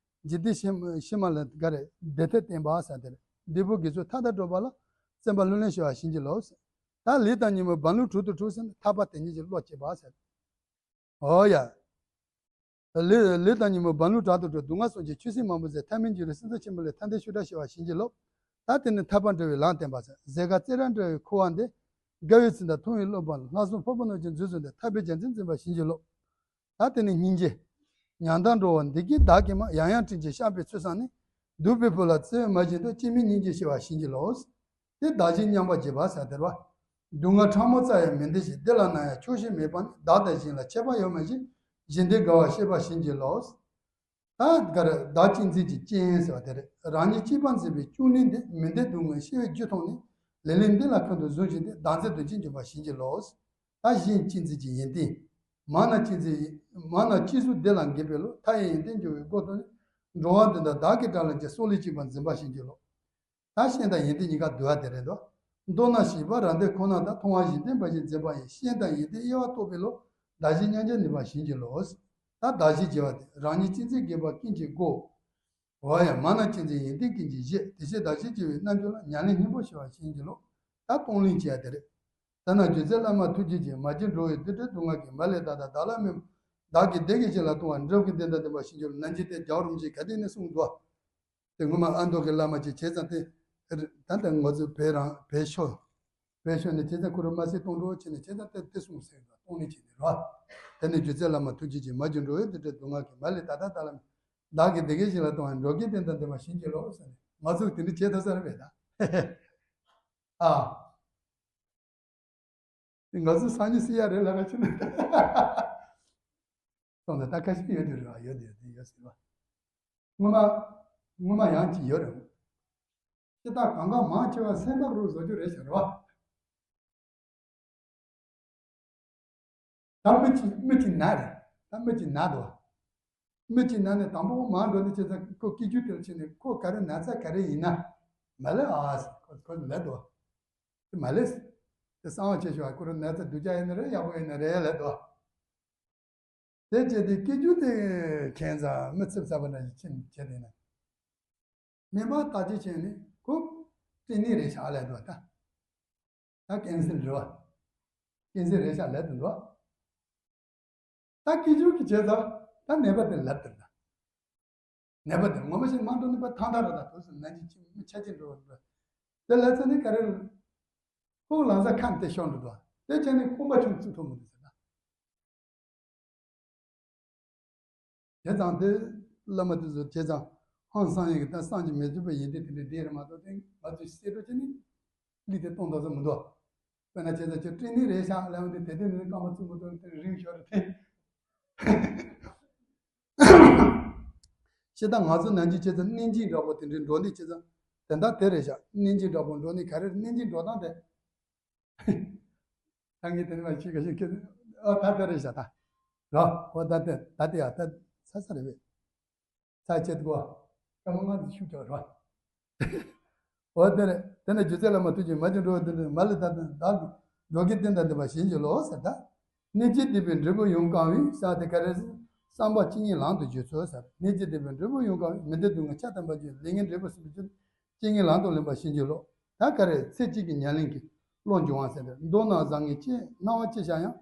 འཇིག་རྟེན་ཕྱི་ཕྱི་མ་ལ་ག་རེ་བདེ་ཐབས་བསྟན་པ་ཟེར་དེ་རེད། བདུད་པོ་དགེ་ཚུལ་མཐའ་དག་བསྒྲུབ་པ་ལ། བརྩོན་པ་ལྷུར་ལེན་ཤེས་པ་བྱིན་གྱིས་རློབས་ཟེར། ད་ལས་དང་ཉོན་མོངས་བ་ལུང་དྲུག་ཏུ་གྲུབ་ཟེར་ནས། ཐར་པ་དེ་ཉིད་ཀྱི་བློ་སྐྱེས་པ་ཟེར། འོ་ཡ། ལས་ལས་དང་ཉོན་མོངས་བ་ལུང་དྲུག་ཏུ་གྲུབ། སྡུག་བསྔལ་གསུམ་གྱི་ཆོས་སྲིད་མང་པོ་ཟད། ཐར་མེད་འགྱུར་བའི་སེམས་ཙམ་ཆེན་པོ་ལས། ཐར་འདོད་ཤུགས་དྲག་ཤེས་པ་བྱིན་གྱིས་རློབས། ད་དེ་ནི་ཐར་པ་འབྲེལ་བའི་ལམ་བསྟན་པ་ཟེར། ཟས་ག་རྩི་རང་འབྲེལ་བའི་འཁོར་བ་འདི། དགའ་བའི་ཚིག་དང་མཐུན་པའི་བློ་སྤངས་ལ། ལྷག་བསམ་ཕུར་བུ་རྣམས་ཀྱིས་འཛིན་བཟུང་སྟེ། ཐར་པའི་རྒྱལ་མཚན་འཛིན་པ་བྱིན་གྱིས་རློབས། ད་དེ་ནི་སྙིང་རྗེ། ཉམ་ཐག་འགྲོ་བ་འདི་སྐད་བདག་གིས་སྨྲ། ཡང་ཡང་དྲིན་ཆེན་བཤགས་པའི་ཚུལ་བསམ་ནས། སྡིག་པའི་ཕུད་ལ་བརྩེ་བའི་མ་བྱིན་ཏོ། སྐྱེ་མེད་སྙིང་རྗེ་ཤེས་པ་བྱིན་གྱིས་རློབས། དེ་བདག་གཞན་མཉམ་པར་བརྗེ་བ་ཟེར་དེ་རེད་བ། སྡུག་བསྔལ་ཕྲ་མོ་རྩ་ཡང་མི་འདོད་ཅིང་། འདི་ལ་ནམ་ཡང་ཆོག་ཤེས་མེད་པ་ནི། བདག་དང་གཞན་ལ་ཁྱད་པར་ཡོད་མ་ཡིན། གཞན་བདེ་དགའ་བ་ཤེས་པ་བྱིན་གྱིས་རློབས། ད་ག་རེ་བདག་གཅེས་འཛིན་གྱི་རྐྱེན་ཟེར་བ་དེ་རེད། རང་ཉིད་གཅེས་པར་འཛིན་པའི་ཅུང་ནི་འདི། མི་འདོད་སྡུག་བསྔལ་ཤེས་པས་རྒྱུ་མཐོང་ནས། ལེགས་ལེགས་འདི་ལ་ཁོང་དུ་བཟུང་བྱས་ཏེ། བདག་འཛིན་གདུང་ཆེན་འཇོམས་པ་བྱིན་གྱིས་རློབས། ད་གཞན་གཅེས་འཛིན་གྱི་ཡོན་ཏན། མ་ན་གཅེས་འཛིན། མ་ན་གཅེས་གཟུགས་བདེ་ལ་འགེམས་པའི་བློ། མཐའ་ཡས་ཡོན་ཏན་འབྱུང་བའི་སྒོ་དང་ནི། འགྲོ་བ་འདི་དག་བདག་གིས་བསྒྲལ་ལ་བྱ། སྲོག་ལས་གཅེས་པར་འཛིན་པ་བྱིན་གྱིས་རློབས། ད་ཤེས་དང་ཡོན་ཏན་གཉིས་ཀ་བསྡུ་བ་དེ་རེད་དོ། མདོར་ན་བྱིས་པ་རང་སྡེ་ཁོ་ན་དང་། མཐོང་བ་གཞན་སྟོན་པ་ཞིག་འཛིན་པ་ཡིས། ཤེས་དང་ཡོན་ཏན་དབྱེ་བ་རྟོགས་པའི་བློ། བདག་གཞན་མཉམ་བརྗེར་ནུས་པ་བྱིན་གྱིས་རློབས། ད་བདག་གཞན་བརྗེ་བ་དེ་རང་ཉིད་གཅེས་འཛིན་རྒན་པ་ཀུན་གྱི་སྒོ། འོ་ཡ། མ་ན་གཅེས་འཛིན་ཡོན་ཏན་ཀུན་གྱི་གཞི། དེ་ཕྱིར་བདག་གཞན་བརྗེ་བའི་རྣལ་འབྱོར་ལ། ཉམས་ལེན་སྙིང་པོར་ཤེས་པ་བྱིན་གྱིས་རློབས། ད་གཏོང་ལེན་བྱེད་ཡ་དེ་རེད། ད་ནི་རྗེ་བཙུན་བླ་མ་ཐུགས་རྗེ་ཆེ། མ་སྐྱེས་འགྲོ་བའི་རྡུལ་བྲལ་སྡུག་བསྔལ་གྱིས། མ་ལུས་ད་ལྟ་བདག་ལ་དམན་པ། བདག་གིས་བདེ་བའི་གཞན་ལ་གཏོང་བ། འགྲོ་ཀུན་བདེ་དང་ལྡན་པར་བྱིན་གྱིས་རློབས། ནན་གྱིས་དེ་རྒྱལ་བ་རིན་པོ་ཆེས་ག་དེ་ནས་གསུངས་འདུག། དེ་སྔོན་མ་ཨ་མདོ་གི་བླ་མ་ཅིག་བྱས་ཙང་དེ། ད་ལྟ་ང་ཚོ་བོད་རང་བོད་ཤོར། བོད་ཤོར་ནས་བྱས་ཙང་ཁོ་རང་དམར་བསད་གཏོང་འགྲོ་བྱས་ནས་བྱས་ཙང་དེ་དེ་གསུངས་ཟེར་གཏོང་ནས་བྱས་ནས་རོ། དེ་ནས་རྗེ་བཙུན་བླ་མ་ཐུགས་རྗེ་ཆེ། མ་སྐྱེས་འགྲོ་བའི་རྡུལ་བྲལ་སྡུག་བསྔལ་གྱིས། མ་ལུས་ད་ལྟ་བདག་ལ་དམན་པ། བདག་གིས་བདེ་བའི་གཞན་ལ་གཏོང་བ། འགྲོ་ཀུན་བདེ་དང་ལྡན་པར་བྱིན་གྱིས་རློབས་ཟེར་ནས་ང་ཚོས་དེ་འདྲ་བྱས་ཐུབ་ས་རེད་པས་ད། ཨ། ང་ཚོ་སང་ཉིན་སྲིད་ཡ་རེད་ལབ་ར་ཕྱིན་ན། སོང་ཙང་ད་ཁ་ཤས་ཡོད་དེ་རེད་བ། ཡོད་དེ་ཡོད་དེ་ཡོད་སྲིད་བ། སྔོན་མ། སྔོན་མ་ཡང་ཅིག་ཡོད་རེད། ཤི་སྟངས་གང་ག་མང་ཆེ་བ་སེམས་ཐག་རུ་བཟོ་རྒྱུ་རེད་ཟེར་བ། ད་མི་གཅིག་མི་གཅིག་ན་རེད། ད་མི་གཅིག་ན་འདུག་བ། མི་གཅིག་ན་ནས་དང་པོ་མར་འགྲོ་དུས་ཅི་ཙམ་ཁོ་སྐྱེ་རྒྱུ་དེར་ཕྱིན་ནས་ཁོ་ག་རེ་ན་ཚ་ག་རེ་ཡིན་ན། མ་ལེ་ཨ་ཟེར་ཁོ་ཁོ་ལབ་འདུག་བ། དེ་མ་ལེ་ཟེར། དེ་གསང་བ་ཆེ་ཤོས་ཁོ་རང་ན་ཚ་སྡུག་ཅག་ཡིན་ན་རེད། ཡག་པོ་ཡིན་ན་རེད་ལབ་འདུག་བ། དེ་བྱས་ཏེ་སྐྱེ་རྒྱུ་དེ་ཁྱད་མཚར་མི་ཚིག་གསར་པ་འདྲ་ཞིག་ཕྱིན་བྱས་ཏེ་ན། སྨན་པ་བརྟག་དཔྱད་བྱས་ནས་ཁོ་སྐྲན་ནད་རེད་ཤག་ལབ་འདུག་ད། ད་ཀན་སར་རེད་བ། ཀན་སར་རེད་ཤག་ལབ་འདུག་ད་སྐྱེ་རྒྱུ་གི་བྱས་ཙང་ད་ནད་པ་དེ་ལབ་དེར་ད། ནད་པ་དེ་ངོ་མ་ཞིག་མ་འགྲོ་ནད་པ་ཐང་ཐང་རེད། ད་དུས་སུ་ན་གྱི་ཆེ་མི་ཆ་ཅིག་འགྲོ་བ་འགྲོ། དེ་ལབ་ཚེ་ནི་ག་རེ། ཁོ་ལང་ཚ་ཁམས་དེ་ཤོར་འགྲོ་འདུག་དེ་བྱས་ནས་ཁོམ་པ་ཆུང་ཙམ་ཐོབ་མི་འདུག་ཟེར་ན། བྱས་ཙང་དེ་བླ་མ་དེ་ཚོ་བྱས་ཙང་ཧང་སང་ཡིན་གི་ད་སངས་རྒྱས་མི་ཐུབ་པ་ཡིན་དེ་དེ་འདྲའི་བསྡད་རེད་མ་གཏོགས་དེ་ང་ཚོས་བཤད་འགྲོ་བྱས་ནི་ལི་དེ་གཏོང་ཐུབ་ས་མི་འདུག་དཔེར་ན་བྱས་ཙང་ཁྱོད་སྐྲན་ནད་རེད་ཤག་ལབ་ཡོང་དུས་དེ་དུས་ནི་རྐང་པ་བཙུགས་མི་ཐུབ་དེ་རིང་ཤོར་རེད་དེ། ཤི་སྟངས་ང་ཚོ་ནང་བཞིན་བྱས་ཙང་གནོད་སྦྱིན་འདྲ་པོ་དེ་འདྲའི་འགྲོ་ནི་བྱས་ཙང་དེ་འདྲ་དེ་རེད་ཤག་གནོད་སྦྱིན་འདྲ་པོ་འགྲོ་ནི་ག་རེ་རེད། གནོད་སྦྱིན་འགྲོ་སྟངས་དེ། ད་ངས་དེ་ནས་མ་ཤེས་ག་ཤེས་ཁྱེད། ཨ་ད་ལྟ་རེད་ཤག་ད། ར། ཨོ་ད་ལྟ་ད་ལྟ་ཡ་ད་ཚ་ཚ་རེད་པས། ཚ་ཆེད་དགོ། སྐར་མ་ལྔ་དེ་ཤུགས་ཀྱང་ར། ཨོ་དེ་རེད། དེ་ནས་རྗེ་བཙུན་བླ་མ་ཐུགས་རྗེ་མ་ཅིག་འགྲོ་བ་དེ་འདྲ་མ་ལས་ད་ད་ད་འགྲོ་གི་རྟེན་དང་ལྡན་པ་བྱིན་གྱིས་རློབས་ཟེར་ད། གནོད་བྱེད་སྡིག་པའི་འབྲས་བུ་ཡོངས་གང་བའི་ས་དེ་ག་རེ་བསམ་པ་ཅི་ཉིད་ལམ་དུ་བྱེད་ཚུལ་ཟེར། གནོད་བྱེད་སྡིག་པའི་འབྲས་བུ་ཡོངས་གང་བའི་མི་འདོད་སྡུག་བསྔལ་ཆ་དམ་པར་གྱུར། ལས་ངན་འབྲས་བུ་སྲིད་པའི་ཕྱིར། ཅི་ཉིད་ལམ་དུ་ལེན་པར་བྱིན་གྱིས་རློབས། ད་ག་རེ་ཚེ་གཅིག་གི་ཉམས་ལེན་གྱི་བློ་འབྱུང་བ་ཟེར་ཏེ་མདོར་ན་བཟང་ངན་ཅི་སྣང་བ་ཅི་ཤར་ཡང་།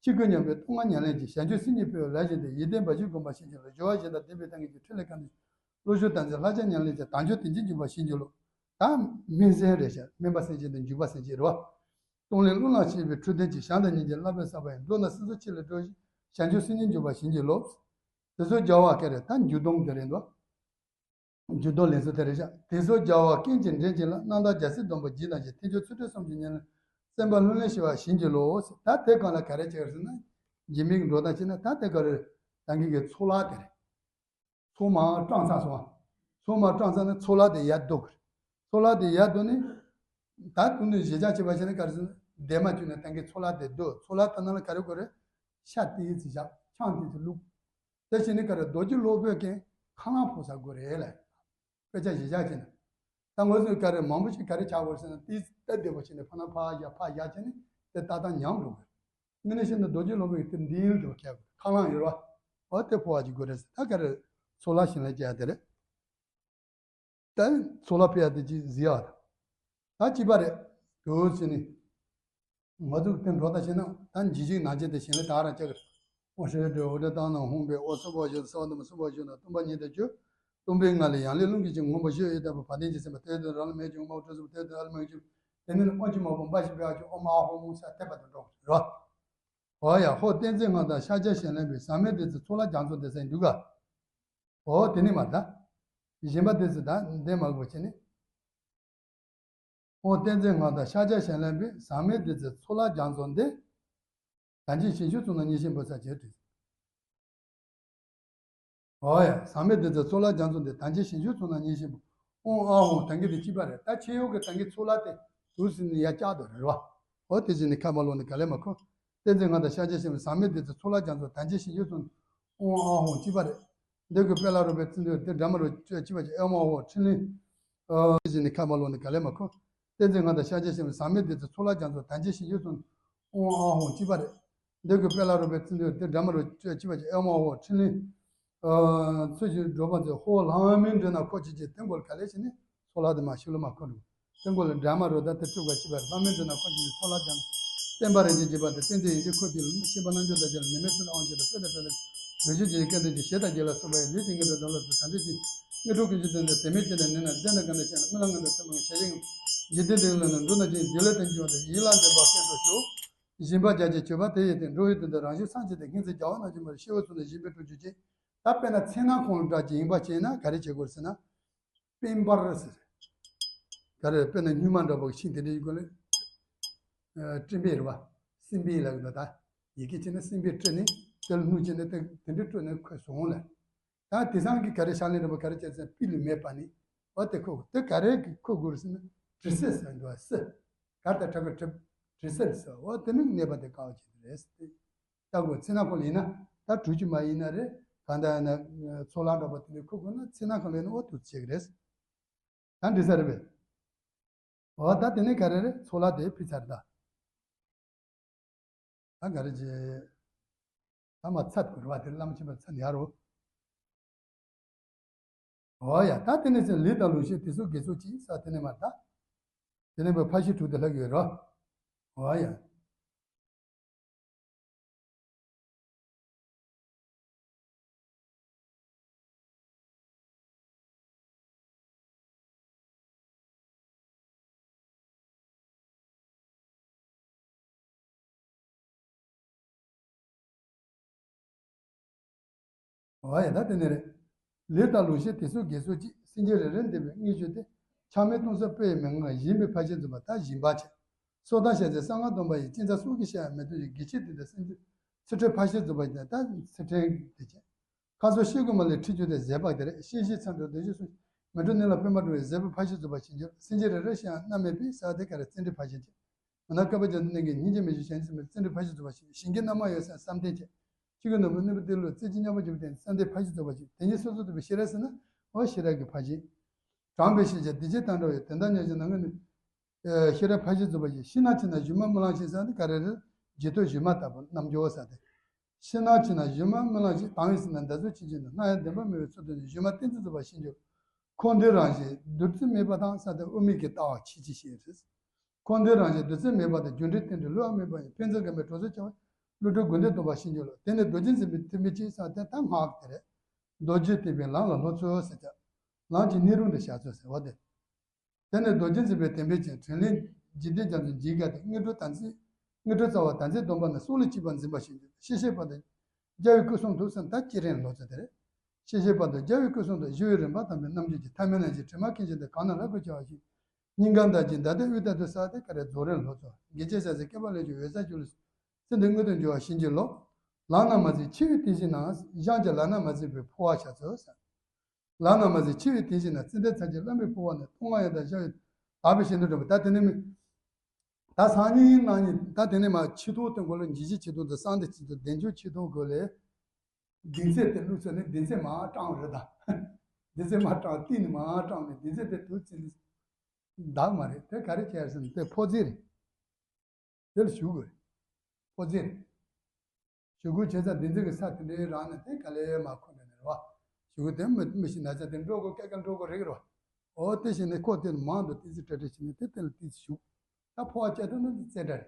ཆོས་ཀུན་མཉམ་པའི་སྟོང་པ་ཉམས་ལེན་གྱི་བྱང་ཆུབ་སེམས་ཀྱི་དཔལ་ལ་བཞེངས་ཏེ་ཡིད་བརྟན་བར་ཆད་སྒོམ་པར་བྱིན་གྱིས་རློབས། སྦྱོར་བ་གཞན་དང་ལྡན་པའི་ཐབས་མཁས་ཀྱི་ཕྲིན་ལས་གང་དུ་བློ་ཆོས་དམ་ཚིག་ལྷར་བཅས་ཉམས་ལེན་གྱི་དལ་འབྱོར་དེ་ཉིད་འབྱུང་བར་བྱིན་གྱིས་རློབས། ད་སྨིན་སེམས་རེད་ཤག་སྨིན་པ་སེམས་ཅན་དང་འཇུག་པ་སེམས་ཅན་རེད་བ། གཏོང་ལེན་བློ་ལ་ཤེས་པའི་འཕྲོད་བསྟེན་གྱི་བྱམས་དང་སྙིང་རྗེ་བསླབ་པའི་ས་པ་ཡིན། འགྲོ་ན་སྲིད་མཚོ་ཆེ་ལས་སྒྲོལ་ཞིང་བྱང་ཆུབ་སེམས་ཉིད་འབྱུང་བར་བྱིན་གྱིས་རློབས། དེ་ཚོ་རྒྱལ་བ་སྐད་རེད། ད་འཇུག་སྡོམ་དེ་རེད་འདུག་འཇུག་སྡོམ་ལེན་ཚུལ་དེ་རེད་ཤག་དེ་ཚོ་རྒྱལ་བ་ཀུན་གྱི་འདྲེན་བྱེད་ལ། རྣམ་དག་རྒྱལ་སྲས་སྡོམ་པ་བགྱིས་དང་བགྱིད། ཐེག་མཆོག་ཚུལ་ཁྲིམས་གསུམ་གྱི་ཉམས་ལེན། བསམ་པ་ལྷུར་ལེན་ཞི་བར་བྱིན་གྱིས་རློབས། ད་དེ་གང་ལ་ག་རེ་བྱེད་ཟེར་ན། རྗེ་མི་གི་འགྲོ་སྟངས་བྱས་ན་ད་དེ་ག་རེ་ད་གིན་གྱི་ཚོགས་ལ་དེ་རེད། ཚོགས་མ་སྐྲངས་ཚར་སོང་བ། ཚོགས་མ་སྐྲངས་ཚར་ན་ཚོགས་ལ་དེ་ཡར་བསྡུ་དགོས་རེད། ཚོགས་ལ་དེ་ཡར་བསྡུ་ནས། ད་དུང་ནས་བཞེས་སྦྱང་བྱེད་པ་བྱས་ན་ག་རེ་ཟེར་ན། ལྡེབ་མ་བཅུག་ནས་ད་གིན་ཚོགས་ལ་དེ་བསྡུ། ཚོགས་ལ་དེ་ནང་ལ་ག་རེ་དགོས་རེད། ཤ་ཏོག་ཙམ་བཞག་ཆང་ཏོག་ཙམ་བླུགས། དེ་བྱས་ནས་ག་རེ་རྡོ་རྗེ་སློབ་དཔོན་གྱིས་ཁ་རླངས་ཕོག་ས་དགོས་རེད་ལ། དཔེ་ཆ་གཞི་བཞག་བྱས་ན། ད་ང་ཚོས་ག་རེ་མང་པོ་ཞིག་ག་རེ་བྱ་དགོས་ཟེར་ན། ཏོག་ཙམ་སྟབས་བདེ་པོ་བྱས་ནས་ཕར་ནང་ཕར་བཞག་ཕར་བཞག་བྱས་ནས་དེ་ཏག་ཏག་ཉམས་འགྲོ་དགོས། དངོས་གནས་བཤད་ན་རྡོ་རྗེ་སློབ་དཔོན་གྱིས་དེ་འདི་ཡིན་འགྲོ་ཁྱེད་ཁ་རླངས་ཡོད་རེད་བ། འོ་དེ་ཕོག་པ་ཅིག་དགོས་རེད་ཟེར། ད་ག་རེ་ཚོགས་ལ་ཞིང་ལ་བྱས་དེ་རེད། ད་ཚོགས་ལ་ཕེབས་ཡ་དེ་ཅིག་གཟིགས་ཡ། ད་གཅིག་པ་རེད། དུ་ཟེར་ནས། ང་ཚོ་དེ་འགྲོ་ལྟ་བྱས་ན་ད་ཇི་ཞིག་ནང་བྱས་ཏེ་ཞིང་ལས་ད་རང་བཅག་གི། ཨོ་ཧྲེ་ཏྲེ་ཨོ་ཏྲེ་ཏང་ནང་ཧོང་པའི་ཨོ་སོ་པོ་ཞོ་ས་བ་དུ་མ་སོ་པོ་ཞོ་ན་སྟོན་པ་ཉིད་དུ་གྱུར། སྟོན་པའི་ངང་ལས་ཡང་ལས་རླུང་གིས་ཀྱང་མངོན་པར་བཞུ་ཡི་དྭགས་པོ་བ་དན་གྱི་སེམས་དཔའ་དེ་དུ་རང་ལ་མེད་ཀྱང་དམར་པོ་སྤྲོ་སོང་དེ་དུ་ཨ་ལ་མེད་ཀྱང་། དེ་ནས་ཨོ་ཅི་མ་བོ་འབའ་ཞིག་འབད་བ་ཀྱང་ཨོ་མ་ཧོ་མོ་ས་དེ་བར་དུ་འགྲོ་རོ། ཨོ་ཡ་ཧོ་བསྟན་འཛིན་སྔགས་དང་ཤཱཀྱ་ཞལ་ལེན་པའི་ཟག་མེད་བདུད་རྩི་ཚོགས་ལ་སྦྱང་ཚུལ་དེ་ཟེར་འདུག་ག་ཨོ་དེ་ནི་མ་ད། གཞན་པ་དེ་ཚོ་ད་འདི་མ་གོ་བྱས་ནས། ཨོ་བསྟན་འཛིན་སྔགས་དང་ཤཱཀྱ་ཞལ་ལེན་པའི་ཟག་མེད་བདུད་རྩི་ཚོགས་ལ་སྦྱང་ཚུལ་འདི། དམ་ཅན་ཞིང་སྐྱོང་ཚོགས་རྣམས་མཉེས་ཤིང་འབུལ་ས་བྱེད་དུས། ཨོ་ཡ་ཟག་མེད་བདུད་རྩི་ཚོགས་ལ་སྦྱང་ཚུལ་འདི། དམ་ཅན་ཞིང་སྐྱོང་ཚོགས་རྣམས་མཉེས་ཤིང་འབུལ། ཨོང་ཨ་ཧོང་ད་གིན་དེ་གཅིག་པ་རེད། ད་ཕྱི་ཡོང་གི་ད་གིན་ཚོགས་ལ་དེ་དུས་སུ་ནི་ཡ་བཅག་དོ་རེད་བ། ཨོ་དེ་བཞིན་ནི་ཁ་མ་ལོག་ནི་ག་ལས་མ་ཁོ། བསྟན་འཛིན་སྔགས་དང་ཤཱཀྱ་ཞལ་ལེན་པའི་ཟག་མེད་བདུད་རྩི་ཚོགས་ལ་སྦྱང་ཚུལ། དམ་ཅན་ཞིང་སྐྱོང་ཚོགས་རྣམས་ཨོང་ཨ་ཧོང་གཅིག་པ་རེད། འདི་གི་དཔལ་ལ་རོལ་པའི་ཚིག་འདི་འདི་འདྲ་མ་རོལ་ཅོ་ཅི་བ་ཅི་ཨེ་མ་ཧོ་ཕྲིན་ལས། ཨ་ཟིན་ནི་ཁ་མ་ལོ་ནི་ག་ལས་མ་ཁོ། བསྟན་འཛིན་སྔགས་དང་ཤཱཀྱ་ཞལ་ལེན་པའི་ཟག་མེད་བདུད་རྩི་ཚོགས་ལ་སྦྱང་ཚུལ། དམ་ཅན་ཞིང་སྐྱོང་ཚོགས་ཨོང་ཨ་ཧོ་གཅིག་པ་རེད། འདི་གི་དཔལ་ལ་རོལ་པའི་ཚིག་འདི་འདི་འདྲ་མ་རོལ་ཅོ་ཅི་བ་ཅི་ཨེ་མ་ཧོ་ཕྲིན་ལས། ཨ་ཚུལ་བཞིན་སྒྲུབ་པ་ཚེ་ཧོ་ལྷ་མིན་འདྲེ་ན་ཁོ་ཅི་ཅི་དེ་འགོལ་ག་ལས་ཕྱིན་ནི་ཚོགས་ལ་དེ་མ་ཤི་ལོ་མ་ཁོ་འགྲོ། དེ་འགོལ་འདྲ་མ་རོལ་ད་དེ་སྤྲུག་པ་གཅིག་པ་རེད། ལྷ་མིན་འདྲེ་ན་ཁོ་ཅི་ཅི་ཚོགས་ལ་སྦྱང་། བསྟན་པ་རིན་ཆེན་གྱི་བ་དང་བསྟན་འཛིན་ཡིན་གྱི་ཁོ་ཀྱི་ལུང་ཤེས་པ་རྣལ་འབྱོར་དང་བཅས་ལ་ནི་མེད་ཚུལ་དབང་བྱེད་ལ་དཔེ་དང་བཀྲ་ལ་རོལ་རྒྱུ་ཀྱི་སྐད་དོད་ཀྱི་ཞེས་དང་རྒྱས་ལ་སོགས་པ་ཡི་ལུས་ཀྱི་ངེས་པའི་དོན་ལ་དུ་ད་འདོད་ཀྱི་དངོས་གྲུབ་ཀྱི་རྒྱུ་དོན་དུ་དེ་མེད་ཅེས་དང་ནི་ན་བསྟན་ན་གང་དུ་བྱས་ན་རྨི་ལམ་ངན་དང་མཚན་མ་ངན་བྱས་ཤིང་འཇིག་རྟེན་འདི་ལ་ནི་འགྲོ་ན་ཅིང་འཇིག་ལས་དོན་གྱི་བ་དང་ཡིད་ལ་འདོད་པ་སྐད་དུ་ཞུ། སྦྱིན་པ་རྒྱ་ཆེ་བྱེད་པ་དེ་ཡི་སྟེང་འགྲོ་བའི་དོན་དུ་རང་གཞན་སངས་རྒྱས་དང་མཁྱེན་བརྩེ་རྒྱལ་བ་རྣམས་ཀྱི་མར་ཤེས་བུ་ཚོ་ནས་སྦྱིན་པའི་སྤྲོ་རྒྱུ་ཅན། ད་དཔེར་ན་མཚན་ནག་ཁོང་འདྲ་ཅིག་ཡིན་པ་བྱས་ན་ག་རེ་བྱེད་དགོས་ཟེར་ན། པིན་པར་ཟེར། ག་རེ་དཔེར་ན་སྨྱུག་མ་འདྲ་པོ་ཤིང་དེ་འདྲའི་སྒོ་ལས། སྤྲིན་པའི་རེད་པ། སྲིན་པའི་ལག་འདུག་ད། ཡི་གེ་བྱས་ན་སྲིན་པའི་སྤྲིན་ནི་དེ་ལ་སྣུར་བྱས་ནས་དེ་དེ་འདྲའི་སྤྲོ་ནས་ཁོས་བཟུང་ལ། ད་དེང་སང་གི་ག་རེ་ཤ་ལེན་རེད་པ་ག་རེ་བྱས་ཟེར་པི་ལི་མེད་པ་ནི། འོ་དེ་ཁོ་དེ་ག་རེ་གི་ཁོ་དགོས་ཟེར་ན་དྲི་སེ་ཟེར་འདུག་སེ། གར་དང་ཁྲ་གི་གྲིབ་དྲི་སེ་ཟེར་འོ་དེ་ནི་གནས་པ་དེ་དཀའ་བ་ཅིག་རེད་ཟེར་ཏེ། ལྟ་དགོས་ཚེ་ན་ཁོ་ལ་ཡིན་ན་ད་གྲུ་ཆུ་མ་ཡིན་ན་རེད། གང་ལྟར་ཡིན་ན་ཚོགས་ལ་འདྲ་པོ་དེ་འདྲའི་ཁོ་དགོས་ན་ཚེ་ན་ཁོ་ལ་ཡིན་ན་འོ་དུ་བྱེད་ཀྱི་རེད། ད་འདྲི་ས་རེད་པས། འོ་ད་དེ་ནས་ག་རེ་རེད་ཚོགས་ལ་དེ་ཕུལ་ཚར་ད། ད་ག་རེ་བྱེད། ད་མ་ཚད་དགོས་རེད་བ་དེ་བླ་མ་ཆེན་པོ་ཚད་ཡར་རོ། འོ་ཡ་ད་དེ་ནས་ཚེ་ལས་དང་ལུང་ཤེས་དེ་ཚོ་དགེ་ཚོགས་ཀྱིས་ས་དེ་ནས་མ་ད། དེ་ནས་པ་ཕ་ཤི་དྲུག་དེ་ལྷག་ཡོད་རོ། འོ་ཡ། འོ་ཡ་ད་དེ་ནས་རེད། ལས་དང་ལུང་ཤེས་དེ་ཚོ་དགེ་ཚོགས་ཀྱིས་སེམས་ཅན་རེ་རེ་འདེབས་པའི་དངོས་ཆོས་དེ་ཆགས་མེད་སྟོང་གསལ་དཔེ་ཡི་མན་ངག་ཡིན་པའི་ཕར་ཕྱིན་རྫོགས་པ་ད་སྦྱིན་པ་བྱས། སྲོག་དང་བཤད་ཚེ་གསང་སྔགས་སྡོམ་པ་ཡི་སྤྱན་རས་གཟིགས་སོགས་ཀྱིས་བཤད་ཡ་མི་ཐུབ་ཀྱི་དགེ་ཆེ་དེ་འདྲ་སེམས་ཅན་ཚུལ་ཁྲིམས་ཕར་ཕྱིན་རྫོགས་པ་ཡི་ད་ཚུལ་ཁྲིམས་དེ་བྱས། ཁ་སོགས་ཤེས་དགོས་མ་ལས་ཁྲིད་རྒྱུ་དེ་བཟོད་པ་དེ་རེད། ཤེས་བཞིན་ཚར་འགྲོ་དེ་བཞིན་སོང་། མི་འགྲོ་གནས་ལ་ཕན་པ་འགྲོ་བའི་བཟོད་པ་ཕར་ཕྱིན་རྫོགས་པ་ཕྱིན་རྒྱུ་སེམས་ཅན་རེ་རེ་བཞིན་རྣམ་མེད་པའི་ས་དེ་ག་རེ་བརྩོན་འགྲུས་ཕར་ཕྱིན་བྱས། མི་ན་བསྐལ་པ་བརྒྱ་དང་གནས་ཀྱི་སྙིང་རྗེ་མི་ཞུ་ཞེན་ཚིག་མེད་བརྩོན་འགྲུས་ཕར་ཕྱིན་རྫོགས་པ་ཕྱིན། ཞིང་གི་རྣམ་མང་ཡོད་སར་བསམ་གཏན་བྱས། ཆོས་ཀྱི་ནོར་བུ་གནས་པ་དེ་ལུ་བརྩེ་གཅིག་མཉམ་པར་གྱུར་པ་དེ་བསམ་གཏན་ཕར་ཕྱིན་རྫོགས་པ་ཕྱིན། དེ་ཉིད་སོ་སོར་རྟོག་པའི་ཤེས་རབ་ཟེར་ན་འོ་ཤེས་རབ་ཀྱི་ཕར་ཕྱིན། དྲངས་པའི་ཤེས་བྱ་སྡིག་བྱས་དང་འདྲ་བའི་དོན་དམ་ཉམས་བཞེས་ནང་ངོས་ནས། ཤེས་རབ་ཕར་ཕྱིན་རྫོགས་པ་ཡི། ཤིང་ནགས་ཆེ་ན་ཞུན་མ་རྨི་ལམ་ཞིག་ཟེར་ཏེ་ག་རེ་རེད། བརྗེད་ཐོབ་ཞུན་མ་ལྟ་བུ་རྣམ་འགྱུར་ཟེར་ཏེ། ཤིང་ནགས་ཆེ་ན་ཞུན་མ་རྨི་ལམ་ཞིག་དྭངས་ཡོད་ཟེར་ན་འདམ་རྫབ་ཆེན་ཆེན་དུ་སྣང་ཡང་བདེན་པ་མེད་པའི་ཚུལ་དུ་ནི་ཞུན་མ་ཏིང་འཛིན་རྫོགས་པ་ཤེས་འགྱུར། འཁོར་འདས་རང་བཞིན་བདུད་རྩི་མེད་པ་དང་ཟེར་ཏེ་དབུ་མེད་ཀྱི་ལྟ་བ་ཆེ་ཆེ་ཞིག་རེད། འཁོར་འདས་རང་བཞིན་བདུད་རྩི་མེད་པ་དང་རྒྱུ་འབྲས་རྟེན་འབྲེལ་བསླུ་བ་མེད་པ་ཡིན། ཕན་ཚུན་འགལ་མེད་གྲོགས་སུ་འཆར་བ་བསླུ་བྲིད་དགོས་འདོད་སྟོང་པ་ཤེས་འགྱུར་ལོ། དེ་ནི་རྡོ་རྗེ་འཛིན་པའི་ཐེག་པའི་སྤྱི་ཟེར་ཏེ་ད་སྔགས་དེ་རེད། རྡོ་རྗེ་ཐེག་པའི་ལམ་ལ་སློབ་ཚུལ་ཟེར་ཀྱང་། ལམ་གྱི་སྙིང་རུས་འདི་བཤད་ཚུལ་ཟེར་བ་དེ། དེ་ནི་རྡོ་རྗེ་འཛིན་པའི་བསྟན་པའི་སྤྱི་དྲིན་ལན་འཇིག་རྟེན་རྒྱ་མཚོའི་འཇིགས་སྐད་དེ་དངོས་གྲུབ་དམ་ཚིག་དངོས་གྲུབ་རྩ་བ་དམ་ཚིག་སྡོམ་པ་ནི་སྲོག་ལ་གཅིག་པ་འཛིན་པ་ཞིག་འདུག་ཤེས་བྱེད་པ་དང་། རྒྱལ་བའི་སྐུ་གསུང་ཐུགས་སམ་ད་བསྐྱེད་རིམ་སློབ་ཚུལ་དེ་རེད། ཤེས་བྱེད་པ་དང་རྒྱལ་བའི་སྐུ་གསུང་ཐུགས་ཞི་བའི་རིམ་པ་དམ་པའི་རྣམ་འགྱུར་གྱི་ཐ་མལ་ལམ་གྱི་དྲི་མ་མཁན་ཆེན་དེ་གང་ན་རབ་ཏུ་བྱ་བ་ཞིག་སྙིང་ག་འདར་གྱིན་འདར་ཏེ་དབུས་ལྟ་དུས་ས་དེ་ག་རེ་རྫོགས་རིམ་སློབ་ཚུལ། དགེ་བཅུ་ཞག་ཚེ་བསྐལ་པ་ལས་བྱུང་འོད་གསལ་གྱུར་ལ། ཚེ་འདི་མངོན་དུ་འགྱུར་བ་ཤེས་འགྱུར་ལོ། ལམ་རྣམས་མ་ཟིན་འཆི་བའི་དུས་བཞིན་ན། གཞན་གྱི་ལམ་རྣམས་མ་ཟིན་པའི་འཕོ་བ་བྱ་ཚུལ་ཟེར། ལམ་རྣམས་མ་ཟིན་འཆི་བའི་དུས་བཞིན་ན། ཙནྡན་ཚར་གྱི་བླ་མའི་འཕོ་བ་ནི། མཐོང་བ་ཡང་དག་ཤར་བའི་དག་པའི་ཤིན་ཏུ་འགྲོ་བ། ད་དེ་ནས་མི། ད་སང་ཉིན་གནངས་ཉིན་ད་དེ་ནས་མ་ཆོས་ཐོག་སྟོན་དགོས་ལ་འཇིགས་བྱེད་ཆོས་ཐོག་ཏུ་གསང་བདེ་ཆོས་ཐོག་བདེ་འཇོག་ཆོས་ཐོག་དགོས་ལས། གདན་ཚད་དེ་བླུགས་ཚར་ནས་གདན་ཚད་མར་སྐྲངས་རེད་ད། གདན་ཚད་མར་སྐྲངས་ཏིང་ནས་མར་སྐྲངས་ནས་གདན་ཚད་དེ་དུས་ཚོད་འདག་མ་རེད་དེ་ག་རེ་བྱས་ཟེར་ན་དེ་ཕོ་རྩལ་རེད། དེ་ལ་ཞུ་དགོས་རེད། ཕོ་རྩལ་རེད། ཞུ་དགོས་བྱས་ཙང་གདན་ཚད་ཀྱི་ས་དེ་འདྲའི་རང་ནས་དེ་ག་ལེ་མ་ཁོ་འདྲ་ནས་རེད་བ། ཞུ་དགོས་དེ་མི་མི་ཤི་ན་ཚ་དེ་འགྲོ་དགོས་སྐད་ཀ་འགྲོ་དགོས་རེད་རེད་བ། འོ་དེ་བཞིན་ནས་ཁོ་དེ་ལ་མང་དུ་ཏི་ཙི་ཏྲ་ཏྲ་བྱས་ནས་དེ་དེ་ལ་ཏི་ཙི་ཞུ། ད་ཕོ་བ་བཅད་ཐུབ་ན་དེ་རྩེ་འདྲ་རེད།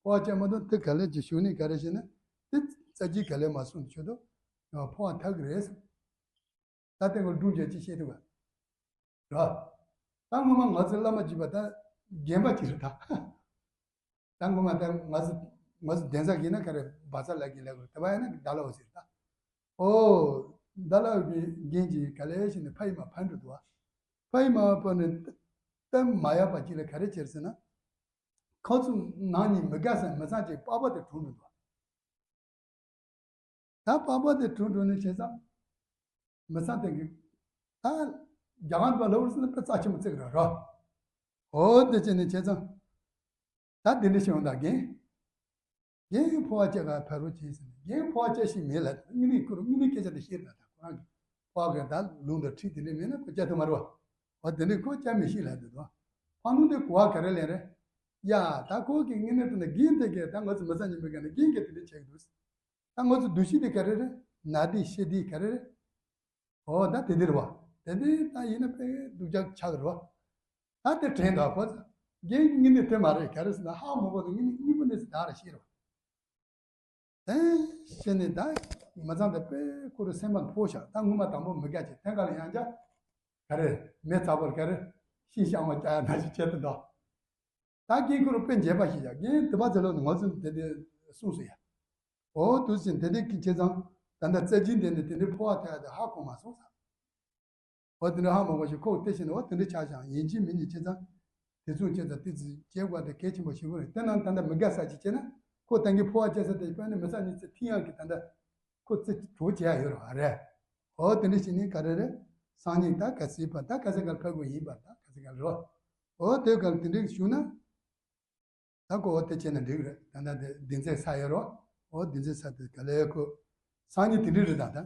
ཕོ་བ་བཅད་མ་ཐུབ་དེ་ག་ལེ་ཅིག་ཞུ་ནས་ག་རེ་བྱས་ན་དེ་རྩ་རྒྱུས་ག་ལེ་མ་སོང་དུས་ཆོད་དོ། ཕོ་བ་ཐག་གི་རེད། ད་དེ་ངོ་སྒྲུང་བརྒྱབ་ཅིག་བཤད་ཐུབ་པ། ར། ད་ངོ་མ་ང་ཚོའི་བླ་མ་བརྒྱུད་པ་ད་རྒན་པ་ཅིག་རེད་ད། ད་ངོ་མ་ད་ང་ཚོ་ང་ཚོ་གདན་ས་གི་ན་ག་རེ་བ་ཚ་ལ་གི་ལ་གོ་དེ་བ་ཡིན་ན་ད་ལ་འོ་ཟེར་ད། ཨོ། ད་ལ་འོ་གི་རྒན་གྱིས་ག་ལེ་ཞིག་ནས་ཕ་ཡི་མ་ཕ་འགྲོ་འདུག་བ། ཕ་ཡི་མ་ཕ་ནི་ད་མ་ཡག་པ་ཅིག་ལ་ག་རེ་བྱེད་ཟེར་ན། ཁོ་ཚོ་ནང་ནས་མི་དགའ་ས་མི་ཚང་ཅིག་པགས་པ་དེ་གྲུང་འགྲོ་འདུག་བ། ད་པགས་པ་དེ་གྲུང་གྲུང་ནས་བྱས་ཙང་། མི་ཚང་དེ་གི། ད། རྒྱ་གར་པ་ལ་འུར་ཟིན་པ་རྩ་ཆེན་པོ་བརྩེགས་ར་ར། འོ་དེ་བྱས་ནས་བྱས་ཙང་། ད་དེ་འདྲ་བྱས་འོང་ད་རྒན། རྒན་ཕོ་བ་བཅད་ག་ཕ་རོལ་ཕྱིན་ཟེར་ནས་རྒན་ཕོ་བ་བཅད་ཤེས་མེད་ལ་དངོས་གནས་ཁོ་རང་དངོས་གནས་སྐད་ཆ་དེ་བཤད་ན་ད་ཁོ་རང་གི་ཕོ་བ་གི་ད་ལུང་དང་ཁྲིད་དེ་འདྲ་མེད་ན་ཁོ་བཅད་ཐུབ་མ་རེད་བ། འོ་དེ་འདྲ་ཁོ་བཅད་མི་ཤེས་ལ་དེ་དོ། ཕ་ནུ་དེ་གོ་བ་ག་རེ་ལེན་རེད། ཡ་ད་ཁོ་གི་དངོས་གནས་དྲང་གནས་རྒན་དེ་གས་ད་ང་ཚོ་མི་ཚང་ཉིན་མོ་ག་ནས་རྒན་གས་དེ་འདྲ་བྱེད་གི་འདུག་ད་ང་ཚོ་འདུ་ཤེས་དེ་ག་རེ་རེད། ན་དེ་ཤེས་དེ་ག་རེ་རེད། ཨོ་ད་དེ་འདི་རེད་བ། དེ་འདི་ད་ཡིན་ན་དཔེ་སྡུག་ཅག་ཆགས་རེད་བ། ད་དེ་དྲན་ད་ཁོ་ཚོ་ རྒན་གྱི་དངོས་གནས་དེ་མ་རེད། ག་རེ་ཟེར་ན་ཧ་མ་གོ་ནས་དངོས་གནས་དངོས་པོ་གནས་ཚུལ་དག་ར་ཤེས་རོགས། དེ་བྱས་ནས་ད་མི་ཚང་དེ་དཔེ་ཁོ་རང་སེམས་པ་ཕོ་ཤག་ད་ངོ་མ་དང་པོ་མི་དགའ་ཅིག་ཐེངས་ག་ལ་ཡང་བསྐྱར་ག་རེ་མེ་ཚ་པོར་ག་རེ་ཤིང་གཤག་མ་བསྐྱར་ཡ་ན་ཞིག་བྱེད་དུ་འདུག་ད་རྒན་ཁོ་རང་དཔེ་འཇེབས་པ་ཞིག་ཡ། རྒན་དུ་བ་ཚེ་ལོ་ནི་ང་ཚོ་དེ་འདྲའི་གསུངས་སོ་ཡ། འོ་དུ་ཟིན་དེ་འདྲའི་ཀྱི་བྱས་ཙང་ད་ལྟ་རྩ་ཆེན་དེ་ནི་དེ་འདྲའི་ཕོ་བ་ཐལ་ཡ་དེ་ཧ་གོ་མ་སོང་ས། འོ་དེ་འདྲ་ཧ་མ་གོ་ཞིག་ཁོ་དེ་བཞིན་འོ་དེ་འདྲ་ཆགས་ཤག་ཡིན་གཅིག་མིན་གཅིག་བྱས་ཙང་། དེ་ཚོ་བྱས་ཙང་དེ་ཚོ་བྱེད་དགོས་དེ་གལ་ཆེན་པོ་ཞིག་རེད། དེ་ནང་ད་ལྟ་མི་དགའ་ས་ཅིག་བྱས་ན་ཁོ་ད་གིན་ཕོ་བ་བྱས་ས་དེ་དཔེར་ན་མི་ཚང་གཉིས་ཚེ་ཐིང་ཡག་གི་ད་ལྟ་ཁོ་ཚེ་གྲོགས་བྱེད་ཡ་ཡོད་རེད་བ་རེད། འོ་དེ་འདྲ་ཞིག་ནི་ག་རེ་རེད། སང་ཉིན་ད་ག་ཚོད་པ་ད་ག་ཚོད་ག་ལ་ཕེབས་དགོས་ཡིན་པ་ད་ག་ཚོད་ག་ལ་རོ། འོ་དེ་ག་ལ་དེ་འདྲ་བྱུང་ན། ད་ཁོ་འོ་དེ་བྱས་ན་འགྲིག་རེད། ད་ལྟ་དེ་དེ་ཚོ་ས་ཡོད་རོ། འོ་དེ་ཚོ་ས་དེ་ག་ལས་ཁོ་སང་ཉིན་དེ་འདྲ་རེད། ད་ད་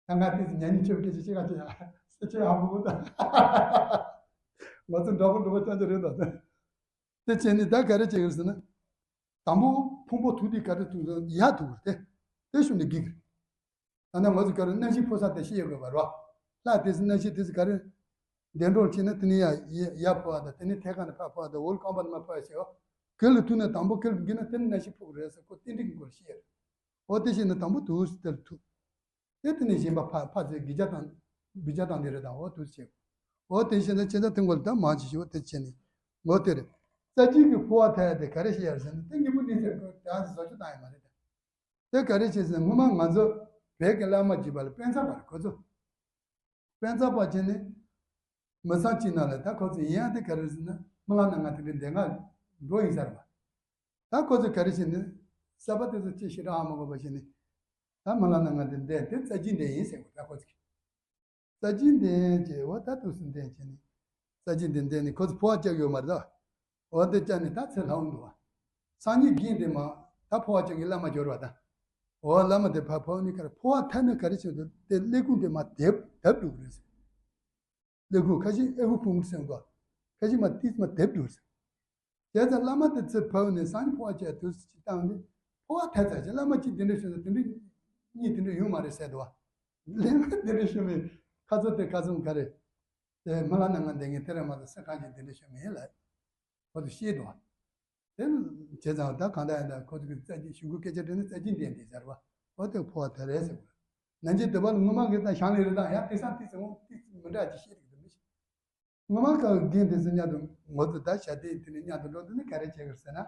ད་ང་དེ་ཚོ་ཉན་ཉན་ཆེ་བ་སྐད་ཆ་ཤེས་ག་ཆེ་ཡ་སེ་ཆེ་ཡ་མོ་ད་ང་ཚོ་འདྲ་པོ་འདྲ་པོ་ཅང་ཅང་རེད། ད་ད་དེ་བྱས་ནས་ད་ག་རེ་བྱེད་ཀྱི་རེད་ཟེར་ན། དང་པོ་ཕུང་པོ་ཐུག་དུས་ག་རེ་ཐུག་ཡ་ཐུག་རེད། དེ་དེ་ཤུགས་ནས་འགིག་རེད། ད་ནི་ང་ཚོ་ག་རེ་གནམ་གཤིས་ཕོ་ས་དེ་ཤེས་ཡོད་དགོས་པ་རོ། ལྷ་དེ་ཚོ་གནམ་གཤིས་དེ་ཚོ་ག་རེ། འདས་འགྲོ་ཕྱིན་ན་དེ་ནི་ཡ་ཡ་ཡ་ཕོ་བ་དང་དེ་ནི་ཐད་ཀ་ནས་ཕར་ཕོ་བ་དང་འོལ་རྐང་པ་ནས་མར་ཕོ་བ་བྱེད་འོ། གེ་ལ་ཐུག་ན་དང་པོ་གེ་ལ་འགིག་ན་དེ་ནི་གནམ་གཤིས་ཕོ་རེད་ཟེར་ཁོ་རྟེན་འབྲེལ་གྱི་སྐོར་བཤད་རེད། འོ་དེ་བཤད་ན་དང་པོ་དུས་དེར་ཐུག་དེ་དེ་ནི་གཞན་པ་ཕ་ཕ་ཚོས་གི་ཇ་དང་བི་ཇ་དང་དེ་རེད་དང་འོ་དུས་བྱེད། འོ་དེ་བཤད་ན་ཁྱེད་ཚ་དེ་འགོ་ལ་ད་མང་ཆེ་ཤོས་འོ་དེ་བྱས་ནས་འོ་དེ་རེད། རྩ་ཆེན་གྱི་ཕོ་བ་ཐལ་ཡ་དེ་ག་རེ་བཤད་ཡ་རེད་ཟེར་ན་དེ་དངོས་པོ་གནས་ཚུལ་ཁོ་དེ་ཨ་ཙི་བཟོ་བཅོས་བཏང་ཡ་མ་རེད་དེ། དེ་ག་རེ་བྱས་ཟེར་ན་སྔོན་མ་ང་ཚོ་བོད་ཀྱི་བླ་མ་བརྒྱུད་པ་ལ་དཔེ་མཚོན་པ་རེད། ཁོ་ཚོ་དཔེ་མཚོན་པ་བྱས་ནས་མི་ཚང་གཅིག་ནང་ལ་ད་ཁོ་ཚོ་ཡིན་ཡ་དེ་ག་རེ་ཟེར་ན་སྨོན་ལམ་གནང་ང་དེ་འདྲའི་འདེང་ག་འགྲོ་ཡིན་ཟེར་བ། ད་ཁོ་ཚོ་ག་རེ་བྱས་ནས་གསར་པ་དེ་ཚོ་ཅི་ཞེ་དྲག་ཧ་མ་གོ་བ་བྱས་ནས་ད་སྨོན་ལམ་གནང་ང་དེ་འདེང་དེ་རྩ་ཆེན་འདེང་ཡིན་ཟེར་བ། ད་ཁོ་ཚོ་གིས་རྩ་ཆེན་འདེང་བྱས་འོ་ད་དུས་སུ་འདེང་བྱས་ནས་རྩ་ཆེན་འདེང་འདེང་ནས་ཁོ་ཚོ་ཕོ་བ་བཅག་ཡོད་མ་རེད་ད། འོ་དེ་བཅག་ནས་ད་ཚེ་ལྷག་འདུག་བ། སང་ཉིན་རྒན་དེ་མ་ད་ཕོ་བ་བཅག་གི་བླ་མ་འབྱོར་བ་ད། འོ་བླ་མ་དེ་ཕ་ཕོ་ནི་ཁར་ཕོ་བ་ཐལ་ནས་ག་རེ་བྱེད་འདུག་དེ་ཀླད་ཁུང་དེ་མ་དེབ་དེབ་འདུག་རེད་ཟེར། ཀླད་ཁུང་ཁ་ཤས་ཨེ་ཧུ་ཕུང་ཟེར་འདུག་ཁ་ཤས་མ་ཏིས་མ་དེབ་འདུག་ཟེར། བྱས་ཙང་བླ་མ་དེ་ཚེ་ཕོ་བ་ནས་སང་ཉིན་ཕོ་བ་བཅག་དུས་སུ་ཅི་བཏང་ནས་ཕོ་བ་ཐལ་ཚར་ཅིག་བླ་མ་གཅིག་དེ་འདྲ་ཞུ་ན་དེ་འདྲ་གཉིས་དེ་འདྲ་ཡོང་མ་རེད་ཟེར་འདུག་བ། ལན་དེ་འདྲ་ཞུ་མི་ཁ་ཚོ་དེ་ཁ་ཚོ་ག་རེ། དེ་སྨོན་ལམ་གནང་ང་འདེང་ངེས་དེ་རེད་མ་གཏོགས་སེམས་ཁམས་ཀྱི་འདི་འདྲ་ཞུ་མི་ཡིན་ལ། ཁོ་ཚོ་ཤེས་འདུག་བ། དེ་བྱས་ཙང་ད་གང་ལྟར་ཡིན་ན་ཁོ་ཚོ་གི་རྩ་ཆེན་གཞུག་གུ་སྐད་ཆ་དྲིས་ན་རྩ་ཆེན་འདེང་དེ་ཟེར་བ། འོ་དེ་ཕོ་བ་ཐལ་རེད་ཟེར་བ། ནན་ཅིང་དུ་བ་ལ་ངོ་མ་གི་ད་ཞང་ལས་རེད་ད་ཡང་དེ་སང་དེ་ཟེར་འོང་དེ་མི་འདྲ་ཅིག་ཤེས་རིག་དུ་མི་ཤེས། ངོ་མ་ག་རྒན་དེ་ཚོ་མཉམ་དུ་ངོ་ཚོ་ད་བྱ་དེ་དེ་ནས་མཉམ་དུ་འགྲོ་དུས་ནི་ག་རེ་བྱེད་གི་ཟེར་ན།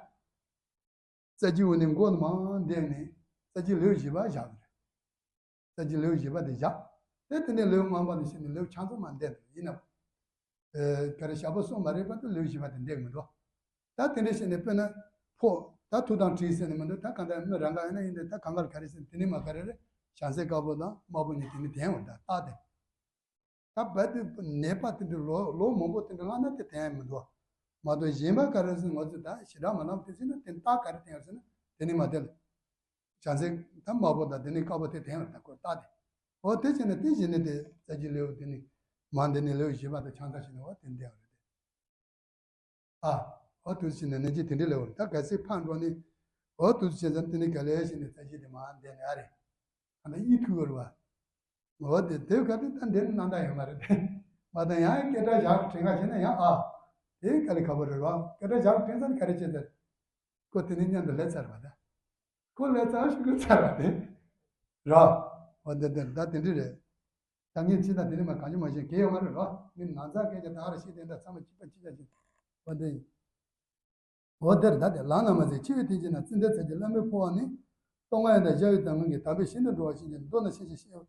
རྩ་ཆེན་འོ་ནས་མགོ་ནས་མར་འདེགས་ནས་རྩ་ཆེན་ལེའུ་བཞི་པ་བཞག་གི་རེད། རྩ་ཆེན་ལེའུ་བཞི་པ་དེ་བཞག་དེ་དེ་ནས་ལེའུ་ལྔ་པ་དེ་བཤད་ནས་ལེའུ་ཆུང་ཙམ་མར་འདེགས་འདུག་ཡིན་ནམ། ཨེ་ག་རེ་ཞག་པོ་གསུམ་མ་རེད་པ་དེ་ལེའུ་བཞི་པ་དེ་འདེགས་མི་འདུག་ད་དེ་འདྲ་བཤད་ནས་དཔེར་ན་ཕོ་ད་ཐུགས་དམ་བྲིས་ཟེར་ནས་མི་འདུག་ད་གང་ལྟར་མི་རང་ག་ཡིན་ན་ཡིན་དེ་ད་གང་ག་ལ་ག་རེ་ཟེར་དེ་ནས་མ་ག་རེ་རེད། བྱང་སེམས་དཀར་པོ་དང་དམར་པོ་གཉིས་དེ་ནས་དེ་འོ་ད་རྟགས་དེ། ད་རྦད་དེ་ནད་པ་དེ་འདྲ་ལོ་ལོ་མང་པོ་དེ་འདྲ་ལངས་ན་དེ་དེ་ཡང་མི་འདུག་མ་གཏོགས་གཞན་པ་ག་རེ་ཟེར་ང་ཚོས་ད་ཞེ་དྲག་མ་ལངས་དེ་ཟེར་ན་དེ་རྟགས་ག་རེ་དེ་ཡང་ཟེར་ན་དེ་ནི་མ་དེ་ལ། བྱང་སེམས་ད་དམར་པོ་དང་དེ་ནི་དཀར་པོ་དེ་དེ་ཡང་ད་ཁོ་རྟགས་དེ། འོ་དེ་བྱས་ནས་དེ་བཞིན་ནི་དེ་རྩ་ཆེན་ལེའུ་དེ་ནི་མ་འདི་ནི་ལེའུ་བཞི་པ་དང་ཆང་ས་ཞིག་ནི་འོ་དེ་འདི་ཡང་རེད་དེ། ཨ། འོ་དུས་ཕྱིན་ནས་ནན་ཅིང་དེ་འདྲའི་ལེའུ་ད་གལ་སྲིད་ཕར་འགྲོ་ནས་འོ་དུས་ཕྱིན་ཙང་དེ་ནི་ག་ལེ་ཞིག་ནས་རྩ་ཆེན་དེ་མ་འདས་ནས་ཨ་རེ། ཨ་ནི་གཡུལ་ཐུག་བར་བ། འོ་དེ་དེ་ག་དེ་ད་འདི་ནི་རྣམ་དག་ཡོད་མ་རེད་དེ། མ་ད་ཡང་སྐད་གྲགས་བཞག་དྲན་ག་བྱས་ན་ཡང་ཨ། དེ་ག་ལེ་ཁ་པོ་རེད་བ་སྐད་གྲགས་བཞག་དྲན་ཙང་ག་རེ་བྱེད་ཟེར། ཁོ་དེ་ནས་མཉམ་དུ་ལས་ཚར་བ་ད། ཁོ་ལས་ཚར་ཤི་ཁོ་ཚར་བ་དེ། ར། འོ་དེ་དེ་ད་དེ་འདྲ་རེད། ད་ངས་ཅི་ད་དེ་ནས་མ་གང་ཅི་མ་ཤེས་གལ་ཡོད་མ་རེད་རོ། མི་ནང་ཚགས་སྐད་ཆ་ད་ར་ཤེས་དེ་འདྲ་ཚང་མ་གཅིག་པ་གཅིག་ཆ་གཅིག་འོ་དེ་ཡིན། འོ་དེར་ད་དེ་ལམ་ན་མ་ཟད་འཆི་བའི་དུས་ཀྱི་ན་ཙི་འདྲ་ཚད་ཀྱི་བླ་མའི་འཕོ་བ་ནི། སྟོང་ང་ཡང་དང་ཞབས་ཡི་དང་ངང་གིས་དམ་པའི་ཞིང་དུ་འགྲོ་བ་ཤིན་ཅིང་མདོར་ན་ཤེས་བྱའི་ཤེས་པ།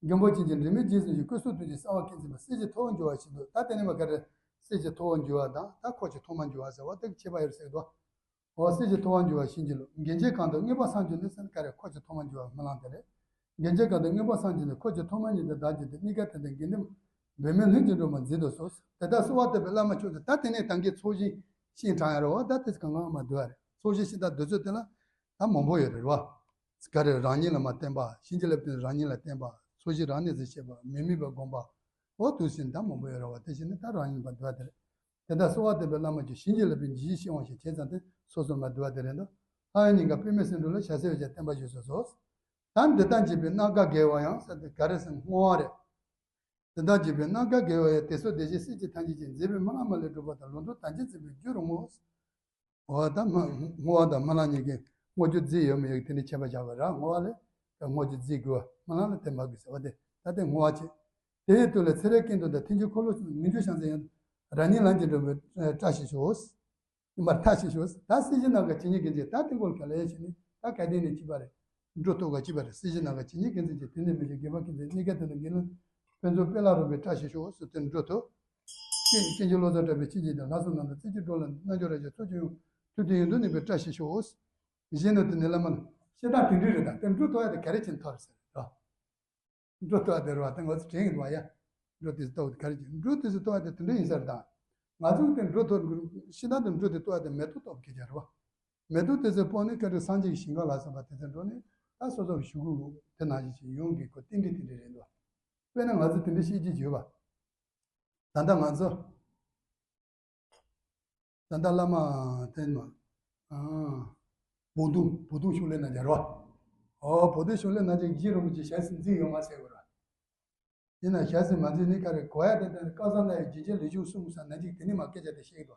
མགོན་པོ་ཅན་གྱི་འབྲལ་མེད་རྗེས་སུ་ཡི་སྐུ་གསུང་ཐུགས་ཀྱི་གསང་བ་ཀུན་འཛིན་པ་གསེར་གྱི་ཐུབ་པ་འགྱུར་བ་བཞིན་དུ་ད་དེ་ནས་མ་ག་རེ། གསེར་གྱི་ཐུབ་པ་འགྱུར་བ་དང་ད་འཁོར་གྱི་ཐོག་མ་འགྱུར་བ་ཟེར་བ་དེ་གི་ཁྱད་པར་ཡོད་ཟེར་དོ། འོ་གསེར་གྱི་ཐུབ་པ་འགྱུར་བ་བཞིན་གྱི་ལུགས་འགན་ཆེན་གང་དུ་མངོན་པར་སངས་རྒྱས་ནི་ཟེར་ན་ག་རེ་འཁོར་གྱི་ཐོག་མ་འགྱུར་བ་སྨོན་ལམ་དེ་རེད། འགན་ཆེན་གང་དུ་མངོན་པར་སངས་རྒྱས་ནི་འཁོར་གྱི་ཐོག་མ་ཉིད་དུ་བདག་བགྱིས་ཏེ་གཉིས་ཀ་དེ་ལྟར་དགེ་འདུན་འབད་མེད་ལྷུན་གྱིས་འགྲུབ་པར་མཛད་དུ་གསོལ། དེ་ལྟར་གསོལ་བ་བཏབ་པའི་བླ་མ་མཆོག་ཚོ་ད་དེ་ནས་ད་གིན་ཚོགས་ཞིང་ཤིང་དྲང་ཡ་རེད་བ་ད་དེ་གང་གང་མ་འདུག་ཨ་རེད། ཚོགས་ཞིང་ཤིང་དང་འདུ་ཚོད་དེ་ལ་ད་མང་པོ་ཡོད་རེད་བ། ག་རེ་རང་ཉིད་ལ་མ་བརྟེན་པ་ཤིང་གི་ལེབ་དེ་རང་ཉིད་ལ་བརྟེན་པ་ཚོགས་ཞིང་རང་གནས་སུ་བྱེད་པ་མི་དམིགས་པ་སྒོམ་པ། འོ་དུས་ཟིན་ད་མང་པོ་ཡོད་རེད་བ་དེ་བཞིན་ནི་ད་རང་ཉིད་པ་འདུག་ཨ་དེ་རེད། དེ་ལྟར་གསོལ་བ་བཏབ་པའི་བླ་མ་ཀྱང་ཞིང་གི་ལེབ་པའི་ལྗིད་ཤིང་དབང་ཞིང་བྱས་ཙང་དེ་སོ་སོར་མ་འདུ་བ་དེ་རེད་འདུག་ལྷ་ཡི་སྙིང་ག་པུས་མོའི་སེང་འབྲུག་ལ་ཞྭ་སེར་བའི་བརྟན་པ་བཞུགས་སུ་གསོལ། ད་འདི་དང་བཅས་པའི་རྣམ་དཀར་དགེ་བ་ཡང་ཟེར་ཏེ་ག་རེ་ཟེར་བསྔོ་བ་རེད། དེ་དག་བྱེད་པའི་རྣམ་དཀར་དགེ་བ་ཡི། དེ་སོགས་བདེ་གཤེགས་སྲས་བཅས་ཐམས་ཅད་ཀྱིས། མཛད་པའི་སྨོན་ལམ་མ་ལུས་འགྲུབ་པ་དང་། ལུང་སྟོན་དམ་ཅན་བརྩེ་བའི་རྒྱུར་བསྔོ། འོ་ད་མ་བསྔོ་བ་དང་སྨོན་ལམ་གཉིས་ཀྱི་བསྔོ་རྒྱུ་རྫས་ཡོད་མེད་ཡོད་དེ་ནི་ཁྱད་པར་བཞག་པ་ར། བསྔོ་བ་ལས་བསྔོ་རྒྱུ་རྫས་དགོས་པ། སྨོན་ལམ་ལ་དེ་མ་དགོས་ཟེར་བ་དེ། ད་དེ་བསྔོ་བ་བྱེད། དེ་ཡི་དུས་ལ་ཚེ་རབས་ཀུན་ཏུ་དང་། མཐུན་རྐྱེན་འཁོར་ལོ་ངེས་འབྱུང་བྱང་སེམས་ཡང་། རང་ཉིད་ལམ་གྱིས་འགྲོ་བའི་བཀྲ་ཤིས་ཤོག་མར་ཐག་ཆེ་ཤོས་ད་སྲིད་ཞི་ནམ་མཁའི་ཇི་སྙེད་ཀྱི་མཛེས། ད་དེ་སྐོར་ག་ལ་ཡ་བྱས་ནས་ད་ག་དེ་ནས་ཅི་པ་རེད། འགྲོ་ཐུབ་ག་ཅི་པ་རེད། སྲིད་ཞི་ནམ་མཁའི་ཇི་སྙེད་ཀྱི་མཛེས་ཀྱི། དེ་ནས་མི་ཞིག་དགེ་བ་ཀུན་བྱེད། གཉིས་ཀ་དེ་ནི་དགེ་སློང་ཕན་ཚུན་སྤེལ་ལ་རོགས་པའི་བཀྲ་ཤིས་ཤོག་སུ་དེ་འགྲོ་ཐུབ། ཀྱེ་ཀྱེ་ཀྱེ་བློ་བཟང་གྲགས་པའི་ཆོས་ཀྱི་དང་། ལྷ་སྲུང་རྣམས་དང་རྩེ་གཅིག་འགྲོགས་ལ། རྣལ་འབྱོར་རབ་ཀྱི་ཚོགས་ཀྱིས་ཡོངས། ཐུབ་བསྟན་ཡུན་དུ་གནས་པའི་བཀྲ་ཤིས་ཤོག་གཞན་ནི་དེ་ནི་བླ་མ་ལ། ཤི་ད་དེ་འདྲ་རེད། ད་དེ་འགྲོ་ཐུབ་ཡ་དེ་ག་རེ་བྱེད་ཐུབ་རེད་ཟེར་རོ། འགྲོ་ཐུབ་པ་དེ་རེད་བ། དེ་ང་ཚོ་དྲན་གྱི་འདུག་བ་ཡ། འགྲོ་དེ་ཚོ་ཐུབ་པ་དེ་ག་རེ་བྱེད། འགྲོ་དེ་ཚོ་ཐུབ་པ་དེ་དེ་འདྲ་ཡིན་ས་རེད་ད། ང་ཚོ་དེ་འགྲོ་ཐུབ། ཤི་ད་དེ་འགྲོ་དེ་ཐུབ་པ་དེ་མེ་ཏོག་ཐོབ་སྐད་ཆ་རེད་བ། མེ་ཏོག་དེ་ཚོ་སྤོས་ནས་སྐད་འགྲོ་སངས་རྒྱས་ཀྱི་ཞིང་ཁམས་ལ་སོགས་པ་དེ་ཚོ་འགྲོ་ནས་ད་སོ་སོ་གི་གཞུག་གུ་དེ་ནང་བཞིན་ཞིག་ཡོང་གི་ཁོ་རྟེན་འབྲེལ་དེ་འདྲ་རེད་འདུག་དཔེར་ན་ང་ཚོ་དེ་འདྲ་བཤད་ཀྱི་ཡོད་པ། ད་ལྟ་ང་ཚོ། ད་ལྟ་བླ་མ་དེ་ནི་ཨ། བོ་དུང་བོ་དུང་ཤུགས་ལས་ན་རྒྱལ་རོ། ཨོ་བོ་དུང་ཤུགས་ལས་ན་རྒྱལ་རྗེ་རིན་པོ་ཆེ་ཞལ་གཟིགས་མཛད་ཡོད་མ་ཟེར་དགོས་ར། ཡིན་ན་ཞལ་གཟིགས་མ་མཛད་ནི་ག་རེ་གོ་ཡ་དེ་ལྟར་བསྐལ་བཟང་ན་ཡང་རྗེ་བཙུན་ལས་བྱུང་གསུམ་ཟེར་ན་ཅིག་དེ་ནི་མ་སྐད་ཆ་དེ་བཤད་དོ།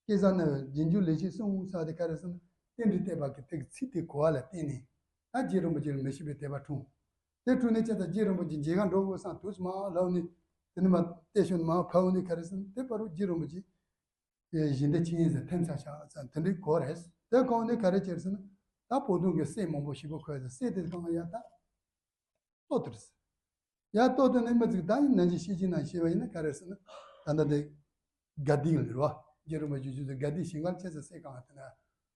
བསྐལ་བཟང་ན་ཡང་རྗེ་བཙུན་ལས་བྱུང་གསུམ་ཟེར་དེ་ག་རེ་ཟེར་ན་རྟེན་འབྲེལ་བསྟན་པ་གི་དེ་གི་ཚིག་དེ་གོ་བ་ལ་བརྟེན་ནས་ད་རྗེ་རིན་པོ་ཆེ་ལ་མི་ཤེས་པའི་དད་པ་འཁྲུངས། དེ་འཁྲུངས་ནས་ཅི་ཙམ་རྗེ་རིན་པོ་ཆེ་མཇལ་ཁ་འགྲོ་དགོས་བསམ་དུས་སུ་མ་ལབ་ནས་དེ་ནི་མ་བལྟས་ཤོག་མ་ཕབ་ནས་ག་རེ་ཟེར་ན་དེ་བར་དུ་རྗེ་རིན་པོ་ཆེ། དེ་གཞི་འདི་ཆིངས་ཡིག་ཟེར་ཐེམ་ས་ཤག་ཙམ་དེ་འདྲའི་གོ་རེད། དེ་གོང་ནས་ག་རེ་བྱས་ཟེར་ན། ད་བོ་དུང་གི་སྲས་མང་པོ་ཞིག་པོ་ཁོས་ཟེར་སྲས་དེ་གང་ཡ་ད་ལྟོ་དུར་ཟེར། ཡ་ལྟོ་དུར་ནས་མི་ཚིག་ད་ཡིན་ན་ཅི་ཤེས་ཀྱི་ན་ཤེས་པ་ཡིན་ན་ག་རེ་ཟེར་ན། ད་ལྟ་དེ་དགའ་ལྡིང་ལ་རེད་བ། རྗེ་རིན་པོ་ཆེ་ཆུ་ཚོད་དགའ་ལྡིང་ཞིང་ཁམས་ཆེ་ས་སྲས་གང་དེ་ན་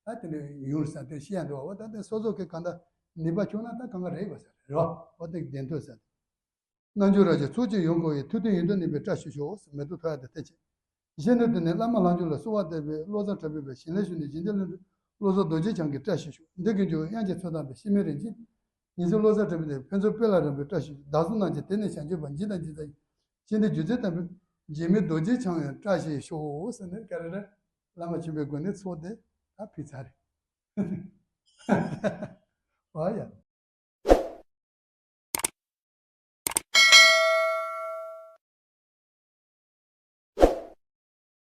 ད་དེ་འདྲ་ཡོང་ས་དེ་ཤེས་ཡ་འདུག་བ། ད་དེ་སོ་སོ་གི་གང་ད་ནུས་པ་ཆུང་ན་ད་གང་ག་རེད་བ་ཟེར་རེད་བ། འོ་དེ་བདེན་དོན་ཟེར། རྣལ་འབྱོར་རབ་ཀྱི་ཚོགས་ཀྱིས་ཡོངས་བསྐོར་བའི། ཐུབ་བསྟན་ཡུན་དུ་གནས་པའི་བཀྲ་ཤིས་ཤོག་མེ་ཏོག་ཐོགས་ཡ་དེ་ཐེ་ཆེ། གཞན་ནི་དེ་ནི་བླ་མ་ལྷ་མཆོག་ལ་གསོལ་བ་འདེབས་པའི། བློ་བཟང་གྲགས་པའི་ཞལ་ལས་བྱུང་ནས་རྗེ་འདི་ལུས་འགྲོ། བློ་བཟང་རྡོ་རྗེ་འཆང་གི་བཀྲ་ཤིས་ཤོག་འདི་ཀུན་ཀྱང་དབྱངས་ཅན་ཚོགས་དམ་པའི་ཕྱི་མའི་རིན་ཆེན། ཉེ་སྲས་བློ་བཟང་གྲགས་པའི་དེ་ཕན་ཚུན་སྤེལ་ལ་རོགས་པའི་བཀྲ་ཤིས་ཤོག་བདག་བསོད་ནམས་ཀྱིས་དེ་ནས་བྱང་ཆུབ་པ། འཇིག་དང་འཇིག་རྟེན་ཡི་ཤིན་ཏུ་སྒྱུ་རྩལ་དམ་པའི་འཇིགས་མེད་རྡོ་རྗེ་འཆང་ཡང་བཀྲ་ཤིས་ཤོག་ཟེར་ནས་ག་རེ་རེད། བླ་མ་ཆེན་པོའི་སྒོ་ནས་ཚོགས་དེ་ད་ཕུལ་ཚར་རེད། ཨ་ཡ།